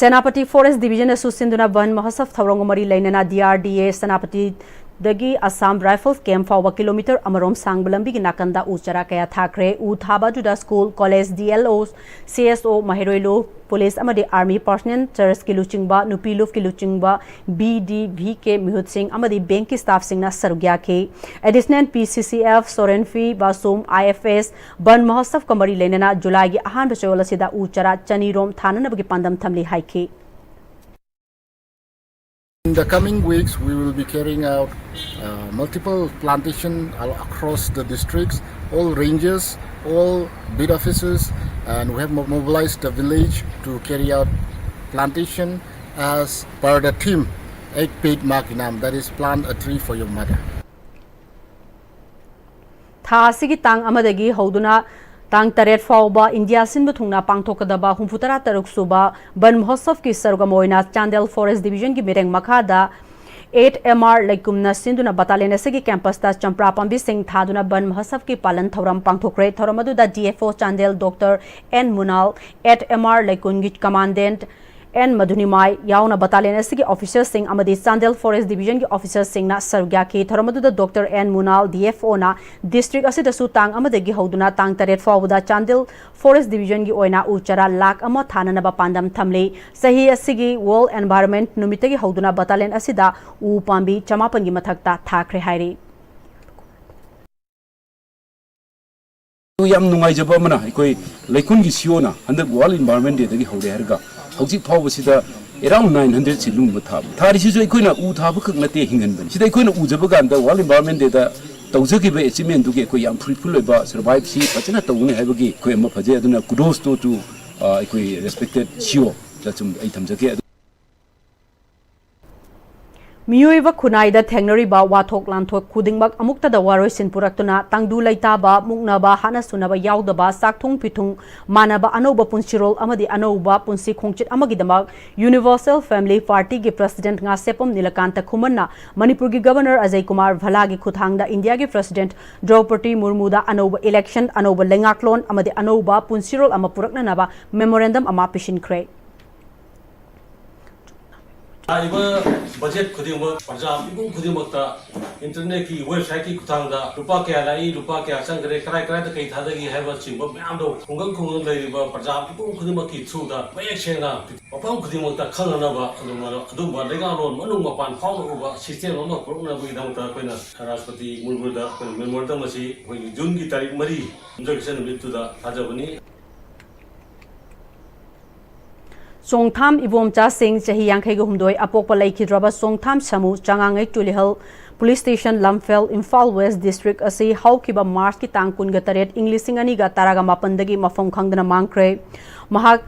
ꯁꯦꯅꯥꯄꯇꯤ ꯐꯣꯔꯦꯁ ꯗꯤꯕꯤꯖꯟꯅꯁꯨ ꯁꯤꯟꯗꯨꯅ ꯕꯟ ꯃꯍꯣꯠꯁꯕ ꯊꯧꯔꯝꯒ ꯃꯔꯤ ꯂꯩꯅꯅ ꯗꯤ ꯑꯥꯔ ꯗꯤ ꯑꯦ ꯁꯦꯅꯥꯄꯇꯤꯗꯒꯤ ꯑꯁꯥꯝ ꯔꯥꯏꯐꯜꯁ ꯀꯦꯝꯞ ꯐꯥꯎꯕ ꯀꯤꯂꯣꯃꯤꯇꯔ ꯑꯃꯔꯣꯝ ꯁꯥꯡꯕ ꯂꯝꯕꯤꯒꯤ ꯅꯥꯀꯟꯗ ꯎ ꯆꯥꯔꯥ ꯀꯌꯥ ꯊꯥꯈ꯭ꯔꯦ꯫ ꯎ ꯊꯥꯕ ꯑꯗꯨꯗ ꯁ꯭ꯀꯨꯜ, ꯀꯣꯂꯦꯖ, ꯗꯤ ꯑꯦꯜ ꯑꯣ, ꯁꯤ ꯑꯦꯁ ꯑꯣ, ꯃꯍꯩꯔꯣꯏ ꯂꯨꯞ, ꯄꯨꯂꯤꯁ ꯑꯃꯗꯤ ꯑꯥꯔꯃꯤ ꯄꯔꯁꯅꯦꯜ, ꯆꯔꯆꯀꯤ ꯂꯨꯆꯤꯡꯕ, ꯅꯨꯄꯤ ꯂꯨꯞꯀꯤ ꯂꯨꯆꯤꯡꯕ, ꯕꯤ ꯗꯤ ꯚꯤ ꯀꯦ ꯃꯤꯍꯨꯠꯁꯤꯡ ꯑꯃꯗꯤ ꯕꯦꯡꯛꯀꯤ ꯁ꯭ꯇꯥꯐꯁꯤꯡꯅ ꯁꯔꯨꯛ ꯌꯥꯈꯤ꯫ ꯑꯦꯗꯤꯁꯅꯦꯜ ꯄꯤ ꯁꯤ ꯁꯤ ꯑꯦꯐ ꯁꯣꯔꯦꯟꯐꯤ ꯕꯥꯁꯨꯝ, ꯑꯥꯏ ꯑꯦꯐ ꯑꯦꯁ, ꯕꯟ ꯃꯍꯣꯠꯁꯕꯀ ꯃꯔꯤ ꯂꯩꯅꯅ ꯖꯨꯂꯥꯏꯒꯤ ꯑꯍꯥꯟꯕ ꯆꯌꯣꯜ ꯑꯁꯤꯗ ꯎ ꯆꯥꯔꯥ ꯆꯅꯤ ꯔꯣꯝ ꯊꯥꯅꯅꯕꯒꯤ ꯄꯥꯟꯗꯝ ꯊꯝꯂꯤ ꯍꯥꯏꯈꯤ꯫ In the coming weeks, we will be carrying out uh, multiple plantation al- across the districts, all ranges, all beat offices, and we have mo- mobilized the village to carry out plantation as per the theme, Ek Ped Maa Ke Naam, that is, plant a tree for your mother. ꯊꯥ ꯑꯁꯤꯒꯤ ꯇꯥꯡ ꯑꯃꯗꯒꯤ ꯍꯧꯗꯨꯅ ꯇꯥꯡ ꯇꯔꯦꯠ ꯐꯥꯎꯕ ꯏꯟꯗꯤꯌꯥ ꯁꯤꯟꯕ ꯊꯨꯡꯅ ꯄꯥꯡꯊꯣꯛꯀꯗꯕ ꯍꯨꯝꯐꯨ ꯇꯔꯥ ꯇꯔꯨꯛ ꯁꯨꯕ ꯕꯟ ꯃꯍꯣꯠꯁꯕꯀꯤ ꯁꯔꯨꯛ ꯑꯃ ꯑꯣꯏꯅ ꯆꯥꯟꯗꯦꯜ ꯐꯣꯔꯦꯁ ꯗꯤꯕꯤꯖꯟꯒꯤ ꯃꯤꯠꯌꯦꯡ ꯃꯈꯥꯗ ꯑꯦꯠ ꯑꯦꯝ ꯑꯥꯔ ꯂꯩꯀꯨꯝꯅ ꯁꯤꯟꯗꯨꯅ ꯕꯇꯥꯂꯤꯌꯟ ꯑꯁꯤꯒꯤ ꯀꯦꯝꯄꯁꯇ ꯆꯝꯄ꯭ꯔꯥ ꯄꯥꯝꯕꯤꯁꯤꯡ ꯊꯥꯗꯨꯅ ꯕꯟ ꯃꯍꯣꯠꯁꯕꯀꯤ ꯄꯥꯂꯟ ꯊꯧꯔꯝ ꯄꯥꯡꯊꯣꯛꯈ꯭ꯔꯦ꯫ ꯊꯧꯔꯝ ꯑꯗꯨꯗ D F O Chandel doctor N Munal, eight M R ꯂꯩꯀꯨꯟꯒꯤ ꯀꯃꯥꯟꯗꯦꯟꯠ ꯑꯦꯟ ꯃꯙꯨꯅꯤꯃꯥꯏ ꯌꯥꯎꯅ battalion ꯑꯁꯤꯒꯤ officerꯁꯤꯡ ꯑꯃꯗꯤ ꯆꯥꯟꯗꯦꯜ forest divisionꯒꯤ officerꯁꯤꯡꯅ ꯁꯔꯨꯛ ꯌꯥꯈꯤ꯫ ꯊꯧꯔꯝ ꯑꯗꯨꯗ Doctor ꯑꯦꯟ ꯃꯨꯅꯥꯜ, DFOꯅ district ꯑꯁꯤꯗꯁꯨ ꯇꯥꯡ ꯑꯃꯗꯒꯤ ꯍꯧꯗꯨꯅ ꯇꯥꯡ ꯇꯔꯦꯠ ꯐꯥꯎꯕꯗ ꯆꯥꯟꯗꯦꯜ forest divisionꯒꯤ ꯑꯣꯏꯅ ꯎ ꯆꯥꯔꯥ ꯂꯥꯈ ꯑꯃ ꯊꯥꯅꯅꯕ ꯄꯥꯟꯗꯝ ꯊꯝꯂꯤ꯫ ꯆꯍꯤ ꯑꯁꯤꯒꯤ World Environment ꯅꯨꯃꯤꯠꯇꯒꯤ ꯍꯧꯗꯨꯅ battalion ꯑꯁꯤꯗ ꯎ ꯄꯥꯝꯕꯤ ꯆꯃꯥꯄꯟꯒꯤ ꯃꯊꯛꯇ ꯊꯥꯈ꯭ꯔꯦ ꯍꯥꯏꯔꯤ꯫ ꯌꯥꯝ ꯅꯨꯡꯉꯥꯏꯖꯕ ꯑꯃꯅ, ꯑꯩꯈꯣꯏ ꯂꯩꯀꯨꯟꯒꯤ CEOꯅ ꯍꯟꯗꯛ World Environment Dayꯗꯒꯤ ꯍꯧꯔꯦ ꯍꯥꯏꯔꯒ ꯍꯧꯖꯤꯛ ꯐꯥꯎꯕꯁꯤꯗ around nine hundredꯁꯤ ꯂꯨꯝꯕ ꯊꯥꯕ꯫ ꯊꯥꯔꯤꯁꯤꯁꯨ ꯑꯩꯈꯣꯏꯅ ꯎ ꯊꯥꯕ ꯈꯛ ꯅꯠꯇꯦ, ꯍꯤꯡꯍꯟꯕꯅꯤ꯫ ꯁꯤꯗ ꯑꯩꯈꯣꯏꯅ ꯎꯖꯕ ꯀꯥꯟꯗ World Environment Dayꯗ ꯇꯧꯖꯈꯤꯕ achievementꯗꯨꯒꯤ ꯑꯩꯈꯣꯏ ꯌꯥꯝ fruitful ꯑꯣꯏꯕ, surviveꯁꯤ ꯐꯖꯅ ꯇꯧꯒꯅꯤ ꯍꯥꯏꯕꯒꯤ ꯑꯩꯈꯣꯏ ꯑꯃ ꯐꯖꯩ꯫ ꯑꯗꯨꯅ kudos to, to, ꯑ, ꯑꯩꯈꯣꯏ respected CEOꯗ ꯁꯨꯝ ꯑꯩ ꯊꯝꯖꯒꯦ꯫ ꯑꯗꯨ ꯃꯤꯑꯣꯏꯕ ꯈꯨꯟꯅꯥꯏꯗ ꯊꯦꯡꯅꯔꯤꯕ ꯋꯥꯊꯣꯛ ꯂꯥꯟꯊꯣꯛ ꯈꯨꯗꯤꯡꯃꯛ ꯑꯃꯨꯛꯇꯗ ꯋꯥꯔꯣꯏꯁꯤꯟ ꯄꯨꯔꯛꯇꯨꯅ ꯇꯪꯗꯨ ꯂꯩꯇꯥꯕ, ꯃꯨꯛꯅꯕ, ꯍꯥꯠꯅ ꯁꯨꯅꯕ ꯌꯥꯎꯗꯕ, ꯆꯥꯛꯊꯨꯡ ꯐꯤꯊꯨꯡ ꯃꯥꯟꯅꯕ ꯑꯅꯧꯕ ꯄꯨꯟꯁꯤꯔꯣꯜ ꯑꯃꯗꯤ ꯑꯅꯧꯕ ꯄꯨꯟꯁꯤ ꯈꯣꯡꯆꯠ ꯑꯃꯒꯤꯗꯃꯛ Universal Family Partyꯒꯤ President Ngasheppam Nilakanta ꯈꯨꯃꯟꯅ ꯃꯅꯤꯄꯨꯔꯒꯤ Governor ꯑꯖꯌ ꯀꯨꯃꯥꯔ ꯚꯜꯂꯥꯒꯤ ꯈꯨꯠꯊꯥꯡꯗ ꯏꯟꯗꯤꯌꯥꯒꯤ President ꯗ꯭ꯔꯧꯄꯗꯤ ꯃꯨꯔꯃꯨꯗ ꯑꯅꯧꯕ election, ꯑꯅꯧꯕ ꯂꯩꯉꯥꯛꯂꯣꯟ ꯑꯃꯗꯤ ꯑꯅꯧꯕ ꯄꯨꯟꯁꯤꯔꯣꯜ ꯑꯃ ꯄꯨꯔꯛꯅꯅꯕ memorandum ꯑꯃ ꯄꯤꯁꯤꯟꯈ꯭ꯔꯦ꯫ ꯂꯥꯛꯏꯕ budget ꯈꯨꯗꯤꯡꯃꯛ ꯄ꯭ꯔꯖꯥ ꯃꯤꯄꯨꯝ ꯈꯨꯗꯤꯡꯃꯛꯇ internetꯀꯤ websiteꯀꯤ ꯈꯨꯠꯊꯥꯡꯗ ꯂꯨꯄꯥ ꯀꯌꯥ ꯂꯥꯛꯏ, ꯂꯨꯄꯥ ꯀꯌꯥ ꯆꯪꯈ꯭ꯔꯦ, ꯀꯔꯥꯏ ꯀꯔꯥꯏꯗ ꯀꯩ ꯊꯥꯗꯈꯤ ꯍꯥꯏꯕꯅꯆꯤꯡꯕ ꯃꯌꯥꯝꯗꯣ ꯈꯨꯡꯒꯪ ꯈꯨꯡꯒꯪ ꯂꯩꯔꯤꯕ ꯄ꯭ꯔꯖꯥ ꯃꯤꯄꯨꯝ ꯈꯨꯗꯤꯡꯃꯛꯀꯤ throughꯗ ꯃꯌꯦꯛ ꯁꯦꯡꯅ ꯃꯐꯝ ꯈꯨꯗꯤꯡꯃꯛꯇ ꯈꯪꯅꯅꯕ ꯑꯗꯨꯝ ꯑꯗꯨꯝꯕ ꯂꯩꯉꯥꯛꯂꯣꯟ ꯃꯅꯨꯡ ꯃꯄꯥꯟ ꯐꯥꯎꯅ ꯎꯕ system ꯑꯃ ꯄꯨꯔꯛꯅꯕꯒꯤꯗꯃꯛꯇ ꯑꯩꯈꯣꯏꯅ ꯔꯥꯁꯇ꯭ꯔꯄꯇꯤ ꯃꯨꯔꯃꯨꯗ ꯑꯩꯈꯣꯏꯅ memorandum ꯑꯁꯤ ꯑꯩꯈꯣꯏꯒꯤ Juneꯒꯤ ꯇꯥꯔꯤꯛ ꯃꯔꯤ ꯌꯨꯝꯖꯀꯩꯁ ꯅꯨꯃꯤꯠꯇꯨꯗ ꯊꯥꯖꯕꯅꯤ꯫ ꯆꯣꯡꯊꯥꯝ ꯏꯕꯣꯝꯆꯥ ꯁꯤꯡ, ꯆꯍꯤ ꯌꯥꯡꯈꯩꯒ ꯍꯨꯝꯗꯣꯏ, ꯑꯄꯣꯛꯄ ꯂꯩꯈꯤꯗ꯭ꯔꯕ ꯆꯣꯡꯊꯥꯝ ꯁꯥꯃꯨ, ꯆꯉꯥꯡꯉꯩ Tulihal police station, ꯂꯝꯐꯦꯜ, Imphal West district ꯑꯁꯤ ꯍꯧꯈꯤꯕ Marchꯀꯤ ꯇꯥꯡ ꯀꯨꯟꯒ ꯇꯔꯦꯠ, ꯏꯪ ꯂꯤꯁꯤꯡ ꯑꯅꯤꯒ ꯇꯔꯥꯒ ꯃꯥꯄꯟꯗꯒꯤ ꯃꯐꯝ ꯈꯪꯗꯅ ꯃꯥꯡꯈ꯭ꯔꯦ꯫ ꯃꯍꯥꯛ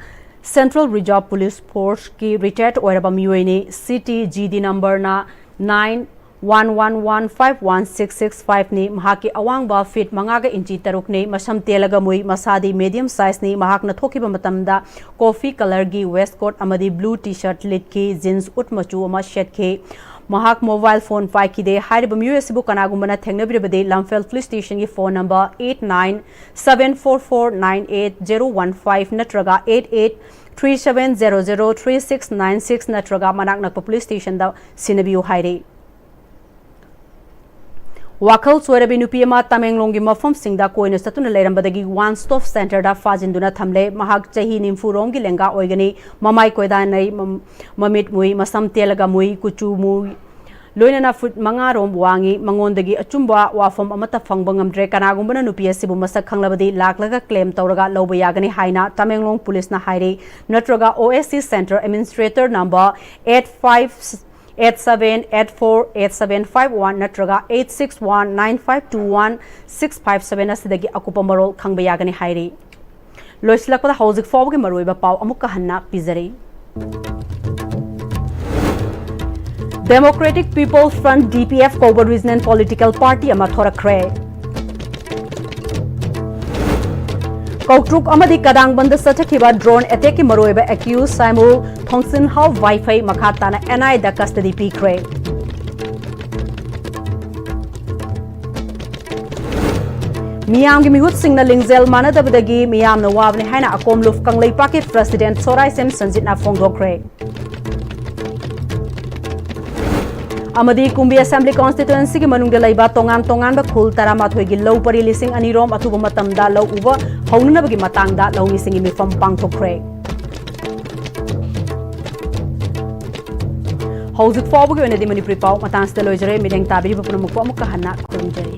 Central Reserve Police Forceꯀꯤ retired ꯑꯣꯏꯔꯕ ꯃꯤꯑꯣꯏꯅꯤ꯫ CT GD numberꯅ nine one one one five one six six fiveꯅꯤ꯫ ꯃꯍꯥꯛꯀꯤ ꯑꯋꯥꯡꯕ feet ꯃꯉꯥꯒ inch ꯇꯔꯨꯛꯅꯤ꯫ ꯃꯁꯝ ꯇꯦꯜꯂꯒ ꯃꯨꯏ꯫ ꯃꯁꯥꯗꯤ medium sizeꯅꯤ꯫ ꯃꯍꯥꯛꯅ ꯊꯣꯛꯈꯤꯕ ꯃꯇꯝꯗ coffee colourꯒꯤ waistcoat ꯑꯃꯗꯤ blue T-shirt ꯂꯤꯠꯈꯤ꯫ Jeans ꯎꯠ ꯃꯆꯨ ꯑꯃ ꯁꯦꯠꯈꯤ꯫ ꯃꯍꯥꯛ mobile phone ꯄꯥꯏꯈꯤꯗꯦ꯫ ꯍꯥꯏꯔꯤꯕ ꯃꯤꯑꯣꯏ ꯑꯁꯤꯕꯨ ꯀꯅꯥꯒꯨꯝꯕꯅ ꯊꯦꯡꯅꯕꯤꯔꯕꯗꯤ ꯂꯝꯐꯦꯜ police stationꯒꯤ phone number eight nine seven four four nine eight zero one five ꯅꯠꯇ꯭ꯔꯒ eight eight three seven zero zero three six nine six ꯅꯠꯇ꯭ꯔꯒ ꯃꯅꯥꯛ ꯅꯛꯄ ꯄꯨꯂꯤꯁ ꯁ꯭ꯇꯦꯁꯟꯗ ꯁꯤꯟꯅꯕꯤꯌꯨ ꯍꯥꯏꯔꯤ꯫ ꯋꯥꯈꯜ ꯆꯣꯏꯔꯕꯤ ꯅꯨꯄꯤ ꯑꯃ ꯇꯃꯦꯡꯂꯣꯡꯒꯤ ꯃꯐꯝꯁꯤꯡꯗ ꯀꯣꯏꯅ ꯆꯠꯇꯨꯅ ꯂꯩꯔꯝꯕꯗꯒꯤ ꯋꯥꯟ ꯁ꯭ꯇꯣꯞ ꯁꯦꯟꯇꯔꯗ ꯐꯥꯖꯤꯟꯗꯨꯅ ꯊꯝꯂꯦ꯫ ꯃꯍꯥꯛ ꯆꯍꯤ ꯅꯤꯐꯨ ꯔꯣꯝꯒꯤ ꯂꯦꯡꯒꯥ ꯑꯣꯏꯒꯅꯤ꯫ ꯃꯃꯥꯏ ꯀꯣꯏꯗꯥꯅꯩ, ꯃꯝ-, ꯃꯃꯤꯠ ꯃꯨꯏ, ꯃꯁꯝ ꯇꯦꯜꯂꯒ ꯃꯨꯏ, ꯀꯨꯆꯨ ꯃꯨꯏ, ꯂꯣꯏꯅꯅ ꯐꯨꯠ ꯃꯉꯥ ꯔꯣꯝ ꯋꯥꯡꯉꯤ꯫ ꯃꯉꯣꯟꯗꯒꯤ ꯑꯆꯨꯝꯕ ꯋꯥꯐꯝ ꯑꯃꯠꯇ ꯐꯪꯕ ꯉꯝꯗ꯭ꯔꯦ꯫ ꯀꯅꯥꯒꯨꯝꯕꯅ ꯅꯨꯄꯤ ꯑꯁꯤꯕꯨ ꯃꯁꯛ ꯈꯪꯂꯕꯗꯤ ꯂꯥꯛꯂꯒ ꯀ꯭ꯂꯦꯝ ꯇꯧꯔꯒ ꯂꯧꯕ ꯌꯥꯒꯅꯤ ꯍꯥꯏꯅ ꯇꯃꯦꯡꯂꯣꯡ ꯄꯨꯂꯤꯁꯅ ꯍꯥꯏꯔꯤ꯫ ꯅꯠꯇ꯭ꯔꯒ ꯑꯣ S C centre administrator number eight five eight seven eight four eight seven five one ꯅꯠꯇ꯭ꯔꯒ eight six one nine five two one six five seven ꯑꯁꯤꯗꯒꯤ ꯑꯀꯨꯞꯄ ꯃꯔꯣꯜ ꯈꯪꯕ ꯌꯥꯒꯅꯤ ꯍꯥꯏꯔꯤ꯫ ꯂꯣꯏꯁꯤꯜꯂꯛꯄꯗ ꯍꯧꯖꯤꯛ ꯐꯥꯎꯕꯒꯤ ꯃꯔꯨꯑꯣꯏꯕ ꯄꯥꯎ ꯑꯃꯨꯛꯀ ꯍꯟꯅ ꯄꯤꯖꯔꯤ꯫ Democratic People Front, D P F, ꯀꯧꯕ ꯔꯤꯖꯅꯦꯜ ꯄꯣꯂꯤꯇꯤꯀꯦꯜ ꯄꯥꯔꯇꯤ ꯑꯃ ꯊꯣꯔꯛꯈ꯭ꯔꯦ꯫ ꯀꯧꯇ꯭ꯔꯨꯛ ꯑꯃꯗꯤ ꯀꯗꯥꯡꯕꯟꯗ ꯆꯠꯊꯈꯤꯕ ꯗ꯭ꯔꯣꯟ ꯑꯦꯇꯦꯛꯀꯤ ꯃꯔꯨꯑꯣꯏꯕ ꯑꯦꯀ꯭ꯌꯨꯁ ꯁꯥꯏꯃꯨꯜ ꯊꯣꯡꯁꯤꯟꯍꯥꯎ ꯋꯥꯏꯐꯩ ꯃꯈꯥ ꯇꯥꯅ N I A ꯗ ꯀꯁꯇꯗꯤ ꯄꯤꯈ꯭ꯔꯦ꯫ ꯃꯤꯌꯥꯝꯒꯤ ꯃꯤꯍꯨꯠꯁꯤꯡꯅ ꯂꯤꯡꯖꯦꯜ ꯃꯥꯟꯅꯗꯕꯗꯒꯤ ꯃꯤꯌꯥꯝꯅ ꯋꯥꯕꯅꯤ ꯍꯥꯏꯅ ꯑꯀꯣꯝꯂꯨꯞ ꯀꯪꯂꯩꯄꯥꯛꯀꯤ ꯄ꯭ꯔꯁꯤꯗꯦꯟꯠ ꯁꯣꯔꯥꯏꯁꯦꯝ ꯁꯟꯖꯤꯠꯅ ꯐꯣꯡꯗꯣꯛꯈ꯭ꯔꯦ꯫ ꯑꯃꯗꯤ ꯀꯨꯝꯕꯤ ꯑꯦꯁꯦꯝꯕ꯭ꯂꯤ ꯀꯣꯟꯁꯇꯤꯇ꯭ꯋꯦꯟꯁꯤꯒꯤ ꯃꯅꯨꯡꯗ ꯂꯩꯕ ꯇꯣꯉꯥꯟ ꯇꯣꯉꯥꯟꯕ ꯈꯨꯜ ꯇꯔꯥꯃꯥꯊꯣꯏꯒꯤ ꯂꯧ ꯄꯔꯤ ꯂꯤꯁꯤꯡ ꯑꯅꯤ ꯔꯣꯝ ꯑꯊꯨꯕ ꯃꯇꯝꯗ ꯂꯧ ꯎꯕ ꯍꯧꯅꯅꯕꯒꯤ ꯃꯇꯥꯡꯗ ꯂꯧꯃꯤꯁꯤꯡꯒꯤ ꯃꯤꯐꯝ ꯄꯥꯡꯊꯣꯛꯈ꯭ꯔꯦ꯫ ꯍꯧꯖꯤꯛ ꯐꯥꯎꯕꯒꯤ ꯑꯣꯏꯅꯗꯤ ꯃꯅꯤꯄꯨꯔꯤ ꯄꯥꯎ ꯃꯇꯥꯡꯁꯤꯗ ꯂꯣꯏꯖꯔꯦ꯫ ꯃꯤꯠꯌꯦꯡ ꯇꯥꯕꯤꯔꯤꯕ ꯄꯨꯝꯅꯃꯛꯄꯨ ꯑꯃꯨꯛꯀ ꯍꯟꯅ ꯈꯨꯔꯨꯝꯖꯔꯤ꯫